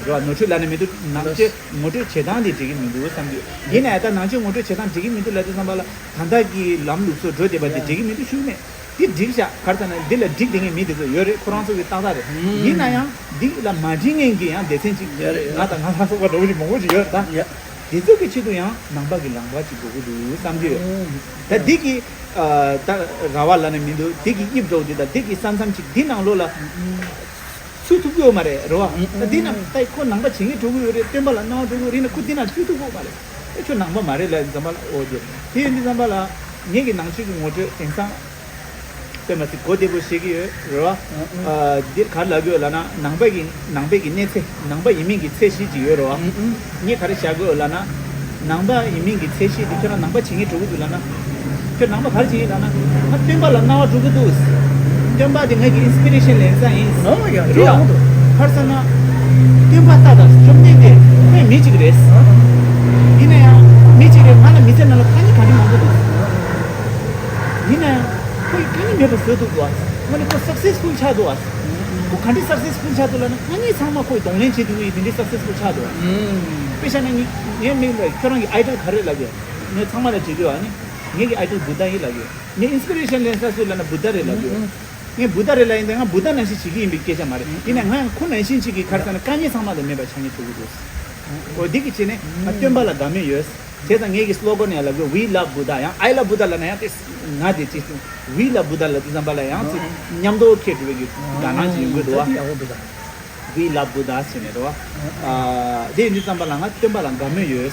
རེད་བ་ནོར་འཁྲུལ་ལབ་ན་མི་འདུག་ནང་ཆོས་ངོ་སྤྲོད་བྱེད་སྟངས་དེ་འགྲིག་གི་མི་འདུག་བསམ་གྱི་ཡོད། ཡིན་ན་ཡང་ད་ནང་ཆོས་ངོ་སྤྲོད་བྱེད་སྟངས་འགྲིག་གི་མི་འདུག་ལབ་དུས་ཙམ་པ་ལ་ད་ལྟ་གི་ལམ་ལུགས་སྲོལ་འགྲོ་བསྡད་པ་དེ་འགྲིག་གི་མི་འདུག་ཞུ་གི་མེད། དེ་འགྲིག་ཤག་ག་རེ་ཟེར་ན་འདི་ལ་འགྲིག་བསྡད་མཁན་མི་དེ་ཚོ་ཡོད་རེད་ཁོ་རང་ཚོ་གི་ཏག་ཏག་རེད། ཡིན་ན་ཡང་འདི་ལ་མ་འགྲིག་མཁན་གྱི་ཡང་སྡེ་ཚན་ཅིག་ཡོད་རེད། ང་དང་ང་ལ་སོགས་པ་འདྲ་བོ་ཅིག་མང་པོ་ཅིག་ཡོད་རེད་ད། དེ་ཚོ་གི་ཆེད་དུ་ཡང་ནང་པ་གི་ལམ་ཁ་ཅིག་དགོས་ཀྱི་འདུག་བསམ་གྱི་ཡོད། ད་འདི་གི་ཨ་ད་ར་བ་ལབ་ན་མི་འདུག་འདི་གི་དབྱིབས་འདྲ་བོ་འདི་དང་འདི་གི་ས་མཚམས་ཅིག་འདི་ནང་ལོགས་ལ་ཚུད་ཐུབ་ཀྱི་ཡོད་མ་རེད་རེད་བ། ད་འདི་ནང་ད་ཁོ་ནང་པ་བྱེད་མཁན་འགྲོ་གི་ཡོད་རེད་སྟོན་པ་ལ་སྣང་བ་འགྲོ་གི་ཡོད་རེད་ན་ཁོ་འདི་ནང་ཚུད་ཐུབ་ཀྱི་ཡོད་མ་རེད། ཨེ་ཁྱོད་ནང་པ་མ་རེད་ལབ་ཙམ་པ་ལ་ཨོ་དེ་དེ་ཡིན་དུས་ཙམ་པ་ལ་ངེད་ཀྱི་ནང་ཆོས་ཀྱི་ངོ་སྤྲོད་དེང་སང་། དཔེ་མ་སྲིད་གོ་བདེ་པོ་བཤད་ཀྱི་ཡོད་རེད་བ། ཨ་འདིར་ག་རེ་ལབ་ཀྱི་ཡོད་ལབ་ན་ནང་པ་གི་ནང་པའི་གི་གནས་ཚད་ནང་པ་ཡིན་མིན་གྱི་ཚད་གཞི་ཅིག་ཡོད་རེད་བ། ངས་ག་རེ་བཞག་གི་ཡོད་ལབ་ན། ནང་པ་ཡིན་མིན་གྱི་ཚད་གཞི་དེ་ཁྱོད་རང་ནང་པ་བྱེད་མཁན་འགྲོ་གི་འདུག་ལབ་ན། ཁྱོད་ནང་པ་ག་རེ་བྱེད་ཀྱི་ཡིན་ལབ་ན། ང་སྟོན་པ་ལ་སྣང་བ་འགྲོ་གི་འདུག་སྟོན་པ་དེ་ངའི་གི་ཨིན་སི་པི་རེ་ཤན་ལེན་ས་ཡིན། ཨོ་ཡ་རེད་བ། ག་རེ་ཟེར་ན། སྟོན་པ་ལྟ་དང་བཅོམ་ལྡན་འདས་དཔེ་མི་གཅིག་རེད། ཡིན་ན་ཡང་མི་གཅིག་རེད་ང་ལ་མི་ཚེ་ནང་ལ་དཀའ་ངལ་ག་རེ་མང་པོ་འདུག་ཡིན་ན་ཡང་ཁོ་ཡི་དཀའ་ངལ་མེད་པ་བཟོས་འདུག་གོ། དངོས་གནས་ཁོ་སག་སེ་སི་ཕུལ་ཆགས་འདུག་ཨ། ཁོ་ག་འདྲའི་སག་སེ་སི་ཕུལ་ཆགས་འདུག་ལབ་ན། ཨ་ནི་ཚང་མ་ཁོས་གདོང་ལེན་བྱེད་ཐུབ་ཀྱི་ཡོད། དེ་འདྲའི་སག་སེ་སི་ཕུལ་ཆགས་འདུག་དཔེ་བཞག་ན་ངས་ངའི་མིང་ལ་ཁྱོད་རང་གི་ཨའི་ཌལ་ག་རེ་ལབ་ཡོད། ངས་ཚང་མ་ལ་དྲིས་དུས་ཨ་ནི་ངེད་ཀྱི་ཨའི་ཌལ་བུདྡྷ་ཡིན་ལབ་ཡོད། ངས་ཨིན་སི་པི་རེ་ཤན་ལེན་ས་སུ་ལབ་ན་བུདྡྷ་རེད་ལབ་ཡོད། ངས་བུདྡྷ་རེད་ལབ་ཡིན་ཏེ་ང་བུདྡྷ་ནང་བཞིན་བྱེད་ཀྱི་ཡིན་པའི་སྐད་ཆ་མ་རེད། ཡིན་ན་ང་ཡང་ཁོ་ནང་བཞིན་བྱེད་ཀྱི་ག་རེ་ཟེར་ན་དཀའ་ངལ་ཚང་མ་ལ་མེད་པ་ཆགས་ངེས་ཐུག་གི་འདུག་འོ་འདི་གི་བྱས་ནས་ང་སྟོན་པ་ལ་དགའ་མོས་ཡོད། བྱས་ཙང་ངེད་ཀྱི་སི་ལོ་གན་ཡང་ལབ་དགོས། We love Buddha། ཡང་I love Buddha ལབ་ན་ཡང་དེ་ང་དེ་ཅི་We love Buddha ལབ་དུས་ཙམ་པ་ལ་ཡང་ཅི་མཉམ་དུ་ཁེལ་འགྲོ་བའི་གི་དགའ་སྣང་ཅིག་ཡོང་གི་འདུག་བ། ད་དེ་ཡག་པོ་འདུག་ད། We love Buddha ཟེར་ནས་རེད་བ། ཨ་དེ་ཡིན་དུས་ཙམ་པ་ལ་ང་སྟོན་པ་ལ་དགའ་མོས་ཡོད།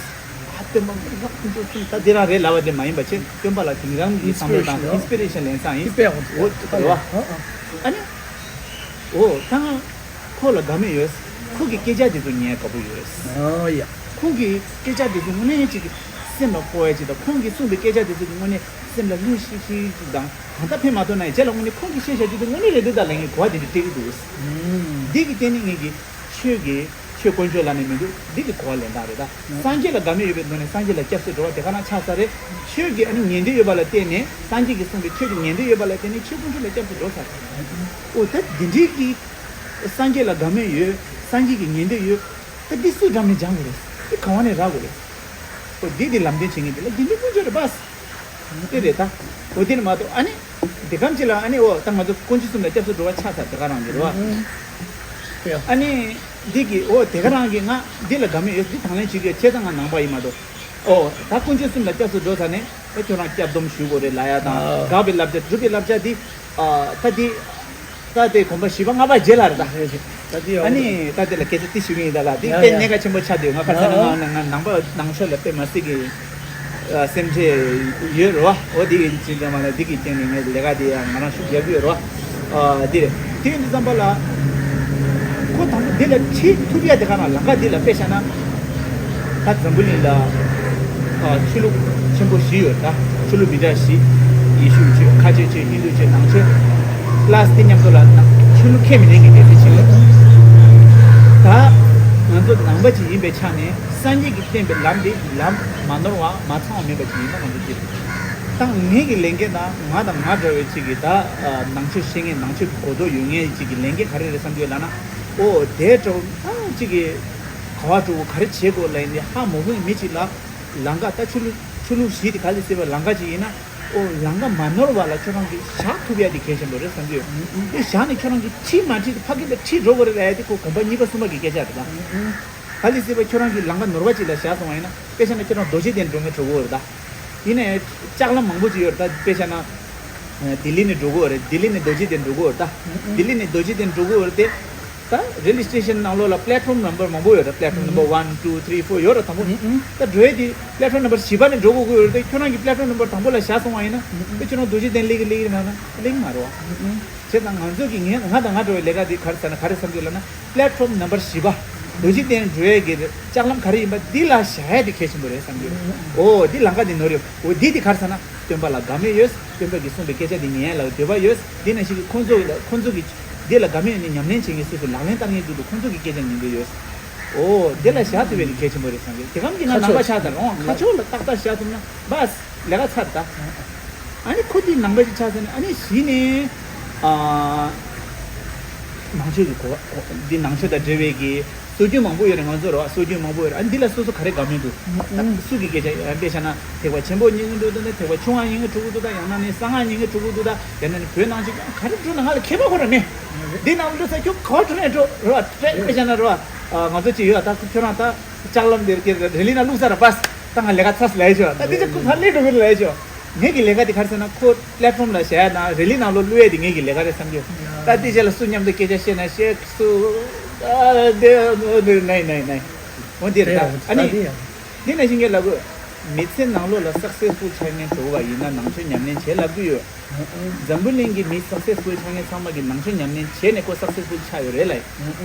ཨ་སྟོན་པ་ང་ཁོང་ཚོ་གསུམ་ད་དེ་རང་རེད་ལབ་པ་དེ་མ་ཡིན་པ་བྱས། སྟོན་པ་ལ་དེང་རང་གི་བསམ་བློ་དང་ཨིན་སི་པི་རེ་ཤན་ལེན་ས་ཡིན། འོ་རེད་བ། ཨ་ནི། འོ་ད་ང་ཁོ་ལ་དགའ་མོས་ཡོད། ཁོ་གི་སྐད་ཆ་དེ་ཚོ་ཉན་དགའ་པོ་ཡོད། ཨ་ཡ། ཁོང་གི་སྐད་ཆ་དེ་ཚོ་དངོས་གནས་ཅིག་གི་སེམས་ལ་འཁོར་བ་ཅིག་དང་། ཁོང་གིས་གསུངས་པའི་སྐད་ཆ་དེ་ཚོ་གི་དངོས་གནས་སེམས་ལ་ལྷོད་ཤིག་ཤིག་ཅིག་དང་། གང་ལྟར་ཕན་མ་ཐོགས་ན་ཡང་རྗེས་ལ་དངོས་གནས་ཁོང་གིས་བཤད་བཞག་རྒྱུ་དེ་དངོས་གནས་རེད་འདུག་ད་ལབ་ངས་གོ་བ་དེ་འདྲ་སྤྲད་ཀྱི་འདུག་འདི་གི་སྟེང་ནས་ངེད་ཀྱི་ཆོས་ཀྱི་ཆོས་དཀོན་མཆོག་ལབ་ནས་མི་འདུག་འདི་གི་གོ་བ་ལེན་སྟངས་རེད་ད། སངས་རྒྱས་ལ་དགའ་མོས་ཡོད་པའི་ངོས་ནས་སངས་རྒྱས་ལ་སྐྱབས་སུ་འགྲོ་བ་དེ་ག་རང་ཆགས་ཚར་རེད། ཆོས་ཀྱི་ཨ་ནི་ཉན་འདོད་ཡོད་པ་ལ་བརྟེན་ནས། སངས་རྒྱས་ཀྱིས་གསུངས་པའི་ཆོས་དེ་ཉན་འདོད་ཡོད་པ་ལ་བརྟེན་ནས་ཆོས་དཀོན་མཆོག་ལ་སྐྱབས་སུ་འགྲོ་ཚར་རེད། འོ་ད་འདི་འདྲའི་གི་སངས་རྒྱས་ལ་དགའ་མོས་ཡོད། སངས་རྒྱས་ཀྱི་ཉན་འདོད་ཡོད། ད་འདི་སུ་འདྲ་མིན་སྦྱང་དགོས་རེད། འདི་ག་བ་ནས་རག་དགོས་རེད། འོ་འདི་འདི་ལམ་སྟོན་བྱེད་མཁན་དེ་ལ་དགེ་འདུན་དཀོན་མཆོག་རེད་པ། དེ་རེད་ད། འོ་དེ་ནི་མ་གཏོགས་ཨ་ནི། དེ་གམ་ཅི་ལ་ཨ་ནི་འོ་ད་ང་ཚོ་དཀོན་མཆོག་གསུམ་ལ་སྐྱབས་སུ་འགྲོ་བ་ཆགས་ཚར་དེ་ག་རང་གི་རེད་བ། ཨ་ནི། འདི་གི་འོ་དེ་ག་རང་གི་ང་འདི་ལ་དགའ་མོས་ཡོད། འདི་དང་ལེན་བྱེད་དགོས། བྱས་ཙང་ང་ནང་པ་ཡིན་མ་གཏོགས། འོ་ད་དཀོན་མཆོག་གསུམ་ལ་སྐྱབས་སུ་འགྲོ་ཚར་ནས་ད་ཁྱོད་རང་སྐྱབས་སྡོམ་ཞུ་དགོས་རེད་ལབ་ཡ་དང་། དགག་པའི་བསླབ་བྱ་སྒྲུབ་པའི་བསླབ་བྱ་འདི། ད་འདི། ད་དེ་གོམ་པ་བཞི་པ་ལྔ་པ་རྗེས་ལ་རེད་ད། ད་དེ་ཡོད། ཨ་ནི་ད་དེ་ལ་སྐད་ཆ་ཏི་ཞུ་གི་ཡིན་ད་ལ། དེ་ཡ་དཔེ་ཡ། གནད་འགག་ཆེན་པོ་ཆགས་འདུག་ང་ཁ་སང་ནང་ང་ནང་པ་ནང་ཆོས་ལ་དཔེ་མ་སྲིད་ཀྱི་སེམས་ཁྲལ་ཡོད་རེད་བ། འོ་དེ་ཡིན་ཕྱིན་ཙམ་པ་ལ་འདི་གི་སྟེང་ནས་ངས་ལས་ཀ་དེ་ཡང་ང་རང་ཤུགས་རྒྱག་གི་ཡོད་རེད་བ། ཨ་འདི་རེད། དེ་ཡིན་དུས་ཙམ་པ་ལ་ཁོ་དང་པོ་འདི་ལ་ཁྲིད་ཐུབ་ཡ་དེ་ག་རང་ལམ་ཁ་འདི་ལ་དཔེ་བཞག་ན། ད་འཛམ་བུ་གླིང་ལ་ཨ་ཆོས་ལུགས་ཆེན་པོ་བཞི་ཡོད་རེད་ད། ཆོས་ལུགས་མི་འདྲ་བཞི། ཡེ་ཤུ་ཆོས། ཁ་ཆེ་ཆོས། ཧིན་དུ་ཆོས། ནང་ཆོས། པ་ལ་སི་དེ་མཉམ་དུ་ལ་ཆོས་ལུགས་ཁས་མི་ལེན་གྱི་སྡེ་ཚན་ཞིག་ཡོད། ད་ང་ཚོ་ནང་པ་ཅིག་ཡིན་པའི་ཆ་ནས་སངས་རྒྱས་ཀྱིས་བསྟན་པའི་ལམ་འདི་ལམ་མ་ནོར་བ་མ་ཚང་བ་མེད་པ་ཅིག་ཡིན་ན་ང་ཚོ་ཅིག་ད་ངེད་ཀྱི་ལས་འགན་དང་། ང་དང་ང་འདྲ་བའི་ཅིག་གི་ད་ནང་ཆོས་ཤེས་མཁན། ནང་ཆོས་ཀྱི་གོ་རྟོགས་ཡོད་མཁན་ཅིག་གི་ལས་འགན་ག་རེ་རེད་བསམ་གྱི་ཡོད་ལབ་ན། ཨོ་དེ་འདྲ་བོ་ད་ཅིག་གི་ག་བ་འགྲོ་དགོས། ག་རེ་བྱེད་དགོས་ལབ་ཡིན་ཏེ་ཧ་མ་གོ་མཁན་མི་ཅིག་ལ། ལམ་ཁ་ད་ཆོས་ལུགས་ཆོས་ལུགས་བཞི་དེ་ག་ལ་སྲིད་པ་ལམ་ཁ་ཅིག་ཡིན་ན། ཨོ་ལམ་ཁ་མ་ནོར་བ་ལ་ཁྱོད་རང་གིས་བཞག་ཐུབ་ཡ་དེ་གལ་ཆེན་པོ་རེད་བསམ་གྱི་ཡོད། དེ་བཞག་ནས་ཁྱོད་རང་གིས་ཁྲིད་མ་ཁྲིད་དེ་ཕ་གི་ལ་ཁྲིད་འགྲོ་དགོས་རེད་ལབ་ཡ་དེ་ཁོ་གོམ་པ་གཉིས་པ་གསུམ་པ་གི་སྐད་ཆ་རེད་ད། ག་ལ་སྲིད་པ་ཁྱོད་རང་གིས་ལམ་ཁ་ནོར་བ་ཅིག་ལ་བཞག་སོང་བ་ཡིན་ན། དཔེ་བཞག་ན་ཁྱོད་རང་རྡོ་རྗེ་གདན་འགྲོ་མཁན་འགྲོ་གི་ཡོད་རེད་ད། ཡིན་ནའི་ལྕགས་ལམ་མང་པོ་ཅིག་ཡོད་རེད་ད། དཔེ་བཞག་ན། ལྡི་ལི་ནས་འགྲོ་གི་ཡོད་རེད། ལྡི་ལི་ནས་རྡོ་རྗེ་གདན་འགྲོ་གི་ཡོད་རེད་ད། ལྡི་ལི་ནས་རྡོ་རྗེ་གདན་འགྲོ་གི་ཡོད་རེད་དེ། ད་རེལ་ཝེ་སི་ཊེ་ཤན་ནང་ལོགས་ལ་པླེ་ཊི་ཕོམ་ནམ་བར་མང་པོ་ཡོད་རེད། པླེ་ཊི་ཕོམ་ནམ་བར་ཝན་ཊུ་ཐི་རི་ཕོར་ཡོད་རེད་དང་པོ། ད་འགྲོ་ཡས་དེ་པླེ་ཊི་ཕོམ་ནམ་བར་བཞི་པ་ནས་འགྲོ་དགོས་ཀྱི་ཡོད་རེད་དེ། ཁྱོད་རང་གིས་པླེ་ཊི་ཕོམ་ནམ་བར་དང་པོ་ལ་བཞག་སོང་བ་ཡིན་ན། དཔེ་ཁྱོད་རང་རྡོ་རྗེ་གདན་སླེབས་ཀྱི་སླེབས་ཀྱི་མ་རེད་ན་སླེབས་ཀྱི་མ་རེད་བ། བྱས་ཙང་ང་ཚོ་གི་ངས་ང་དང་ང་འདྲ་བའི་ལས་ཀ་འདི་ག་རེ་ཟེར་ན་ག་རེ་བསམ་གྱི་ཡོད་ལབ་ན། པླེ་ཊི་ཕོམ་ནམ་བར་བཞི་པ། རྡོ་རྗེ་གདན་འགྲོ་ཡས་ཀྱི་ལྕགས་ལམ་ག་རེ་ཡིན་པ་འདི་ལ་བཞག་ཡས་དེ་གལ་ཆེན་པོ་རེད་བསམ་གྱི་ཡོད། འོ་འདི་ལམ་ཁ་འདི་ནོར་ཡོད། འོ་འདི་དེ་ག་རེ་ཟེར་ན། སྟོན་པ་ལ་དགའ་མོས་ཡོད། སྟོན་པ་གིས་གསུངས་པའི་སྐད་ཆ་འདི་ཉན་ཡ་ལ་འདོད་པ་ཡོད། འདི་ནང་བཞིན་གྱི་ཁོང་ཚོ་ལ་ཁོང་ཚོ་གིས་འདི་ལ་དགའ་མོས་ནས་ཉམས་ལེན་བྱེད་མཁན་སོ་སོ་ལག་ལེན་བསྟར་མཁན་འདུག་འདུག་ཁོང་ཚོ་གི་སྐད་ཆ་ཉན་འདོད་ཡོད། འོ་འདི་ལ་བཞག་ཐུབ་པའི་གི་གལ་ཆེན་པོ་རེད་བསམ་གི། དེ་གམ་གྱི་ང་ཁ་ནང་པ་ཕྱོགས་ཆགས་ད་རུང་ཁ་ཕྱོགས་ལ་ཏག་ཏག་བཞག་ཐུབ་ན་བས་ལས་ཀ་ཚར་ད། ཨ་ནི་ཁོ་འདི་ནང་པ་ཞིག་ཆགས་ཟེར་ནས། ཨ་ནི་གཞི་ནས་ཨ་ནང་ཆོས་ཀྱི་གོ་བ་འདི་ནང་ཆོས་དང་འབྲེལ་བའི་གི་སྲོལ་རྒྱུན་མང་པོ་ཡོད་རེད། ང་ཚོ་རེད་བ། སྲོལ་རྒྱུན་མང་པོ་ཡོད་རེད། ཨ་འདི་ལ་སོ་སོ་ག་རེ་དགའ་མོས་འདུག་ད་སུ་གི་སྐད་ཆ་ཡང་དཔེ་བཞག་ན་ཐེག་པ་ཆེན་པོ་ཉན་གི་འདུག་ད་ནི་ཐེག་པ་ཆུང་བ་ཉན་གི་འགྲོ་གི་འདུག་ད་ཡང་ན་ནི་གསང་སྔགས་ཉན་གི་འགྲོ་གི་འདུག་ད་ཡང་ན་ནི་བོད་ནང་ཆོས་ག་རེ་འགྲོ་ན་ང་ལ་ཁྱད་པར་ཁོ་ར་མེད། འདི་ནང་ལོ་ས་ཁྱོད་ག་བ་འགྲོ་ནས་འགྲོ་རེད་བ། དཔེ་བཞག་ན་རེད་བ། ང་ཚོ་ཅིག་ཡོད་ད་ཁྱོད་རང་ད་ལྕགས་ལམ་འདིར་ཀྱི་རེ་ལི་ན་བླུགས་ས་ར་པས་ད་ང་ལས་ཀ་ཚར་ལས་ཆོག་ད་འདི་ཅག་ཁུ་ཕར་ལས་འགྲོ་གི་ལས་ཆོག་ངེད་ཀྱི་ལས་ཀ་དེ་ག་རེ་ཟེར་ན་ཁོ་པླེ་ཊི་ཕོམ་ལ་བཞག་ཡ་དང་རེ་ལི་ནང་ལོགས་བླུག་ཡ་དེ་ངེད་ཀྱི་ལས་ཀ་རེད་བསམ་གྱི། ད་དེ་རྗེས་ལ་སུ་མཉམ་དུ་སྐད་ཆ་བཤད་ན་བཤད། སུ་ཨ་དེ་དེ་ནའི་ནའི་ནའི་འོ་དེ་རེད་ད། ཨ་ནི་དེ་ནས་ཤིང་གེ་ལབ་དགོས། མི་ཚེ་ནང་ལོགས་ལ་སག་སེ་སི་ཕུལ་ཆགས་མཁན་འགྲོ་བ་ཡིན་ན་ནང་ཆོས་ཉམས་ལེན་བྱེད་ལབ་ཀྱི་ཡོད། འཛམ་བུ་གླིང་གི་མི་སག་སེ་སི་ཕུལ་ཆགས་མཁན་ཚང་མ་གིས་ནང་ཆོས་ཉམས་ལེན་བྱས་ནས་ཁོ་སག་སེ་སི་ཕུལ་ཆགས་ཡོད་རེད་ལ།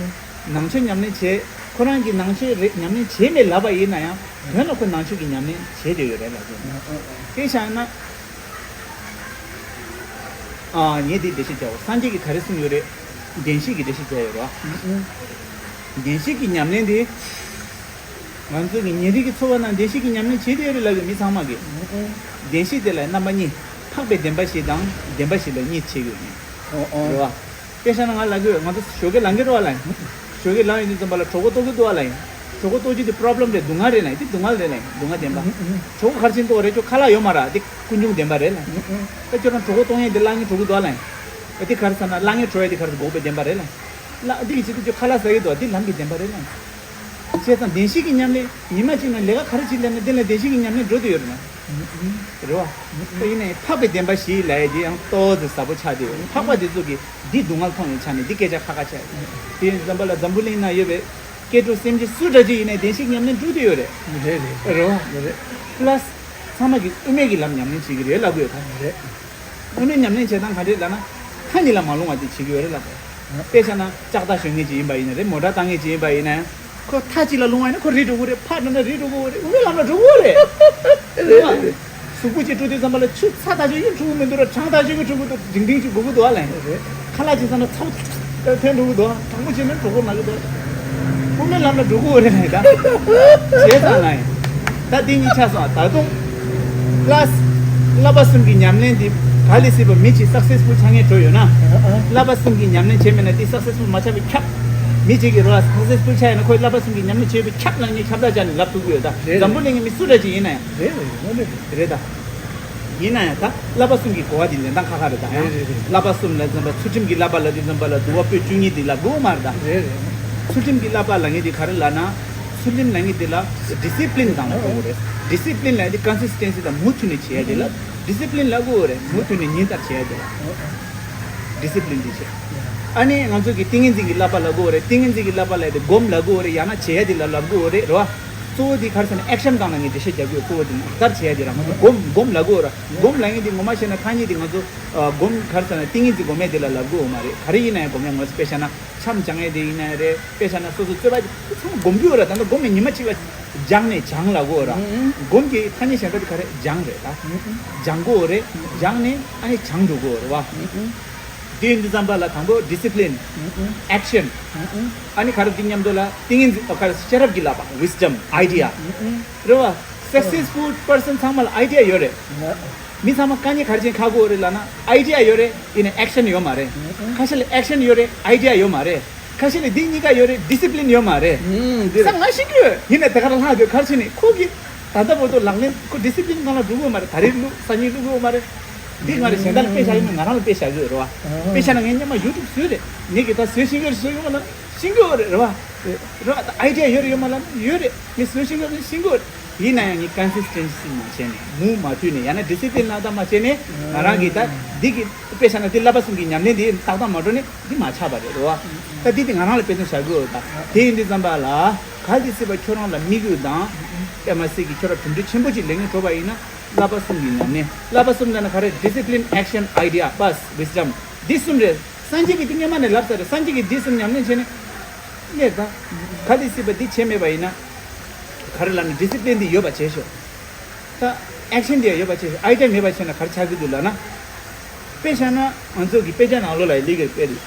ནང་ཆོས་ཉམས་ལེན་བྱས། ཁོ་རང་གིས་ནང་ཆོས་རེད་ཉམས་ལེན་བྱས་མེད་ལབ་པ་ཡིན་ན་ཡང་དོན་ལ་ཁོ་ནང་ཆོས་ཀྱི་ཉམས་ལེན་བྱས་བསྡད་ཡོད་རེད་ལབ་དགོས། དེ་བཞག་ན། ཨ་ངས་འདི་འགྲེལ་བཤད་རྒྱག་འོ། སངས་རྒྱས་ཀྱིས་ག་རེ་གསུངས་ཡོད་རེད། བདེན་བཞི་གི་འགྲེལ་བཤད་རྒྱག་ཡོད་རེད་བ། བདེན་བཞི་གི་ཉམས་ལེན་དེ། ང་ཚོ་གི་ཉིན་རེ་གི་འཚོ་བ་ནང་བདེན་བཞི་གི་ཉམས་ལེན་བྱེད་བསྡད་ཡོད་རེད་ལབ་ཡོད་མི་ཚང་མ་གིས། བདེན་བཞི་དེ་ལ་རྣམ་པ་གཉིས། འཕགས་པའི་བདེན་པ་བཞི་དང་བདེན་པ་བཞི་ལ་གཉིས་ཕྱེ་ཡོད་ངེས། རེད་བ། དཔེ་བཞག་ན་ང་ལ་གི་ང་ཚོ་ཞོགས་ཀས་ལངས་ཀྱི་རེད་བ་ལ་ཡིན། ཞོགས་ཀས་ལངས་ཡོང་དུས་ཙམ་པ་ལ་གྲོད་ཁོག་ལྟོགས་ཀྱི་འདུག་བ་ལ་ཡིན། གྲོད་ཁོག་ལྟོགས་རྒྱུ་དེ་པྲོབ་ལེམ་རེད། སྡུག་བསྔལ་རེད་ལ་ཡིན། དེ་སྡུག་བསྔལ་རེད་ལ་ཡིན། སྡུག་བསྔལ་བདེན་པ། གྲོད་ཁོག་ག་རེ་བྱས་ནས་ལྟོགས་རེད། ཁྱོད་ཁ་ལག་ཡོད་མ་རེད། དེ་ཀུན་འབྱུང་བདེན་པ་རེད་ལ་ཡིན། ད་ཁྱོད་རང་གྲོད་ཁོག་ལྟོགས་ཡས་དེ་ལངས་ཀྱི་འགྲོ་གི་འདུག་བ་ལ་ཡིན། དེ་ག་རེ་ཟེར་ན་ལངས་ཀྱི་འགྲོ་ཡས་དེ་ག་རེ་འགོག་པའི་བདེན་པ་རེད་ལ་ཡིན། ལ་དེ་ཡིན་ཕྱིན་དུས་ཁྱོད་ཁ་ལག་ཟ་གི་འདུག་དེ་ལམ་གྱི་བདེན་པ་རེད་ལ་ཡིན། བྱས་ཙང་བདེན་བཞི་གི་ཉམས་ལེན་ཉི་མ་གཅིག་ནང་ལས་ཀ་ག་རེ་བྱེད་ལབ་ན་དེ་ལ་བདེན་བཞི་གི་ཉམས་ལེན་འགྲོ་འདོད་ཡོད་རེད་ན། རེད་བ། ད་ཡིན་ནའི་འཕགས་པའི་བདེན་པ་བཞི་ལབ་ཡས་དེ་ཡང་ཏོག་ཙམ་ཟབ་པོ་ཆགས་བསྡད་ཡོད་རེད། འཕགས་པ་དེ་ཚོ་གིས་འདི་སྡུག་བསྔལ་མཐོང་བའི་ཆ་ནས་འདི་སྐད་ཆ་ཁ་ཁ་བྱས་ཡོད། དེ་ཙམ་པ་ལ་འཛམ་བུ་གླིང་ན་ཡོད་པའི་སྐྱེ་འགྲོ་སེམས་ཅན་སུ་འདྲ་ཅིག་ཡིན་ནའི་བདེན་བཞི་ཉམས་ལེན་འགྲོ་འདོད་ཡོད་རེད། རེད་རེད། རེད་བ། རེད་རེད། པ་ལ་སི་ཚང་མ་གིས་དབུ་མའི་གི་ལམ་ཉམས་ལེན་བྱེད་ཀྱི་རེད་ལབ་དགོས་ད། རེད། དངོས་གནས་ཉམས་ལེན་བྱེད་སྟངས་ག་འདྲས་ལབ་ན། མཐའ་གཉིས་ལ་མ་ལྷུང་བ་དེ་བྱེད་ཀྱི་ཡོད་རེད་ལབ་དགོས། དཔེ་བཞག་ན་ལྕགས་རྟ་གཞོན་མཁན་ཅིག་ཡིན་པ་ཡིན་ན་རེད། མོ་ཊ་བཏང་མཁན་ཅིག་ཡིན་པ་ཡིན་ན་ཡང་། ཁོ་མཐའ་གཅིག་ལ་ལྷུང་བ་ཡིན་ན་ཁོ་རིལ་འགྲོ་གི་རེད། ཕར་འགྲོ་ན་རིལ་འགྲོ་གི་རེད། དབུ་མའི་ལམ་ལ་འགྲོ་གི་རེད། རེད་རེད་རེད། གཟུགས་པོ་གཅིག་འགྲོ་དུས་ཙམ་པ་ལ་ཆུ་ཚ་ཐག་ཆོད་ཡིན་འགྲོ་གི་མི་འདུག་ར། གྲང་ཐག་ཆོད་ཀྱི་འགྲོ་གི་འདུག་སྒྲིང་སྒྲིང་ཅིག་དགོས་ཀྱི་འདུག་ཨ་ལན། རེད། ཁ་ལག་བྱེད་ཙམ་ན་ཚ་བོ་ཐོན་འགྲོ་གི་འདུག་གྲང་མོ་བྱས་ན་གྲོད་ཁོག་ན་གི་འདུག་དབུ་མའི་ལམ་ལ་འགྲོ་གི་རེད་ལན་ད། བྱས་ཙང་ན་ཡིན། ད་འདི་གཉིས་ཆགས་སོང་། ད་དུང་། པ་ལ་སི་བསླབ་པ་གསུམ་གྱི་ཉམས་ལེན་འདི་ག་ལ་སྲིད་པ་མི་གཅིག་སག་སེ་སི་ཕུལ་ཆགས་མཁན་འགྲོ་ཡོད་ན། བསླབ་པ་གསུམ་གྱི་ཉམས་ལེན་བྱས་མེད་ན་འདི་སག་སེ་སི་ཕུལ་མ་ཆགས་པའི་ཁྱབ། མི་གཅིག་གིས་རོ་ལ་སག་སེ་སི་ཕུལ་ཆགས་ཡོད་ན་ཁོས་བསླབ་པ་གསུམ་གྱི་ཉམས་ལེན་བྱས་པའི་ཁྱབ་ལ་ངས་ཁྱབ་བསྒྲགས་བྱས་ནས་ལབ་ཐུབ་ཀྱི་ཡོད་ད། རེད། འཛམ་བུ་གླིང་གི་མི་སུ་འདྲ་ཅིག་ཡིན་ན་ཡང་། རེད་རེད་རེད་རེད། རེད་ད། ཡིན་ན་ཡང་ད་བསླབ་པ་གསུམ་གྱི་གོ་བ་འདི་ལེན་སྟངས་ཁ་ཁ་རེད་ད། རེད་རེད་རེད། བསླབ་པ་གསུམ་ལ་འཛིན་པ་ཚུལ་ཁྲིམས་ཀྱི་བསླབ་པ་ལ་འདི་འཛིན་པ་ལ་འདུལ་བ་པོད་བཅུ་གཉིས་འདི་ལ་དགོས་མ་རེད་ད། རེད་རེད། ཚུལ་ཁྲིམས་ཀྱི་བསླབ་པ་ལ་ངེས་འདི་ག་རེ་ལབ་ན། ཚུལ་ཁྲིམས་ལ་ངེས་འདི་ལ་ཌི་སི་པི་ལིན་དང་ལ་གོ་དགོས་རེད། ཌི་སི་པི་ལིན་ལ་འདི་ཀོན་སི་སི་ཊེན་སི་དང་མུ་མཐུད་ནས་བྱེད་ཡ་འདི་ལ་ཌི་སི་པི་ལིན་ལ་གོ་དགོས་རེད། མུ་མཐུད་ནས་ཉིན་ལྟར་བྱེད་ཡ་འདི་ལ་ཌི་སི་པི་ལིན་འདི་བྱེད། ཨ་ནི་ང་ཚོ་གི་ཏིང་ངེ་འཛིན་གྱི་བསླབ་པ་ལ་གོ་དགོས་རེད། ཏིང་ངེ་འཛིན་གྱི་བསླབ་པ་ལ་འདི་སྒོམ་ལ་གོ་དགོས་རེད། ཡང་ན་བྱེད་ཡ་འདི་ལ་ལབ་གོ་དགོས་རེད། རེད་བ། གཙོ་བོ་འདི་ག་རེ་ཟེར་ན་ཨེག་ཤན་སྒང་ལ་ངས་འགྲེལ་བཤད་རྒྱག་གི་ཡོད། གཙོ་བོ་འདི་ལག་བསྟར་བྱེད་ཡ་འདི་རང་ང་ཚོ་སྒོམ་སྒོམ་ལབ་དགོས་ར། སྒོམ་ལབ་མཁན་འདི་ངོ་མ་བཤད་ན་ཐ་སྙད་འདི་ང་ཚོ་ཨ་སྒོམ་ག་རེ་ཟེར་ན་ཏིང་ངེ་འཛིན་སྒོམ་ཡ་འདི་ལ་ལབ་དགོས་མ་རེད། ག་རེ་ཡིན་ན་ཡང་སྒོམ་ཡ་ངོ་མ་དཔེ་བཞག་ན་འཆམ་སྦྱང་ཡ་འདི་ཡིན་ན་རེད། དཔེ་བཞག་ན་སོ་སོ་རྩོད་པ་འདི་ཚང་མ་སྒོམ་རྒྱུ་ཡོད་ར། ད་ལྟ་སྒོམ་ནས་ཉི་མ་གཅིག་ལ་སྦྱངས་ནས་སྦྱང་ལབ་དགོས་ར། སྒོམ་གྱི་ཐ་སྙད་གཞན་དག་འདི་ག་རེ་སྦྱང་རེད་ད། སྦྱང་དགོས་རེད། སྦྱངས་ནས་ཨ་ནི་སྦྱང་འགྲོ་དགོས་རེད་བ། དེ་ཡིན་དུས་ཙམ་པ་ལ་དང་པོ་ཌི་སི་པི་ལིན། ཨེག་ཤན། ཨ་ནི་ག་རེ་འདི་མཉམ་དུ་ལ་ཏིང་ངེ་འཛིན་ག་རེ་ཤེས་རབ་ཀྱི་བསླབ་པ། wisdom idea། རེད་བ། སག་སེ་སི་ཕུལ་པར་སན་ཚང་མ་ལ་ཨའི་ཌི་ཡ་ཡོད་རེད། མི་ཚང་མ་དཀའ་ངལ་ག་རེ་བྱས་ནས་ཁག་དགོས་རེད་ལབ་ན་ཨའི་ཌི་ཡ་ཡོད་རེད། ཡིན་ནའི་ཨེག་ཤན་ཡོད་མ་རེད། ཁ་ཤས་ལ་ཨེག་ཤན་ཡོད་རེད། ཨའི་ཌི་ཡ་ཡོད་མ་རེད། ཁ་ཤས་ལ་འདི་གཉིས་ཀ་ཡོད་རེད། ཌི་སི་པི་ལིན་ཡོད་མ་རེད། ཨུམ། འདི་རེད། ས་ང་ཤེས་ཀྱི་ཡོད། ཡིན་ནའི་དེ་ག་ལ་ལྷག་དགོས་ག་རེ་བྱས་ནས་ཁོ་གི་ད་ལྟ་བར་དུ་ལག་ལེན་ཁོ་ཌི་སི་པི་ལིན་སྒང་ལ་འགྲོ་གི་ཡོད་མ་རེད། ད་རེས་བླུག་སང་ཉིན་བླུག་གི་ཡོད་མ་རེད། འདི་ང་རེ་གཞན་དག་ལ་དཔེ་བཞག་ཡིན་ན་ང་རང་ལ་དཔེ་བཞག་གི་ཡོད་རེད་བ། དཔེ་བཞག་ན་ངས་སྔོན་མ་ཡུ་ཊུབ་བཟོས་རེད། ངས་གི་ད་བཟོས་ཤེས་ཀྱི་རེད། བཟོས་ཡོད་མ་ལབ་ན་ཤེས་ཀྱི་ཡོད་རེད་རེད་བ། རེད་བ། ད་ཨའི་ཌི་ཡ་ཡོད་རེད་ཡོད་མ་ལབ་ན་ཡོད་རེད། ངས་བཟོས་ཤེས་ཀྱི་རེད། ཤེས་ཀྱི་ཡོད་རེད། ཡིན་ན་ཡང་ངས་ཀོན་སི་སི་ཊེན་སི་མ་བྱས་ནས་མུ་མ་མཐུད་ནས་ཡང་ན་ཌི་སི་པི་ལིན་ལག་བསྟར་མ་བྱས་ནས་ང་རང་གི་ད་འདི་གི་དཔེ་བཞག་ན་འདི་བསླབ་པ་གསུམ་གྱི་ཉམས་ལེན་འདི་ཏག་ཏག་མ་འགྲོ་ནས་འདི་མ་ཆགས་པ་རེད་རེད་བ། ད་འདི་དེ་ང་རང་ལ་དཔེ་མཚོན་བཞག་གི་ཡོད་ད། དེ་ཡིན་དུས་ཙམ་པ་ལ་གལ་ཏེ་སྲིད་པ་ཁྱོད་རང་ལ་དམིགས་ཡུལ་དང་དཔེ་མ་སྲིད་ཀྱི་ཁྱོད་རང་གྲུབ་འབྲས་ཆེན་པོ་ཅིག་ལེན་གྱི་འགྲོ་བ་ཡིན་ན། བསླབ་པ་གསུམ་གྱི་ཉམས་ལེན། བསླབ་པ་གསུམ་ལབ་ན་ག་རེ། ཌི་སི་པི་ལིན། ཨེག་ཤན། ཨའི་ཌི་ཡ། པ་ལ་སི། ཝིས་ཌམ། འདི་གསུམ་རེད། སངས་རྒྱས་ཀྱིས་འདི་སྔོན་མ་ནས་ལབ་ཚར་རེད། སངས་རྒྱས་ཀྱིས་འདི་གསུམ་ཉམས་ལེན་བྱས་ནས་སླེབས་ད། གལ་ཏེ་སྲིད་པ་འདི་བྱས་མེད་པ་ཡིན་ན། ག་རེ་ལབ་ན་ཌི་སི་པི་ལིན་འདི་ཡོད་པ་བྱས་ཤོག་ད་ཨེག་ཤན་འདི་ཡང་ཡོད་པ་བྱས་ཤོག་ཨའི་ཌི་ཡ་མེད་པ་བྱས་ན་ག་རེ་ཆགས་ཀྱི་འདུག་ལབ་ན། དཔེ་བཞག་ན་ང་ཚོ་གི་དཔེ་ཆ་ནང་ལོགས་ལ་ལི་གེ་དཔེ་རེད།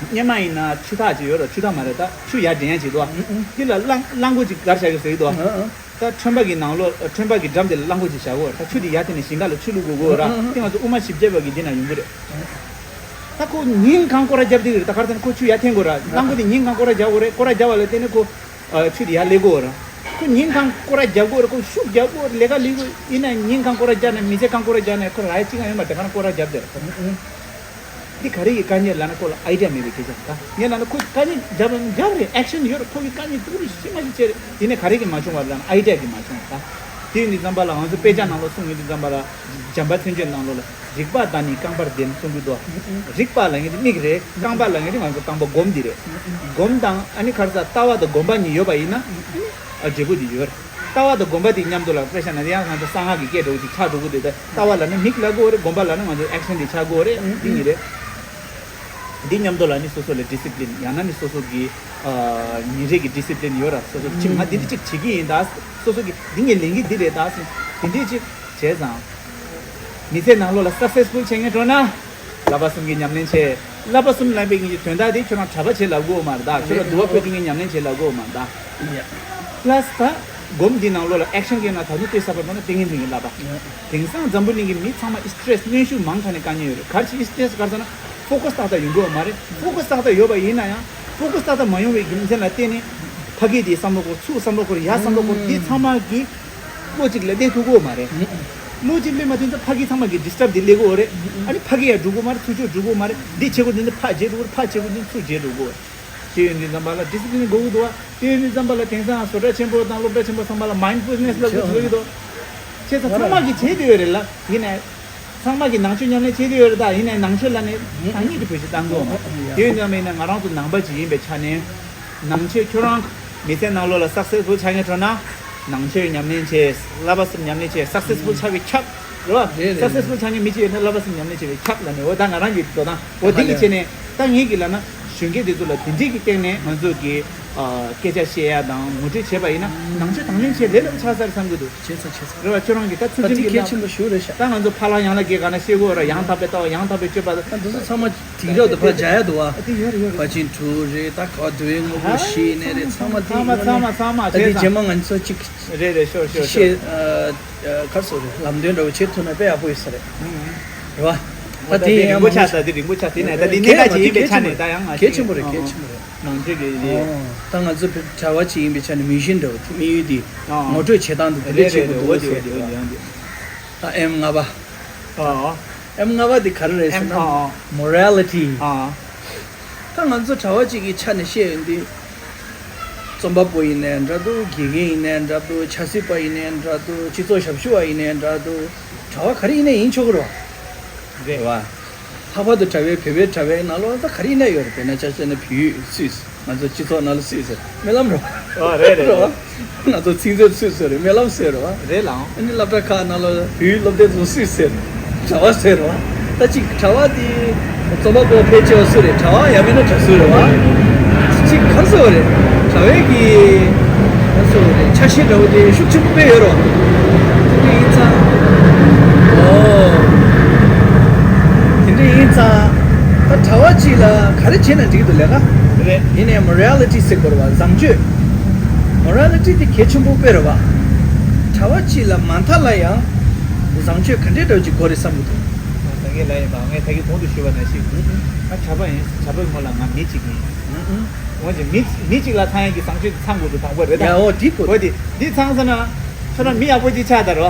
སྔོན་མ་ཡིན་ན་ཆུ་ཐག་ཅིག་ཡོད་རེད། ཆུ་ཐག་མ་རེད་ད། ཆུ་ཡར་འདྲེན་ཡ་ཅིག་འདུག་ཨ། འདི་ལ་རླངས་རླངས་འཁོར་ཅིག་ག་རེ་བྱ་གི་ཟེར་གི་འདུག་ཨ། ད་ཁྲོན་པ་གི་ནང་ལོགས་ཁྲོན་པ་གི་འགྲམ་དེ་ལ་རླངས་འཁོར་ཅིག་བཞག་གོ། ད་ཆུ་དེ་ཡར་འཐེན་ནས་ཞིང་ཁ་ལ་ཆུ་བླུག་དགོས་གོ་ར། དེ་ང་ཚོ་དབུ་མ་བཞི་བརྒྱ་པ་གི་འདི་ན་ཡོང་གི་རེད། ད་ཁོ་ཉིན་གང་སྐོར་ར་རྒྱབ་བསྡད་ཀྱི་རེད། ད་ག་རེ་ཟེར་ན་ཁོ་ཆུ་ཡར་འཐེན་དགོས་ར། རླངས་འཁོར་དེ་ཉིན་གང་སྐོར་ར་རྒྱག་དགོས་རེད། སྐོར་ར་རྒྱབ་པ་ལ་བརྟེན་ནས་ཁོ་ཆུ་དེ་ཡར་སླེབས་དགོས་ར། ཁོ་ཉིན་གང་སྐོར་ར་རྒྱག་དགོས་ར། ཁོ་ཤུགས་རྒྱག་དགོས་ར། ལས་ཀ་ལས་དགོས། ཡིན་ན་ཉིན་གང་སྐོར་ར་རྒྱག་ནས་མི་ཚེ་གང་སྐོར་ར་རྒྱག་ནས་ཁོ་ར་ཡ་གཅིག་ཀྱང་ཡོད་མ་རེད། ད་ག་རང་སྐོར་ར་རྒྱབ་བསྡད་ར། འདི་ག་རེ་ཡི་དཀའ་ངལ་ལབ་ན་ཁོ་ལ་ཨའི་ཌི་ཡ་མེད་པའི་སྐད་ཆ་རེད་ད། ངས་ལབ་ན་ཁོ་དཀའ་ངལ་རྒྱབ་རྒྱབ་རེད། ཨེག་ཤན་ཡོད་རེད། ཁོ་གི་དཀའ་ངལ་སྡུག་རུ་ཤི་མ་ཤི་བྱས་རེད། ཡིན་ནའི་ག་རེ་གི་མ་བྱུང་བ་ལབ་ན་ཨའི་ཌི་ཡ་གི་མ་བྱུང་བ་ད། དེ་ཡིན་དུས་ཙམ་པ་ལ་ང་ཚོ་དཔེ་ཆ་ནང་ལ་གསུངས་ཡོད་དུས་ཙམ་པ་ལ་འཇམ་དཔལ་མཚན་བརྗོད་ནང་ལོགས་ལ་རིག་པ་དང་ནི་རྐང་པར་ལྡན་གསུང་གི་འདུག་རིག་པ་ལབ་མཁན་དེ་མིག་རེད། རྐང་པ་ལབ་མཁན་དེ་ང་ཚོ་རྐང་པ་སྒོམ་འདི་རེད། སྒོམ་དང་ཨ་ནི་ག་རེ་ཟེར་ལྟ་བ་དང་སྒོམ་པ་གཉིས་ཡོད་པ་ཡིན་ན་ཨ་ནི་ཨ་འབྲས་བུ་འདི་ཡོད་རེད། ལྟ་བ་དང་སྒོམ་པ་དེ་མཉམ་དུ་ལ་དཔེ་བཞག་ན་དེ་ཡང་ང་ཚོ་གསང་སྔགས་ཀྱི་སྐད་འདྲ་བོ་ཅིག་ཆགས་འགྲོ་གི་འདུག་ད་ལྟ་བ་ལབ་ན་མིག་ལབ་དགོས་རེད། སྒོམ་པ་ལབ་ན་ང་ཚོ་ཨེག་ཤན་དེ་ཆགས་དགོས་རེད། འདི་གཉིས་རེད། འདི་མཉམ་དུ་ལ་ནི་སོ་སོ་ལ་ཌི་སི་པི་ལིན་ཡང་ན་ནི་སོ་སོ་གི་ཨ་ཉིན་རེ་གི་ཌི་སི་པི་ལིན་ཡོད་ར། སོ་སོ་ཁྱིམ་ང་འདི་འདྲ་ཅིག་བྱེད་ཀྱི་ཡིན་ད། སོ་སོ་གི་འདི་ངས་ལེན་གྱི་འདི་རེད་ད་ཟེར་དེ་འདྲས་ཅིག་བྱས་ཙང་། མི་ཚེ་ནང་ལོགས་ལ་སག་སེ་སི་ཕུལ་བྱེད་མཁན་འགྲོ་ན། བསླབ་པ་གསུམ་གྱི་ཉམས་ལེན་བྱེད། བསླབ་པ་གསུམ་ལབ་པའི་གི་དོན་དག་དེ་ཁྱོད་རང་གྲྭ་པ་བྱེད་ལབ་དགོས་མ་རེད་ད། ཁྱོད་རང་འདུལ་བ་པོད་བཅུ་གཉིས་ཉམས་ལེན་བྱེད་ལབ་དགོས་མ་རེད་ད། པ་ལ་སི་ད། སྒོམ་འདི་ནང་ལོགས་ལ་ཨེག་ཤན་གྱི་ནང་ད་དུང་ལྟོས་ས་བར་དུ་ན་ཏིང་ངེ་འཛིན་གྱི་བསླབ་པ། དེང་སང་འཛམ་བུ་གླིང་གི་མི་ཚང་མ་སི་ཊེ་རེ་སི་གནོན་ཤུགས་མང་དྲགས་ནས་དཀའ་ངལ་ཡོད་རེད། ག་རེ་བྱས་སི་ཊེ་རེ་སི་ག་རེ་ཟེར་ན། ཕོ་ཁོ་སི་ཏག་ཏག་ཡོང་གི་ཡོད་མ་རེད། ཕོ་ཁོ་སི་ཏག་ཏག་ཡོད་པ་ཡིན་ན་ཡང་ཕོ་ཁོ་སི་ཏག་ཏག་མ་ཡོང་བའི་རྒྱུ་མཚན་ལ་བརྟེན་ནས་ཕ་གི་དེ་བསམ་བློ་འཁོར། ཚུར་བསམ་བློ་འཁོར། ཡར་བསམ་བློ་འཁོར། འདི་ཚང་མ་གི་བློ་གཅིག་ལ་གནས་ཐུབ་ཀྱི་ཡོད་མ་རེད། བློ་གཅིག་སླེབས་མ་ཐུབ་ཚེ་ཕ་གི་ཚང་མ་གི་ཌི་སི་ཊབ་དེ་སླེབས་ཀྱི་ཡོད་རེད། ཨ་ནི་ཕ་གི་ཡར་འགྲོ་གི་ཡོད་མ་རེད། ཚུར་ཕྱོགས་འགྲོ་གི་ཡོད་མ་རེད། འདི་བྱེད་དགོས་དུས་ནི་ཕར་བྱེད་འགྲོ་གི་རེད། ཕར་བྱེད་དགོས་དུས་ནི་ཚུར་བྱེད་འགྲོ་གི་ཡོད་རེད། དེ་ཡིན་དུས་ཙམ་པ་ལ་ཌི་སི་པི་ལིན་དགོས་ཀྱི་འདུག་བ། དེ་ཡིན་དུས་ཙམ་པ་ལ་དེང་སང་བཟོ་གྲྭ་ཆེན་པོ་དང་སློབ་གྲྭ་ཆེན་པོ་ཚང་མ་ལ་མའིན་ཌ་ཕུལ་ནེ་སི་ལབ་དགོས་ཀྱི་འདུག་བྱས་ཙང་ཚང་མ་གིས་བྱེད་བསྡད་ཡོད་རེད་ལ། ཡིན་ནའི་ཚང་མ་གིས་ནང་ཆོས་ཉམས་ལེན་བྱེད་བསྡད་ཡོད་རེད། ད་ཡིན་ནའི་ནང་ཆོས་ལ་ནི་ཐག་ཉེ་དུ་བེད་སྤྱོད་བཏང་དགོས་མ་རེད། དེ་ཡིན་ཙང་མིན་ན་ང་རང་ཚོ་ནང་པ་ཅིག་ཡིན་པའི་ཆ་ནས། ནང་ཆོས་ཁྱོད་རང་མི་ཚེ་ནང་ལོགས་ལ་སག་སེ་སི་ཕུལ་ཆགས་ཉེ་འགྲོ་ན། ནང་ཆོས་ཉམས་ལེན་བྱས། བསླབ་པ་གསུམ་ཉམས་ལེན་བྱས། སག་སེ་སི་ཕུལ་ཆགས་པའི་ཁྱབ་རེད་བ། རེད་རེད། སག་སེ་སི་ཕུལ་ཆགས་ཉེ་མི་གཅིག་ཡོད་ན་བསླབ་པ་གསུམ་ཉམས་ལེན་བྱས་པའི་ཁྱབ་ལ་ནི། འོ་ད་ང་རང་གི་འགྲོ་སྟངས་འོ་འདི་གི་ཆེད་ནས་ད་ངེད་ཀྱི་ལ་ན་གཞོན་སྐྱེས་དེ་ཚོ་ལ་དེ་འདྲས་ཀྱི་སྟེང་ནས་ང་ཚོ་གི་སྐད་ཆ་བཤད་ཡ་དང་ངོ་སྤྲོད་བྱས་པ་ཡིན་ན་ནང་ཆོས་དང་ལེན་བྱས་ལས་སླ་པོ་ཆགས་ས་རེད་བསམ་གྱི་འདུག་བྱས་ཚར་བྱས་ཚར། རེད་བ། ཁྱོད་རང་གི་ད་ཚུལ་ད་ཁྲིམས་དེ་ཀྱི་གལ་ལ་ཆེན་པོ་ཞེ་པོ་རེད་ཤག་ད་ང་ཚོ་ཕ་ལ་ཡང་ལ་སྐད་ག་ན་བཤད་དགོས་ར། ཡང་དག་པའི་ལྟ་བ། ཡང་དག་པའི་སྤྱོད་པ། ད་འདི་ཚོ་ཚང་མ་དེང་རབས་དུ་ཕར་སྦྱར་ཡ་འདུག་བ། ཨ་དེ་ཡོད་རེད་ཡོད་རེད། ཕར་ཕྱིན་དྲུག་རེད། ད་ག་བ་དུ་བའི་དངོས་པོ་ཧ་བཞི་ནས་རེད། ཚང་མ་དེ་ཚང་མ་ཚང་མ་ཚང་མ་ད་དེ་བྱས་རྗེས་མ་ང་ཚོ་གཅིག་རེད་རེད། ཤོར་ཤོར་ཤོར། བཤད་ཨ་ཨ་ག་རེ་ཟེར་དགོས་རེད། ལམ་སྟོན་འདྲ་བོ་བྱེད་ཐུབ་ན་དཔེ་ཡག་པོ་ཡོད་ས་རེད། ཨུ་ཨུ། རེད་བ། ད་ད་དེ་དེ་ཡང་རིང་པོ་མང་ཆགས། ད་དེ་རིང་པོ་ཆགས། དེ་ནས་ད་དེ་གལ་གནད་འགག་མ་ཅིག་ཡིན་པའི་ཆ་ནས་ད་ཡང་ང་གལ་ཆེན་པོ་རེད། ཨ་གལ་ཆེན་པོ་རེད། ཨ་གལ་ཆེན་པོ་རེད། ནང་ཆོས་ཀྱི་རེད། ཨོ། ད་ང་ཚོ་བོད་གྲྭ་བ་ཅིག་ཡིན་པའི་ཆ་ནས་མི་གཞན་འདྲ་བོ་དེ་དམིགས་ཡུལ་དེ་ཨ་ངོ་སྤྲོད་བྱེད་སྟངས་དེ་དེ་འདྲ་རེད་བྱེད་རེད་དགོས་རེད། འོ་འདུག་དེ་འོ་ཟེར་དེ་འོ་དེ་རེད་བ། ཡང་དེ། ད་ཨེམ་ལྔ་པ། ཨ་ཨ། ཨེམ་ལྔ་པ་དེ་ག་རེ་རེད་ཟེར་ན། ཨེམ་ཨ་ཨ། མོ་རལ་ཊི། ཨ་ཨ། ད་ང་ཚོ་གྲྭ་བ་གཅིག་གི་ཆ་ནས་བཤད་ཡོང་དུས། རྩོམ་པ་པོ་ཡིན་ནའི་འདྲ་འདུག་དགེ་རྒན་ཡིན་ནའི་འདྲ་འདུག་ཆབ་སྲིད་པ་ཡིན་ནའི་འདྲ་འདུག་སྤྱི་ཚོགས་ཞབས་ཞུ་བ་ཡིན་ནའི་འདྲ་འདུག་གྲྭ་བ་ག་རེ་ཡིན་ནའི་ཡིན་ཆོག་གི་རེད་བ། རེད་བ། ལྷག་པར་དུ་གྲྭ་བའི་བོད་པའི་གྲྭ་བའི་ནང་ལོགས་ད་ག་རེ་ཡིན་ན་ཡོད་རེད། དཔེར་ན་ཆ་བཞག་ན་བོད་ཡིག་སུས། ང་ཚོ་སྤྱི་ཚོགས་ནང་ལ་སུས་ཟེར། སྨོན་ལམ་རོ། ཨ་རེད་རེད་རོ། རེད། ང་ཚོ་ཚིག་མཛོད་སུས་ཟེར། སྨོན་ལམ་ཟེར་རོ། རེད་ལགས། ཨ་ནི་སློབ་གྲྭ་ཁག་ནང་ལ་བོད་ཡིག་སློབ་དེབ་ཚོ་སུས་ཟེར། གྲྭ་བ་ཟེར་རོ། ད་ཅིག་གྲྭ་བ་དེ་རྩོམ་པ་པོ་ཕལ་ཆེ་བ་སུ་རེད། གྲྭ་བ་ཡང་མིན་ན་གྲྭ་ཟུར་རེད་བ། ཅིག་ག་རེ་ཟེར་བ་རེད། གྲྭ་བའི་གི་ག་རེ་ཟེར་བ་རེད། ཆ་ཤས་འདྲ་བོ་དེ་ཤུགས་ཆེན་པོ་དཔེ་ཡོད་རོ། དེ་འདྲ་ཡིན་ཙང་། ཨོ། དེ་འདྲ་ཡིན་ཙང་། ད་གྲྭ་བ་གཅིག་ལ་ག་རེ་བྱས་ན་འགྲིག་འདུག་ལས་ཀ་རེད། ཡིན་ནའི་མོ་རལ་ཊི་ཟེར་དགོས་རེད་བ། བཟང་སྤྱོད། མོ་རལ་ཊི་དེ་གལ་ཆེན་པོ་དཔེ་རེད་བ། གྲྭ་བ་གཅིག་ལ་མ་མཐའ་ལ་ཡང་བཟང་སྤྱོད་ག་འདྲའི་འདྲ་བོ་ཅིག་དགོས་རེད་བསམ་གྱི་འདུག་ད་ངས་ལབ་ཡིན་པ། ངས་ད་གིན་གོང་དུ་ཞུས་པ་ནང་བཞིན། ང་གྲྭ་པ་ཡིན། གྲྭ་པའི་ངོས་ལ་ང་མི་གཅིག་ཡིན། འོན་ཀྱང་མི་མི་གཅིག་ལ་ཚང་ཡག་གི་བཟང་སྤྱོད་དེ་ཚང་དགོས་འདུག་དང་པོ་རེད་ད། ཡ་འོ་དེ་དགོས། འོ་དེ་འདི་ཚང་ཟེར་ན། ཁྱོད་རང་མི་ཡག་པོ་ཅིག་ཆགས་ད་རོ།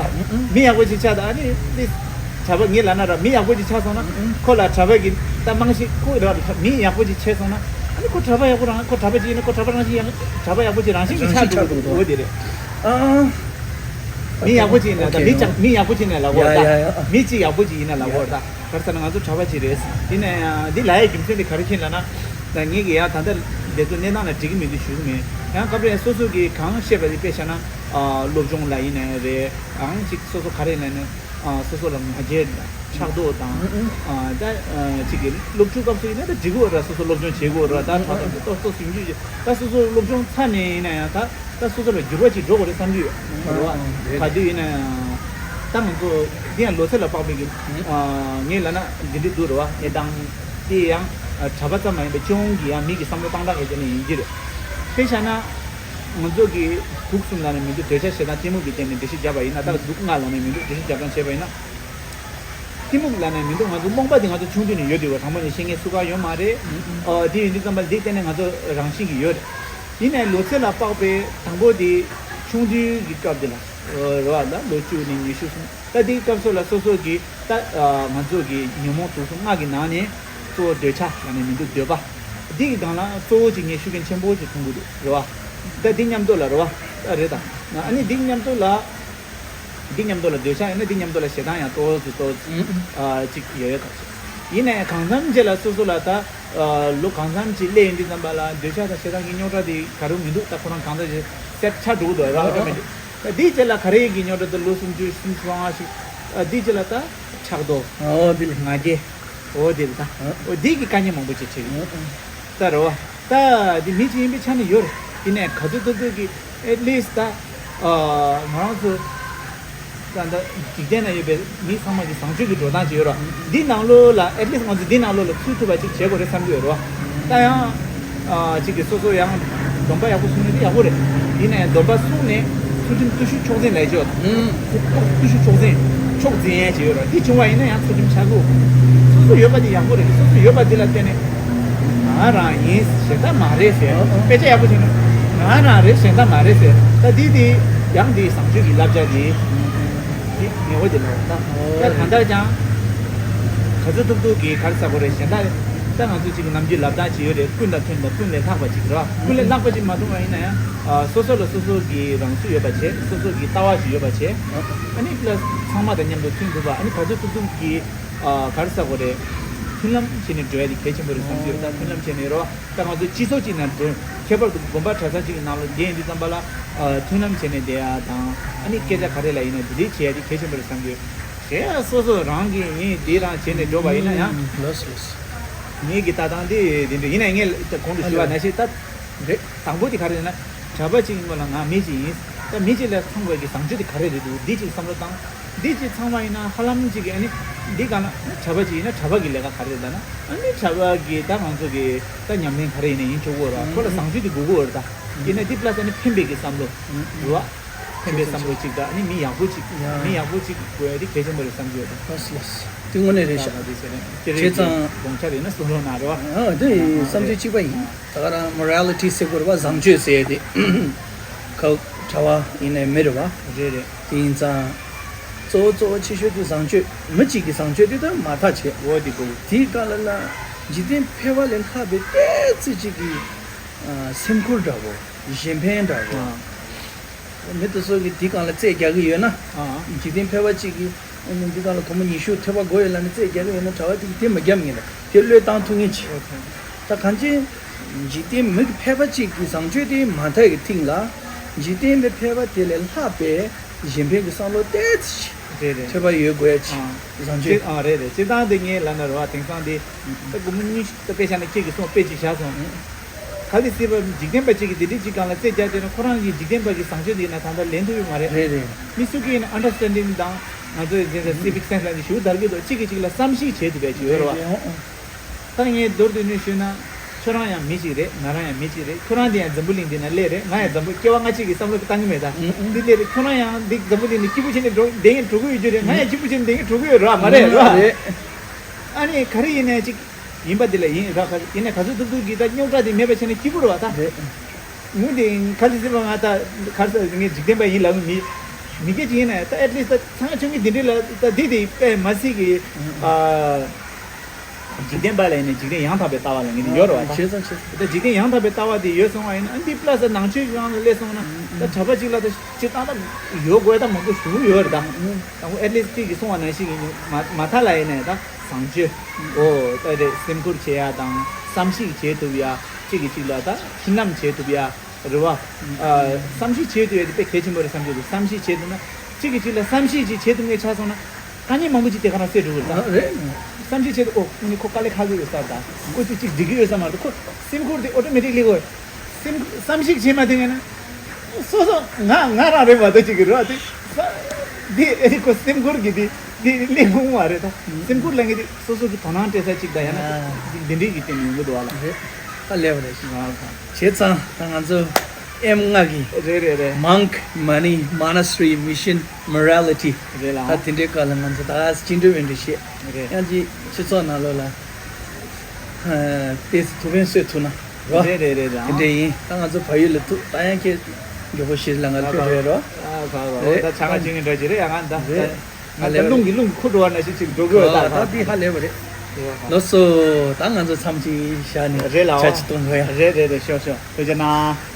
མི་ཡག་པོ་ཅིག་ཆགས་ད། ཨ་ནི་འདི་གྲྭ་པ་ངེད་ལ་ན་ར་མི་ཡག་པོ་ཅིག་ཆགས་སོང་ན། ཁོ་ལ་གྲྭ་པ་གི་ད་རྨང་གཞི་ཁོ་ར་མི་ཡག་པོ་ཅིག་ཆགས་སོང་ན། ཨ་ནི་ཁོ་གྲྭ་པ་ཡག་པོ་རང་ཁོ་གྲྭ་པ་ཅིག་ཡིན་ན་ཁོ་གྲྭ་པ་རང་བཞིན་ཡང་གྲྭ་པ་ཡག་པོ་ཅིག་རང་བཞིན་གྱིས་ཆགས་འགྲོ་གི་འདུག་འོ་དེ་རེད། ཨ། མི་ཡག་པོ་ཅིག་ཡིན་ན་ད། ཨོ་ཁེ། མི་ཅག་མི་ཡག་པོ་ཅིག་ཡིན་ན་ལབ་དགོས་རེད་ད། ཡ་ཡ་ཡ། མི་གཅིག་ཡག་པོ་ཅིག་ཡིན་ན་ལབ་དགོས་རེད་ད། ག་རེ་ཟེར་ན་ང་ཚོ་གྲྭ་པ་ཅིག་རེད། དེ་ནས་འདི་ལབ་ཡའི་རྒྱུ་མཚན་དེ་ག་རེ་ཡིན་ལབ་ན། ད་ངེད་ཀྱིས་ཡང་ད་ལྟ་འདི་ཚོ་གནས་སྟངས་ལ་འགྲིག་གི་མི་འདུག་ཞུ་གི་མེད། ཡང་སྐབས་རེ་སོ་སོ་གིས་གང་བཤད་པ་དེ་དཔེ་བཞག་ན། ཨ། སློབ་སྦྱོང་ལ་ཡིན་ནའི་རེད། ཨང་ཅིག་སོ་སོ་ག་རེ་ཡིན་ན་ནི། ཨ། སོ་སོ་ལ་ང་རྒྱལ་དང་ཕྲག་དོག་དང་། ཨ། ད་ཨ་ཅིག་གི་སློབ་ཕྲུག་སྐབས་སུ་ཡིན་ན་ད་འགྲིག་གི་ཡོད་ར། སོ་སོ་སློབ་སྦྱོང་བྱེད་དགོས་ར། ད་ཕྲག་དོག་ཏོག་ཏོག་ཞིབ་འཇུག་བྱེད། ད་སོ་སོ་སློབ་སྦྱོང་ཚར་ནས་ཡིན་ན་ཡང་ད། ད་སོ་སོ་ལ་འགྱུར་བ་ཅིག་འགྲོ་དགོས་རེད་བསམ་གྱི་ཡོད་རེད་བ། ཨ་ཨ་རེད། ག་དུས་ཡིན་ན་ཡང་། ད་ང་ཚོ་འདི་ཡང་ལོ་ཚད་ལ་དཔག་པའི་གི། ཨ། ངས་ལབ་ན་འདི་འདྲ་འདུག་རེད་བ། ངས་དང་། དེ་ཡང་། ཨ། གྲྭ་པ་ཙམ་མ་ཡིན་པའི་སྤྱི་ཡོངས་ཀྱི་ཡང་མི་གི་བསམ་བློ་བཏང་སྟངས་ཀྱི་སྟེང་ནས་ཡིན་གྱི་རེད། དཔེ་བཞག་ན། ང་ཚོ་གི་དུག་གསུམ་ལབ་ནས་མི་འདུག་འདོད་ཆགས་ཞེ་སྡང་གཏི་མུག་གི་སྟེང་ནས་འགྲེལ་བཤད་བརྒྱབ་པ་ཡིན་ན། ད་དུག་ལྔ་ལབ་ནས་མི་འདུག་འགྲེལ་བཤད་རྒྱབ་སྟངས་བྱས་པ་ཡིན་ན། གཏི་མུག་ལབ་ནས་མི་འདུག་ང་ཚོ་རྨོངས་པ་དེ་ང་ཚོ་ཆུང་དུས་ནས་ཡོད་དུས་བ། དང་པོ་ནས་ཤེས་མཁན་སུ་གང་ཡོད་མ་རེད། ཨ། དེ་ཡིན་དུས་ཙམ་པ་འདི་གཏན་ནས་ང་ཚོ་རང་བཞིན་གྱིས་ཡོད་རེད། ཡིན་ནའི་ལོ་ཚད་ལ་དཔག་པའི་དང་པོ་དེ་ཆུང་དུས་ཀྱི་སྐབས་དེ་ལ། རེད་བ། ད་ལོ་བཅུ་ནས་ཉི་ཤུ་སོང་། ད་དེའི་སྐབས་སུ་ལ་སོ་སོ་གི་ད། ཨ། ང་ཚོ་གི་ཉོན་མོངས་དུག་གསུམ་ལྔ་གི་ནང་ནས་གཙོ་བོ་འདོད་ཆགས་ལབ་ནས་མི་འདུག་འདོད་པ། འདི་གི་སྒང་ལ་གཙོ་བོ་གཅིག་ངས་ཤུགས་རྐྱེན་ཆེན་པོ་ཞིག་མཐོང་གི་འདུག་རེད་བ། ད་འདི་མཉམ་དུ་ལ་རེད་བ། ད་རེད་ད། ཨ་ནི་འདི་མཉམ་དུ་ལ། འདི་མཉམ་དུ་ལ་འདོད་ཆགས་ཡོད་ན་འདི་མཉམ་དུ་ལ་ཞེ་སྡང་ཡང་ཏོག་ཙམ་ཏོག་ཙམ། ཨ། ཅིག་ཡོད་ཡོད་ཐག་ཆོད། ཡིན་ནའི་གང་འཚམ་ཅིག་ལ་སོ་སོ་ལ་ད། ཨ། ལོ་གང་འཚམ་ཅིག་སླེབས་ཡོང་དུས་ཙམ་པ་ལ་འདོད་ཆགས་དང་ཞེ་སྡང་གི་རྙོག་དྲ་དེ་ག་རེ་མི་འདུག་ད་ཁོ་རང་གང་འཚམ་ཅིག་སེལ་ཆགས་འགྲོ་གི་འདུག་རེད་བ། ཨོ་ཨོ། ད་འདིའི་རྗེས་ལ་ག་རེ་གི་རྙོག་དྲ་དེ་ལོ་སུམ་ཅུ་སུམ་ཅུ་སོ་ལྔ་ཞིག་ཨ། འདིའི་རྗེས་ལ་ད་ཕྲག་དོག་ཨོ་འདི་ལ། ང་རྒྱལ། ཨོ་འདི་ལ་ད། ཨོ། ཨོ་འདི་གི་དཀའ་ངལ་མང་པོ་ཅིག་འཕྲད་ཀྱི་འདུག་ཨོ་ཨོ། ད་རེད་བ། ད་འདི་མི་གཅིག་ཡིན་པའི་ཆ་ནས་ཡོད་རེད། ཡིན་ནའི་ག་ཚོད་ཐུབ་ཐུབ་ཀྱིས་at least ད། ཨ། ང་རང་ཚོ་ད་ལྟ་འཇིག་རྟེན་ན་ཡོད་པའི་མི་ཚང་མ་གི་བཟང་སྤྱོད་ཀྱི་འགྲོ་སྟངས་ཅིག་ཡོད་རེད་བ། འདི་ནང་ལོགས་ལ་at least ང་ཚོ་འདི་ནང་ལོགས་ལ་ཚུད་ཐུབ་པ་ཅིག་བྱེད་དགོས་རེད་བསམ་གྱི་ཡོད་རེད་བ། ད་ཡང་། ཨ། གཅིག་གིས་སོ་སོ་ཡང་སྡོམ་པ་ཡག་པོ་སྲུང་ནས་དེ་ཡག་པོ་རེད། ཡིན་ནའི་སྡོམ་པ་སྲུང་ནས་ཚུལ་ཁྲིམས་བརྟུལ་ཞུགས་མཆོག་འཛིན་ལས་ཆོག་ཨུམ། བརྟུལ་ཞུགས་མཆོག་འཛིན། ཕྱོགས་འཛིན་ཡས་ཅིག་ཡོད་རེད། འདི་བྱུང་བ་ཡིན་ན་ཡང་ཚུལ་ཁྲིམས་ཆག་གི། སོ་སོ་ཡོད་པ་དེ་ཡག་པོ་རེད། སོ་སོ་ཡོད་པ་དེ་ལ་བརྟེན་ནས་ང་རང་ཡིན་གཞན་དག་མ་རེད་ཟེར། དཔེ་ཆ་ཡག་པོ་བྱས་ན་ང་རང་རེད་གཞན་དག་མ་རེད་ཟེར། ད་འདི་དེ་ཡང་འདི་བཟང་སྤྱོད་ཀྱི་བསླབ་བྱ་དེ་འདི་ངེས་པ་དེ་ལ་ད་ད་གང་ལྟར་ཀྱང་ག་ཚོད་ཐུབ་ཐུབ་ཀྱིས་ག་རེ་ཟེར་དགོས་རེད། གཞན་དག་ད་ང་ཚོ་གཅིག་གི་ནམ་རྒྱུན་ལབ་སྟངས་ཅིག་ཡོད་རེད། ཀུན་དང་མཐུན་དང་ཀུན་ལས་ལྷག་པ་ཅིག་རེད་བ། ཀུན་ལས་ལྷག་པ་ཅིག་མ་མཐོང་བ་ཡིན་ན་ཡང་སོ་སོ་ལ་སོ་སོ་གི་རང་ཚུགས་ཡོད་པ་བྱས། སོ་སོ་གི་ལྟ་བ་ཞིག་ཡོད་པ་བྱས། ཨ་ནི་པ་ལ་ཚང་མ་དང་མཉམ་དུ་མཐུན་ཐུབ་པ། ཨ་ནི་ག་ཚོད་ཐུབ་ཐུབ་ཀྱིས་ཨ་ག་རེ་ཟེར་དགོས་རེད། མཐུན་ལམ་བྱས་ནས་འགྲོ་ཡ་དེ་གལ་ཆེན་པོ་རེད་བསམ་གྱི་ཡོད། ད་མཐུན་ལམ་བྱས་ནས་རོ། ད་ང་ཚོ་སྤྱི་ཚོགས་གཅིག་ནང་འགྲོ། ཁྱད་པར་དུ་དགོན་པ་གྲྭ་ཚང་གཅིག་གི་ནང་ལ་བསྡད་ཡིན་དུས་ཙམ་པ་ལ་ཨ་མཐུན་ལམ་བྱས་ནས་བསྡད་ཡ་དང་། ཨ་ནི་སྐད་ཆ་ག་རེ་ལབ་ཡིན་ན་དེ་འདྲའི་བྱེད་ཡ་དེ་གལ་ཆེན་པོ་རེད་བསམ་གྱི་ཡོད། གཞན་སོ་སོ་རང་གིས་ཡིན་འདི་རང་བྱས་ནས་འགྲོ་བ་ཡིན་ན་ཡང་། ལོས་ལོས། ངེད་ཀྱི་ལྟ་སྟངས་དེ་དེ་འདྲ་ཡིན་ན། ངས་ད་གོང་དུ་ཞུས་པ་ནང་བཞིན་ད། རེད། དང་པོ་དེ་ག་རེ་ཡིན་ན། གྲྭ་པ་གཅིག་ཡིན་པ་ལ་ང་མི་གཅིག་ཡིན། ད་མི་གཅིག་ལ་ཚང་དགོས་ཀྱི་བཟང་སྤྱོད་དེ་ག་རེ་རེད་འདུག་འདི་གཅིག་བསམ་བློ་བཏང་། འདི་གཅིག་ཚང་བ་ཡིན་ན་ཧ་ལམ་གཅིག་གི། ཨ་ནི་འདི་ག་ན་གྲྭ་པ་གཅིག་ཡིན་ན་གྲྭ་པ་གི་ལས་ཀ་ག་རེ་རེད་ལབ་ན། ཨ་ནི་གྲྭ་པ་གི་ད་ང་ཚོ་གི་ད་ཉམས་ལེན་ག་རེ་ཡིན་ན་ཡིན་ཆོག་གི་རེད། ཁོ་ལ་བཟང་སྤྱོད་དེ་དགོས་ཀྱི་ཡོད་རེད། ད་ཡིན་ན་འདི་པ་ལ་སི་ཨ་ནི་ཕན་པའི་གི་བསམ་བློ་རེད་བ། ཕན་པའི་བསམ་བློ་གཅིག་དང་། ཨ་ནི་མི་ཡག་པོ་གཅིག་ཡ། མི་ཡག་པོ་གཅིག་དགོས་ཡ་དེ་གལ་ཆེན་པོ་རེད་བསམ་གྱི་ཡོད་དོ། ལགས་ལགས། དེ་དངོས་གནས་རེད་ཤག་ད་དེ་བྱས་ནས་ཅི་རེད་བྱས་ཙང་། དགོངས་འཆར་ཡིན་ན་གསུང་རོགས་གནང་རོགས། ཨ་དེ་ཨ་བསམ་ཚུལ་རེད། གཅིག་པ་ཡིན། ད་ག་རང་morality ཟེར་དགོས་རེད་པ། བཟང་སྤྱོད་ཟེར་ཡ་དེ། ཁ་གྲྭ་པ་ཡིན་ནའི་མི་རེད་པ། རེད་རེད། དེ་ཡིན་ཙང་། གཙོ་བོ་གཙོ་བོ་ཆེ་ཤོས་དེ་བཟང་སྤྱོད། མི་གཅིག་གི་བཟང་སྤྱོད་དེ་ད་མ་ཐག་བྱས། འོ་དེ་དགོས། དེའི་སྒང་ལ་ལ་འཇིག་རྟེན་ཕལ་པ་ལས་ལྷག་པའི་ཏོག་ཙམ་གཅིག་གི་ཨ་སེམས་ཁུར་འདྲ་བོ། གཞན་ཕན་འདྲ་བོ། ཨ། མི་དེ་ཚོ་གིས་འདི་སྒང་ལ་རྩོད་རྒྱག་གི་ཡོད་ན། ཨ། འཇིག་རྟེན་ཕལ་པ་གཅིག་གིས་འདི་སྒང་ལ་སྒོར་མོ་ཉི་ཤུ་ཐོབ་པ་དགོས་ཡོད་ལབ་ནས་རྩོད་རྒྱག་གི་ཡོད་ན། གྲྭ་པ་དེ་གིས་དེ་མ་རྒྱབ་ངེས་ལ་དེ་བློས་བཏང་ཐུབ་ངེས་ཅིག་ཨོ་ཁེ། ད་གང་ཅི། འཇིག་རྟེན་མི་ཕལ་པ་གཅིག་གི་བཟང་སྤྱོད་དེ་མ་མཐའ་གི་སྟེང་ལ། འཇིག་རྟེན་མི་ཕལ་པ་དེ་ལས་ལྷག་པའི་གཞན་ཕན་གྱི་བསམ་བློ་ཏོག་ཙམ་རེད་རེད། ཐོབ་པ་ཡོད་དགོས་ཡ་ཅིག་ཨ། བཟང་སྤྱོད། ཨ་རེད་རེད། སྤྱིར་བཏང་དེ་ངས་ལབ་ན་རེད་པ། དེང་སང་དེ་ད་སྒོར་མོ་ཉི་ཤུ་ད་དཔེ་བཞག་ན་ཁྱེད་ཀྱིས་གསུངས་དཔེ་ཅིག་བཞག་སོང་། གལ་སྲིད་པ་འཇིག་རྟེན་པ་གཅིག་གིས་དེ་འདྲའི་གཅིག་སྒང་ལ་རྩོད་རྒྱག་བྱས་ན། ཁོ་རང་གིས་འཇིག་རྟེན་པ་གི་བཟང་སྤྱོད་དེ་ཡིན་ན་ད་ལྟ་ལེན་ཐུབ་ཡོད་མ་རེད། རེད་རེད། མི་སུ་གིས་ཡིན་ན་understanding་དང་ང་ཚོའི་དེ་འདྲ་civic sense་ལ་ནི་ཞུ་དར་གི་འདུག་གཅིག་གིས་གཅིག་ལ་བསམ་གཞིག་བྱེད་ཐུབ་པའི་ཅིག་ཡོད་རེད་པ། རེད་རེད། ཨོ་ཨོ། ད་ངས་མདོར་བསྡུས་ནས་ཞུས་ན། ཁྱོད་རང་ཡང་མི་གཅིག་རེད། ང་རང་ཡང་མི་གཅིག་རེད། ཁྱོད་རང་དེ་ཡང་འཛམ་བུ་གླིང་འདི་ན་སླེབས་རེད། ང་ཡང་འཛམ་བུ་སྐྱེ་བ་སྔ་ཕྱི་གི་བསམ་བློ་བཏང་གི་མེད་ད། ཨུ་ཨུ། འདི་སླེབས་རེད། ཁྱོད་རང་ཡང་འདི་འཛམ་བུ་གླིང་ནས་སྐྱིད་པོ་བྱས་ནས་འགྲོ་བསྡད་ཡིན་འགྲོ་གི་ཡོད་རྒྱུ་རེད། ང་ཡང་སྐྱིད་པོ་བྱས་ནས་བསྡད་ཡིན་འགྲོ་གི་ཡོད་རེད་པ། མ་རེད་རེད་པ། རེད། ཨ་ནི་ག་རེ་ཡིན་ནའི་གཅིག་ཡིན་པ་འདི་ལ་ཡིན་ར། ག་ཡིན་ནའི་ག་ཚོད་ཐུབ་ཐུབ་ཀྱིས་ད་རྙོག་དྲ་དེ་མེད་པ་བྱས་ན་སྐྱིད་པོ་རེད་པ་ད། རེད། ངུ་དེ་ག་ཚོད་ཟེར་བ། ང་ད་ག་རེ་ཟེར། ངས་འཇིག་རྟེན་པ་ཡིན་ལབ་མི་མི་སྐད་ཅིག་ཡིན་ནའི་ད་at least་ད་ཚང་ཆུང་གི་འདི་འདྲ་ལ་ད་འདི་དེ་དཔེ་མ་སྲིད་ཀྱི་ཨ། འཇིག་རྟེན་པ་ལ་ཡིན་ནའི་འཇིག་རྟེན་ཡང་དག་པའི་ལྟ་བ་ལ་ངེས་ཀྱི་ཡོད་རེད་པ་ད། བྱས་ཙང་བྱས་ཙང་། ད་འཇིག་རྟེན་ཡང་དག་པའི་ལྟ་བ་དེ་ཡོད་སོང་བ་ཡིན་ན། ཨ་འདི་པ་ལ་སི་ནང་ཆོས་ཀྱི་ནང་ལ་སླེབས་སོང་ན། ད་གྲྭ་པ་གཅིག་ལ་ད་སྤྱིར་བཏང་ད་ཡོད་དགོས་ད་མང་པོ་ཞེ་པོ་ཡོད་རེད་ད། དང་པོ་at least་གཅིག་གིས་གསུངས་པ་ནང་བཞིན་གྱི་མ་མ་མཐའ་ལ་ཡིན་ནའི་ད་བཟང་སྤྱོད། ཨོ་ད་རེད། སེམས་ཁུར་བྱེད་ཡ་དང་བསམ་གཞིག་བྱེད་ཐུབ་ཡ། གཅིག་གིས་གཅིག་ལ་ད་མཐུན་ལམ་བྱེད་ཐུབ་ཡ། རེད་པ། ཨ་བསམ་གཞིག་བྱེད་ཐུབ་ཡ་དེ་དཔེ་གལ་ཆེན་པོ་རེད་བསམ་གྱི་འདུག་བསམ་གཞིག་བྱེད་ཐུབ་ན། གཅིག་གིས་གཅིག་ལ་བསམ་གཞིག་ཅིག་བྱེད་ཐུབ་མཁན་ཆགས་སོང་ན། དཀའ་ངལ་མང་པོ་ཅིག་དེ་ག་རང་སེལ་འགྲོ་གི་རེད་ད། ཨ་རེད། བསམ་གཞིག་བྱེད་དུས་ཨོ་ཁོ་ནི་ཁོ་དཀའ་ལས་ཁག་གི་ཡོད་ས་རེད་ད། ཨོ་ཅིག་ཅིག་འགྲིག་གི་ཡོད་ས་མ་རེད། ཁོ་སེམས་ཁུར་དེ་automatically་གོ། སེམས་བསམ་གཞིག་བྱེད་མ་ཐུབ་མཁན་ན། སོ་སོ་ང་ང་རང་རེད་མ་གཏོགས་ཅིག་གི་རེད་པ་དེ། འདི་ཨེ་ནི་ཁོ་སེམས་ཁུར་གྱི་དེ་དེ་ལས་ཁུངས་མ་རེད་ད། སེམས་ཁུར་ལབ་མཁན་དེ་སོ་སོ་གི་དོ་སྣང་སྤྲད་ས་ཅིག་དང་ཡང་ན་ཨ་འདི་འདི་འདྲའི་གི་སྟེང་ནས་ཡོང་གི་འདུག་པ་ལ། རེད། ཧ་ལས་པ་རེད། ང་ལ་ད། བྱས་ཙང་ད་ང་ཚོ་ཨེམ་ལྔ་གི་རེད་རེད་རེད། Monk, Money, Monastery, Mission, Morality། རེད་ལ། ད་དེ་འདྲའི་སྐོར་ལ་ང་ཚོ་ད་ཅི་འདྲ་བའི་འདྲ་བཤད། རེད། ཡང་ཅིག་སྤྱི་ཚོགས་ནང་ལོགས་ལ་ཨ་ཏོག་ཙམ་ཐུགས་ཕན་གསོས་ཐུབ་ན་རོ། རེད་རེད་རེད་རེད། དེ་འདྲ་ཡིན། ད་ང་ཚོ་བལ་ཡུལ་ལ་ཐུག་ད་ཡང་ཁྱེད་མགྱོགས་པོ་ཞིག་ལ་ང་ལ་ཕེབས་རེད་རོ། ཨ་ཕ་ཕ་རེད། ད་ཆ་ང་ཅིག་འདྲ་ཅིག་རེད་ཡ་ང་ད། རེད། ང་ཚོ་རླུང་གི་རླུང་གི་ཁུ་འགྲོ་བ་ནང་བཞིན་ཅིག་འགྲོ་དགོས་ད། ད་འདི་ཧ་ལས་པ་རེད། ལགས་སོ། ད་ང་ཚོ་མཚམས་ཅིག་བཞག་ནས་རེད་ལ། ཆ་ཅིག་གཏོང་དགོས་ཡ། རེད་རེད་རེད། ཤོག་ཤོག་ཐུགས་རྗེ་གནང་།